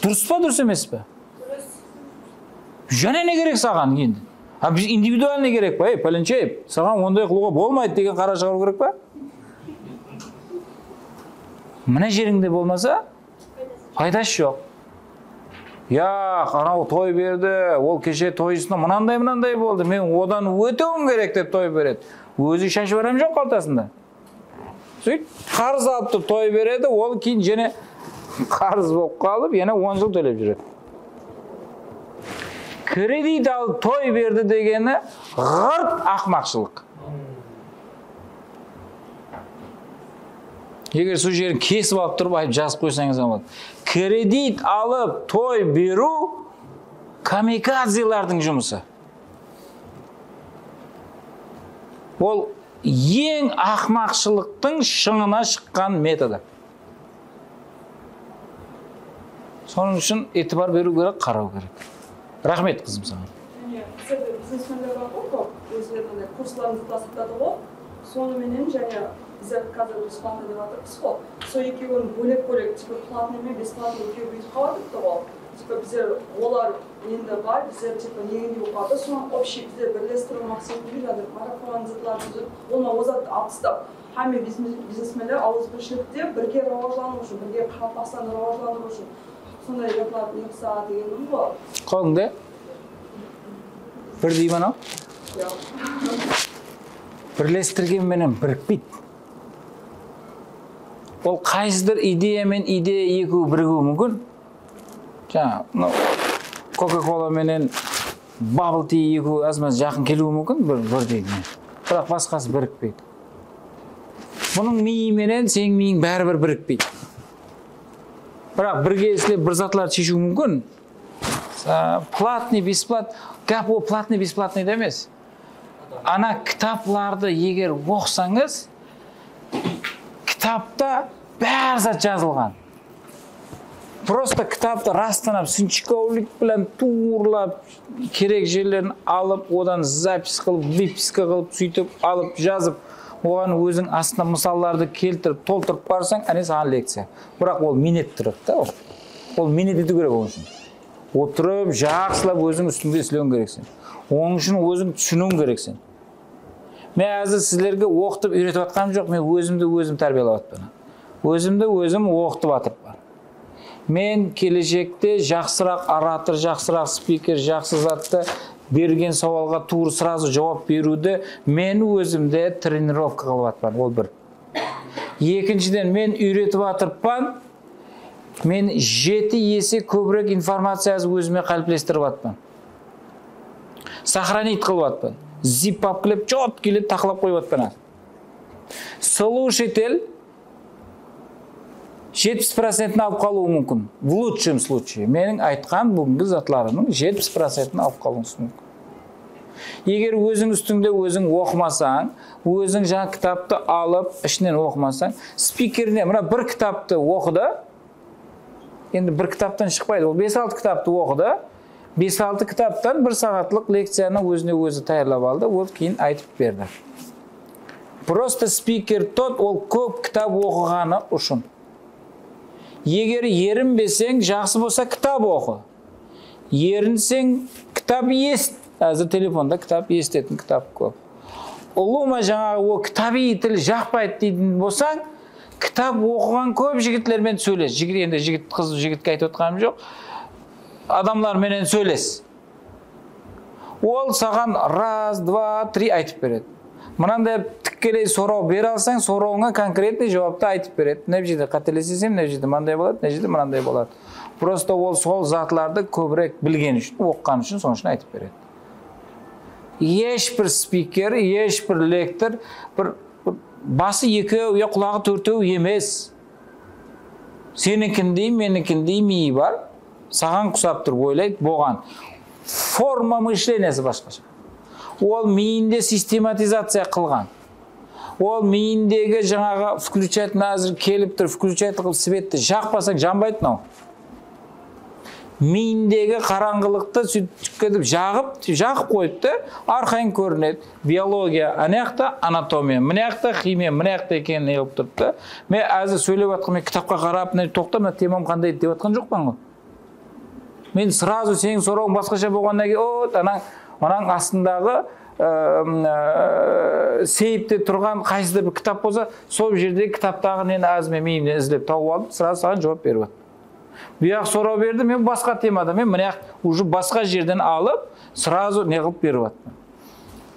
Durıs pa, durıs emes pe? Jáne ne kerek saǵan endi? Ha, biz individualnıy kerek pa? Ey, pálenshey, saǵan onday qılıwǵa bolmaydı degen qarar shıǵarıw kerek pa? Mına jerińde bolmasa, paydası joq. Ya, anaw toy berdi, ol keshe toyısına mınanday-mınanday boldı, men odan ótiwim kerek dep toy beredi. Ózi shashbarı joq qaltasında. Sóytip, qarız alıp turıp toy beredi, ol keyin jáne qarız bolıp qalıp, jáne on jıl tólep júredi. Kredit alıp toy berdi degeni ǵırt aqmaqshılıq. Eger sol jerin kesip alıp turıp aytıp jazıp qoysańız hám boladı. Kredit alıp toy beriw kamikadzelardıń jumısı. Ol eń aqmaqshılıqtıń shıńına shıqqan metodı. Sonıń ushın itibar beriw kerek, qaraw kerek. Raxmet, qızım, saǵan. Jáne bizlerde biznesmenler bar ǵoy kóp, ózleri mine kurslarımızdı tasıp jatır ǵoy. Sonı menen jáne bizler házir besplatno dep atırmız ǵoy. Sol ekewin bólek-bólek, tipa, platnıy menen besplatnıy ekewi búytip qaladı ǵoy. Tipa, bizler olar endi bar, bizler, tipa, negendey bolıp qaldı. Sonı общий bizler birlestiriw maqsetinde jáne marafon zatlardı, onı, o zattı alıp tastap, hámme biznes-, biznesmenler awızbirshilikte birge rawajlanıw ushın, birge Qaraqalpaqstandı rawajlandırıw ushın sonday zatlardı ne qılsa degendim ǵoy. Qolıńda bir deymen-aw. Yoq. Birlestirgen menen birikpeydi. Ol qaysıdır ideya menen ideya ekewi birigiwi múmkin. Jańa, mınaw Coca-Cola menen Bubble Tea ekewi az-maz jaqın keliwi múmkin, bir, birdey ne. Biraq basqası birikpeydi. Bunıń miyi menen seniń miyiń báribir birikpeydi. Biraq birge islep bir zatlardı sheshiw múmkin. Á, platnıy, besplat, gáp ol platnıy, besplatnıy da emes. Ana kitaplardı eger oqısańız, kitapta bári zat jazılǵan. Prosta kitaptı rastanap, sinchkovlik bilen tuwrılap, kerek jerlerin alıp, odan zapis qılıp, выписка qılıp, sóytip alıp, jazıp, oǵan óziń astına mısallardı keltirip, toltırıp barsań, áne saǵan lekciya. Biraq ol miynet turıp ta ol. Ol miynet etiw kerek onıń ushın. Otırıp, jaqsılap óziń ústińde islewin kerekseń. Onıń ushın óziń túsiniwiń kerekseń. Men házir sizlerge oqıtıp úyretip atqanım joq, men ózimdi ózim tárbiyalap atpan. Ózimdi ózim oqıtıp atırman. Men keleshekte jaqsıraq orator, jaqsıraq spiker, jaqsı zattı bergen sawalǵa tuwrı srazu juwap beriwdi men ózimde trenirovka qılıp atpan, ol bir. Ekinshiden, men úyretip atırpan, men jeti ese kóbirek informaciyazı ózime qáliplestirip atpan. Сохранить qılıp atpan. Zip papkalep, чёткийлep taqlap qoyıp atpan. Слушатель jetpis procentin alıp qalıwı múmkin. В лучшем случае. Meniń aytqan búgingi zatlarımnıń jetpis procentin alıp qalıwıńız múmkin. Eger óziń ústińde óziń oqımasań, óziń jańa kitaptı alıp, ishinen oqımasań, spikerine, mına bir kitaptı oqıdı, endi bir kitaptan shıqpaydı, ol bes-altı kitaptı oqıdı, bes-altı kitaptan bir saatlıq lekciyanı ózine ózi tayarlap aldı, ol keyin aytıp berdi. Prosta spiker тот, ol kóp kitap oqıǵanı ushın. Eger erinbeseń, jaqsı bolsa kitap oqı. Erinseń, kitap esit. Házir telefonda kitap esitetin kitap kóp. Ulıwma jańaǵı o kitabiy til jaqpaydı deytin bolsań, kitap oqıǵan kóp jigitler menen sóyles. Jigit, endi jigit, qız, jigitke aytıp atqanım joq. Adamlar menen sóyles. Ol saǵan раз, два, три aytıp beredi. Mınanday tikkeley soraw bere alsań, sorawıńa конкретный juwaptı aytıp beredi. Mına jerde qáteleseseń, mına jerde mınanday boladı, mına jerde mınanday boladı. Prosta ol sol zatlardı kóbirek bilgeni ushın, oqıǵanı ushın, sonıń ushın aytıp beredi. Hesh bir spiker, hesh bir lektor bir, bir bası ekew ya qulaǵı tórtew emes. Senińkindey, menińkindey miyi bar. Saǵan qusap turıp oylaydı, boǵan. Forma мышленияsı basqasha. Ol miyinde sistematizaciya qılǵan. Ol miyindegi jańaǵı включатель, házir kelip tur, включатель qılıp svetti jaqpasań, janbaydı mınaw. Miyindegi qarańǵılıqtı sóytip ketip jaǵıp, jaqıp qoyıptı, arqayın kórinedi. Biologiya, anayaqta anatomiya, mınayaqta ximiya, mınayaqta ekenin ne qılıp turıptı. Men házir sóylep atqan, men kitapqa qarap, mına toqta, mına temam qanday edi dep atqan joqpan ǵoy. Men сразу seniń sorawıń basqasha bolǵannan keyin, o, anań, anań astındaǵı, ıı, ıı, seyfte turǵan qaysıdır bir kitap bolsa, sol jerdegi kitaptaǵı neni házir men miyimnen izlep tawıp aldım, сразу saǵan juwap berip attım. Buyaq soraw berdi, men basqa temada, men mına уже basqa jerden alıp, сразу ne qılıp berip attım.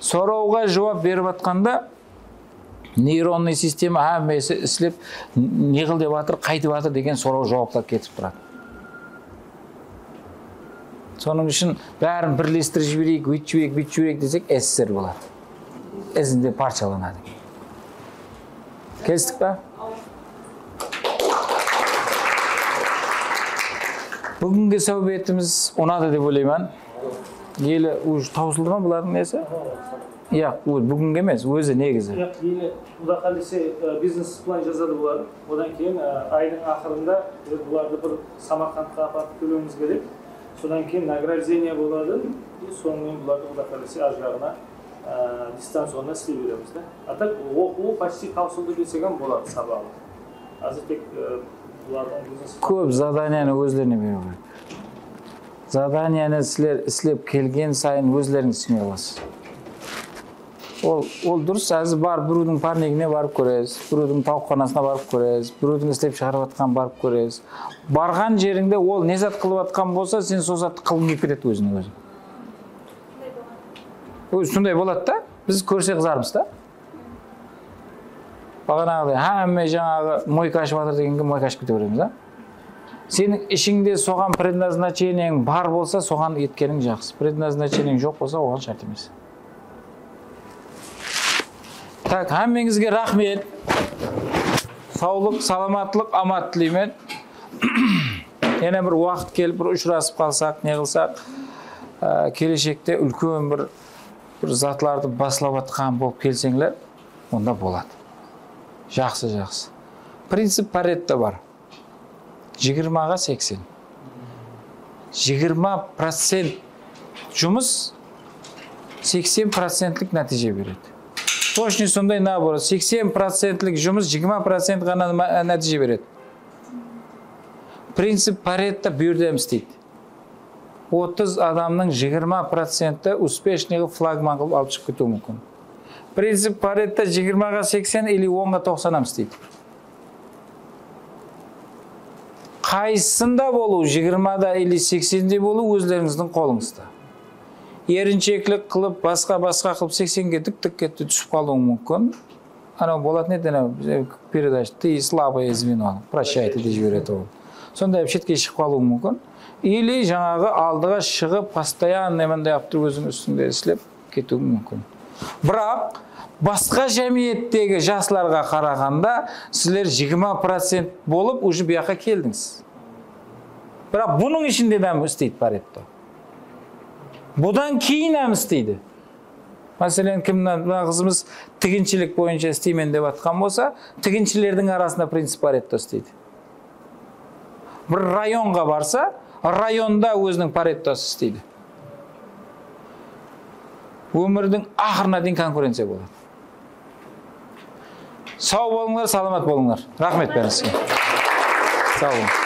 Sorawǵa juwap berip atqanda neyronıy sistema hámmesi islep, ne qıl dep atır, qaytıp atır degen soraw juwaplar ketip turadı. Sonıń ushın bárin birlestirip jibereyik, óytip jibereyik, búytip jibereyik desek, S S R boladı. Izinde parshalanar. Kelistik pa? Búgingi sáwbetimiz unadı dep oylayman. Ele уже tawsıldı ma bulardıń nesi? Yaq, ó-, búgingi emes, ózi negizi. Yaq, ele, Quda qálese, e, biznes plan jazadı bular. Odan keyin, e, aydıń aqırında biz bulardı bir Samarqandqa aparıp keliwimiz kerek. Sodan keyin награждение boladı. E, sonıń menen bulardı Quda qálese arjaǵına, e, дистанционно isley beremiz de. А так, oqıwı почти tawsıldı desek hám boladı sabaǵı. Házir tek, e, bulardıń biznes Kóp задание ni ózlerine beriw kerek. Задание ni sizler islep kelgen sayın ózlerińiz túsine alasız. Ol, ol durıs, házir barıp birewdiń parnigine barıp kóresiz, birewdiń tawıqxanasına barıp kóresiz, birewdiń islep shıǵarıp atqanın barıp kóresiz. Barǵan jerińde ol ne zat qılıp atqan bolsa, sen sol zattı qılǵıń kelip ketedi ózińe óziń. Ózi sonday boladı da, biz kórse qızarmız da. Baǵanaǵıday, hámme jańaǵı moyka ashıp atır degenge moyka ashıp kete beremiz, a? Seniń ishińde soǵan предназначениеń bar bolsa, soǵan etkeniń jaqsı. Предназначениеń joq bolsa, oǵan shárt emes. Tak, hámmeńizge raxmet. Sawlıq, salamatlıq, amat tileymen. Yana bir waqıt kelip, bir ushırasıp qalsaq, ne qılsaq, e, keleshekte úlken bir, bir zatlardı baslap atqan bolıp kelseńler, onda boladı. Jaqsı, jaqsı. Princip Pareto bar. Jigirmaǵa seksen. Jigirma procent jumıs seksen procentlik nátiyje beredi. Tochno sonday, naoborot, seksen procentlik jumıs jigirma procent ǵana ma-, nátiyje beredi. Princip Pareto bu jerde hám isleydi. Otız adamnıń jigirma procenti успешный qılıp, flagman qılıp alıp shıǵıp ketiwi múmkin. Princip Pareto jigirmaǵa seksen ili onǵa toqsan hám isleydi. Qaysısında bolıw, jigirmada ili seksende bolıw ózlerińizdiń qolıńızda. Erinsheklik qılıp, basqa-basqa qılıp seksenge dik-dik kette túsip qalıwıń múmkin. Anaw bolatın edi, anaw, bize передача, ты слабое звено, прощайте dep jiberetuǵın. Sonday shetke shıǵıp qalıwıń múmkin. Ili jańaǵı aldıǵa shıǵıp, постоянно mınday alıp turıp óziń ústińde islep ketiwiń múmkin. Biraq basqa jámiyettegi jaslarǵa qaraǵanda sizler jigirma procent bolıp, уже buyaqqa keldińiz. Biraq bunıń ishinde de hám isleydi Pareto. Budan keyin hám isleydi. Máselen, kim mına, mına qızımız tiginshilik boyınsha isleymen dep atqan bolsa, tiginshilerdiń arasında princip Pareto isleydi. Bir rayonǵa barsa, rayonda óziniń Paretosı isleydi. Ómirdiń aqırına deyin konkurenciya boladı. Saw bolıńlar, salamat bolıńlar. Raxmet bárińizge. Saw bolıń.